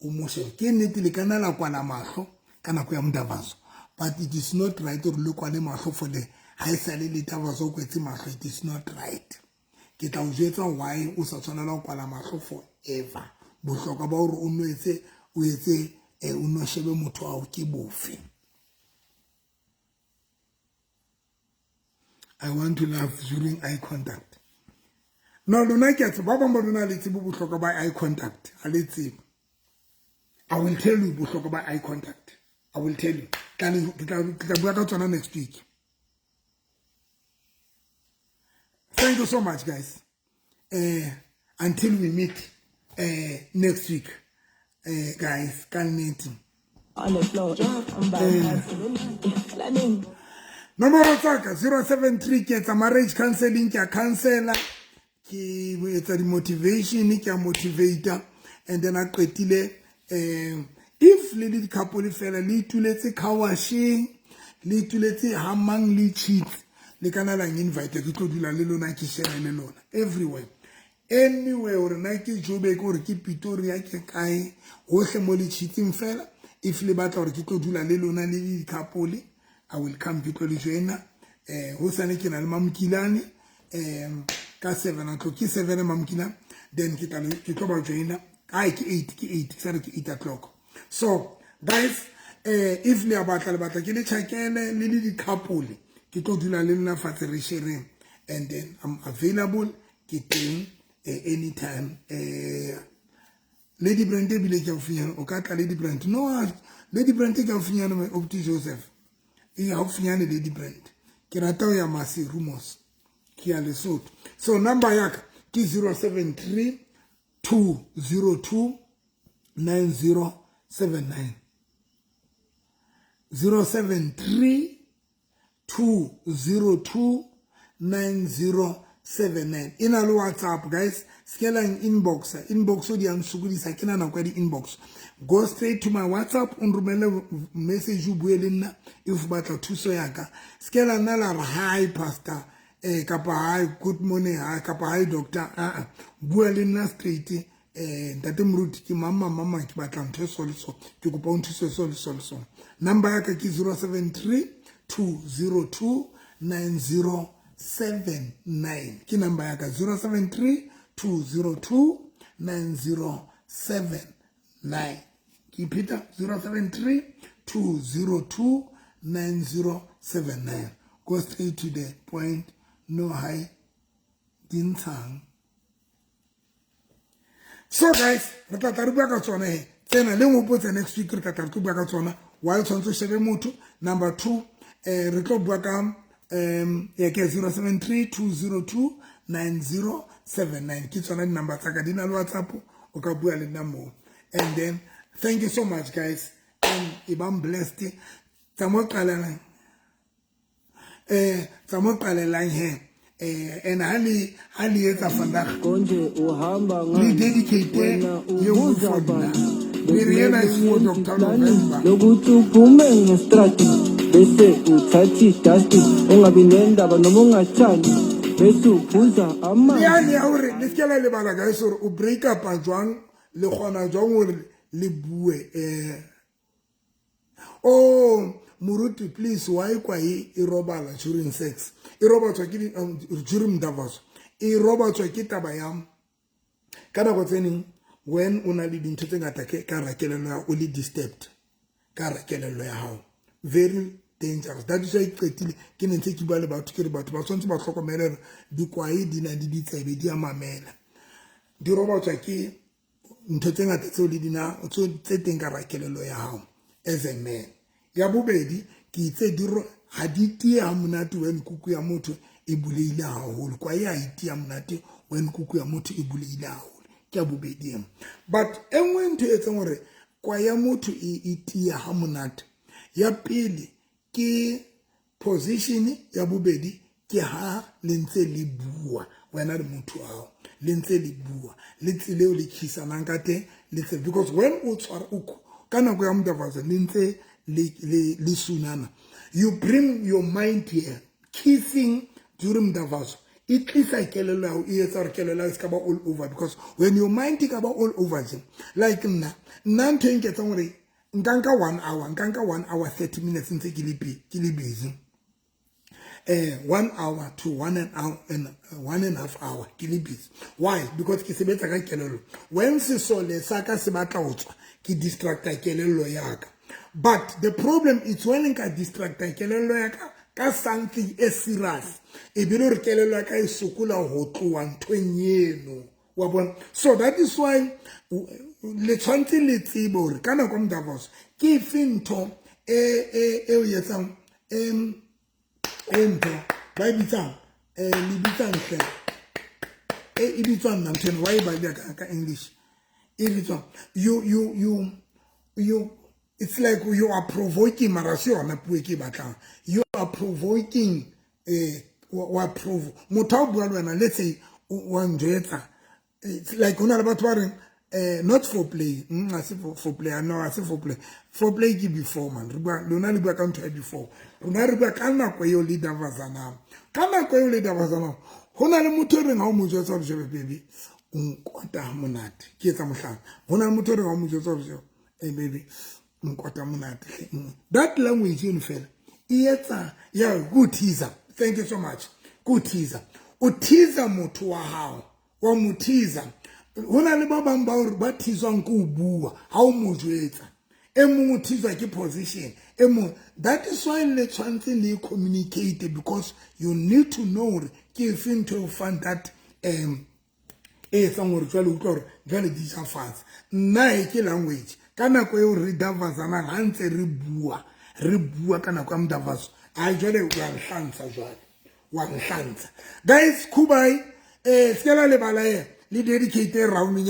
[SPEAKER 1] o mo shebe. Ke nnete le ka nna la kwala mahlo ka nako ya modavatso, but it is not right hore le kwale mahlo for the ha e sale le davatso o kwetse mahlo. It is not right. Ke tla o jwetsa why o sa tshwanela ho kwala mahlo forever. Bohlokwa ba hore o no etse o etse o no shebe motho wa hao ke bofe? I want to laugh during eye contact. No, lona ke a tseba, ba bang ba lona le tsebe bohlokwa ba eye contact. Ha le tsebe. I will tell you bohlokwa ba eye contact. I will tell you. Ke tla bua ka tsona next week. Thank you so much, guys. Until we meet next week, guys. Ka nnete.
[SPEAKER 7] On the floor.
[SPEAKER 1] Nomoro tsa ka 073 ke etsa marriage counseling, ke a counselor, ke etsa di-motivation, ke a motivator, and then a qetile if le le di-couple fela le ituletse car washing, le ituletse hamang le cheats, le kana la invite ke tlo dula le lona, ke share le lona everywhere, anywhere, hore na ke Joburg hore ke Pretoria ke kae, hohle mo le cheatseng fela. If le batla hore ke tlo dula le lona le di-couple, I will come ke tlo le joina. Hosane ke na le Mamokilane ka 7 o'clock, ke 7 Mamokilane, then ke tla ke tlo ba joina. Ai, ke 8, ke 8, sorry, ke 8 o'clock. So guys, if le a batla, le batla ke le tjhakele le le di-couple, ke tlo dula le nna fatshe re shareng, and then I'm available, ke teng anytime. Lady Brand ebile ke haufinyane, o ka tla Lady Brand. No, Lady Brand ke haufinyane, Opti Joseph e haufinyane Lady Brand. Ke rata ho ya Maseru mos, ke ya Lesotho. So number ya ka ke 073 202 9079, 073 202 9079. E na le WhatsApp, guys. Se la inbox, inbox o di a nsokodisa, ke na nako ya di-inbox. Go straight to my WhatsApp, o nromele message, o bue le nna if o batla thuso ya ka. Se ke la nna la re hi pastor, kapa hi good morning, hi kapa hi doctor. Aa, bua le nna straight. Ntate moruti, ke mama mama, ke batla ntho e so le so, ke kopa o nthuse so le so le so. Number ya ka ke 073 202 9079, ke number ya ka, 073 202 9079. Ke ipheta, 073 202 9079. Go straight to the point, no hi dintshang. So guys, re tla tla re bua ka tsona he tsena le ngopotse next week, re tla tla re tlo bua ka tsona. Why o tshwanetse o shebe motho number two, re tlo bua ka ya ke 073 202 9079. Ke tsona di-number tsa ka, di na le WhatsApp, o ka bua le nna moo. And then thank you so much, guys, and e bang blessed. Tsa mo qalelang, tsa mo qalelang he, and ha le etsa vandag
[SPEAKER 7] Konje uhamba
[SPEAKER 1] le dedicate
[SPEAKER 7] wena
[SPEAKER 1] ye nngwe
[SPEAKER 7] ubuza
[SPEAKER 1] for nna,
[SPEAKER 7] bani?
[SPEAKER 1] Le re ena is for Dr. November.
[SPEAKER 7] Lokuthi uphume ngestrati bese uthatha idasti, ungabi nendaba noma ungathandi, bese uphuza amanzi.
[SPEAKER 1] Yane ya hore le seke la lebala, guys, hore o break up jwang, le kgona jwang hore le bue. Oh moruti, please, why kwae e robala during sex? E robatswa ke during mdavaso, e robatswa ke taba ya ka nako tse neng when o na le dintho tse ngata ke ka ra kelello ya o le disturbed ka ra kelello ya hao, very dangerous. That is why ke qetile ke ne ntse ke bua le batho, ke re batho ba tshwanetse ba tlhokomele hore dikwae di na le ditsebe, di a mamela. Di robatswa ke ntho tse ngata tseo le dina tse teng ka ra kelello ya hao as a man. Ya bobedi, ke itse di ha di tie ha monate when kuku ya motho e buleile haholo. Kwae ha e tie monate when kuku ya motho e buleile haholo, ke ya bobedi eno. But e nngwe ntho e etsang hore kwae ya motho e tie ha monate, ya pele ke position, ya bobedi ke ha le ntse le bua, wena le motho ao le ntse le bua, le tsela eo le kissanang ka teng, le tsela, because when o tshwara o ka nako ya motafasa le ntse le sunana, you bring your mind here. Kissing during mdavazo e tlisa kelello ya hao, e etsa hore kelello ya hao e se ka ba all over, because when your mind e ka ba all over nje, like nna ntho e nketsang hore nka nka 1 hour, nka nka 1 hour 30 minutes ntse ke le busy, 1 hour to one and hour and 1.5 hour ke le busy. Why? Because ke sebetsa ka kelello. When sesole sa ka se batla ho tswa, ke distracta kelello ya ka. But the problem is when nka distracta kelello ya ka ka something e serious, e be le hore kelello ya ka e sokola ho tloha nthong eno, wa bona. So that is why le tshwanetse le tsebe hore ka nako ya mdavaso ke efe ntho e o etsang, e ntho ba e bitsang, le bitsang hle, e bitswang nna ntho ena wa e badile ka English, e bitswang you it's like you are provoking, mara se yona puo e ke e batlang. You are provoking, wa provo motho a o bua le wena, let's say wa njwetsa, it's like ho na le batho ba reng not for play, ha se for play, no, ha se for play. For play ke before, man. Re bua, lona le bua ka ntho ya before, rona re bua ka nako eo le davazanang. Ka nako eo le davazanang, ho na le motho e reng ha o mo jwetsa hore jebe baby o nkota ha monate, ke etsa mohlala, ho na le motho e reng ha o mo jwetsa hore jebe baby o nkota monate, that language eno fela e etsa ya go teaser. Thank you so much. Ke o teaser, o teaser motho wa hao, wa mo teaser. Ho na le ba bang ba hore ba teaswang ke ho bua ha o mo jwetsa. E mong o teaswa ke position e mong. That is why le tshwanetse le communicate, because you need to know hore ke efe ntho e o fang that e etsang hore jwale utlwa hore jwale di ja fatshe. Nna e ke language ka nako eo re davazanang, ha ntse re bua, re bua ka nako ya modavaso. A jwale wa nhlantsha, jwale wa nhlantsha. Guys, kubai, se ke la lebala e le dedicate rounding ya.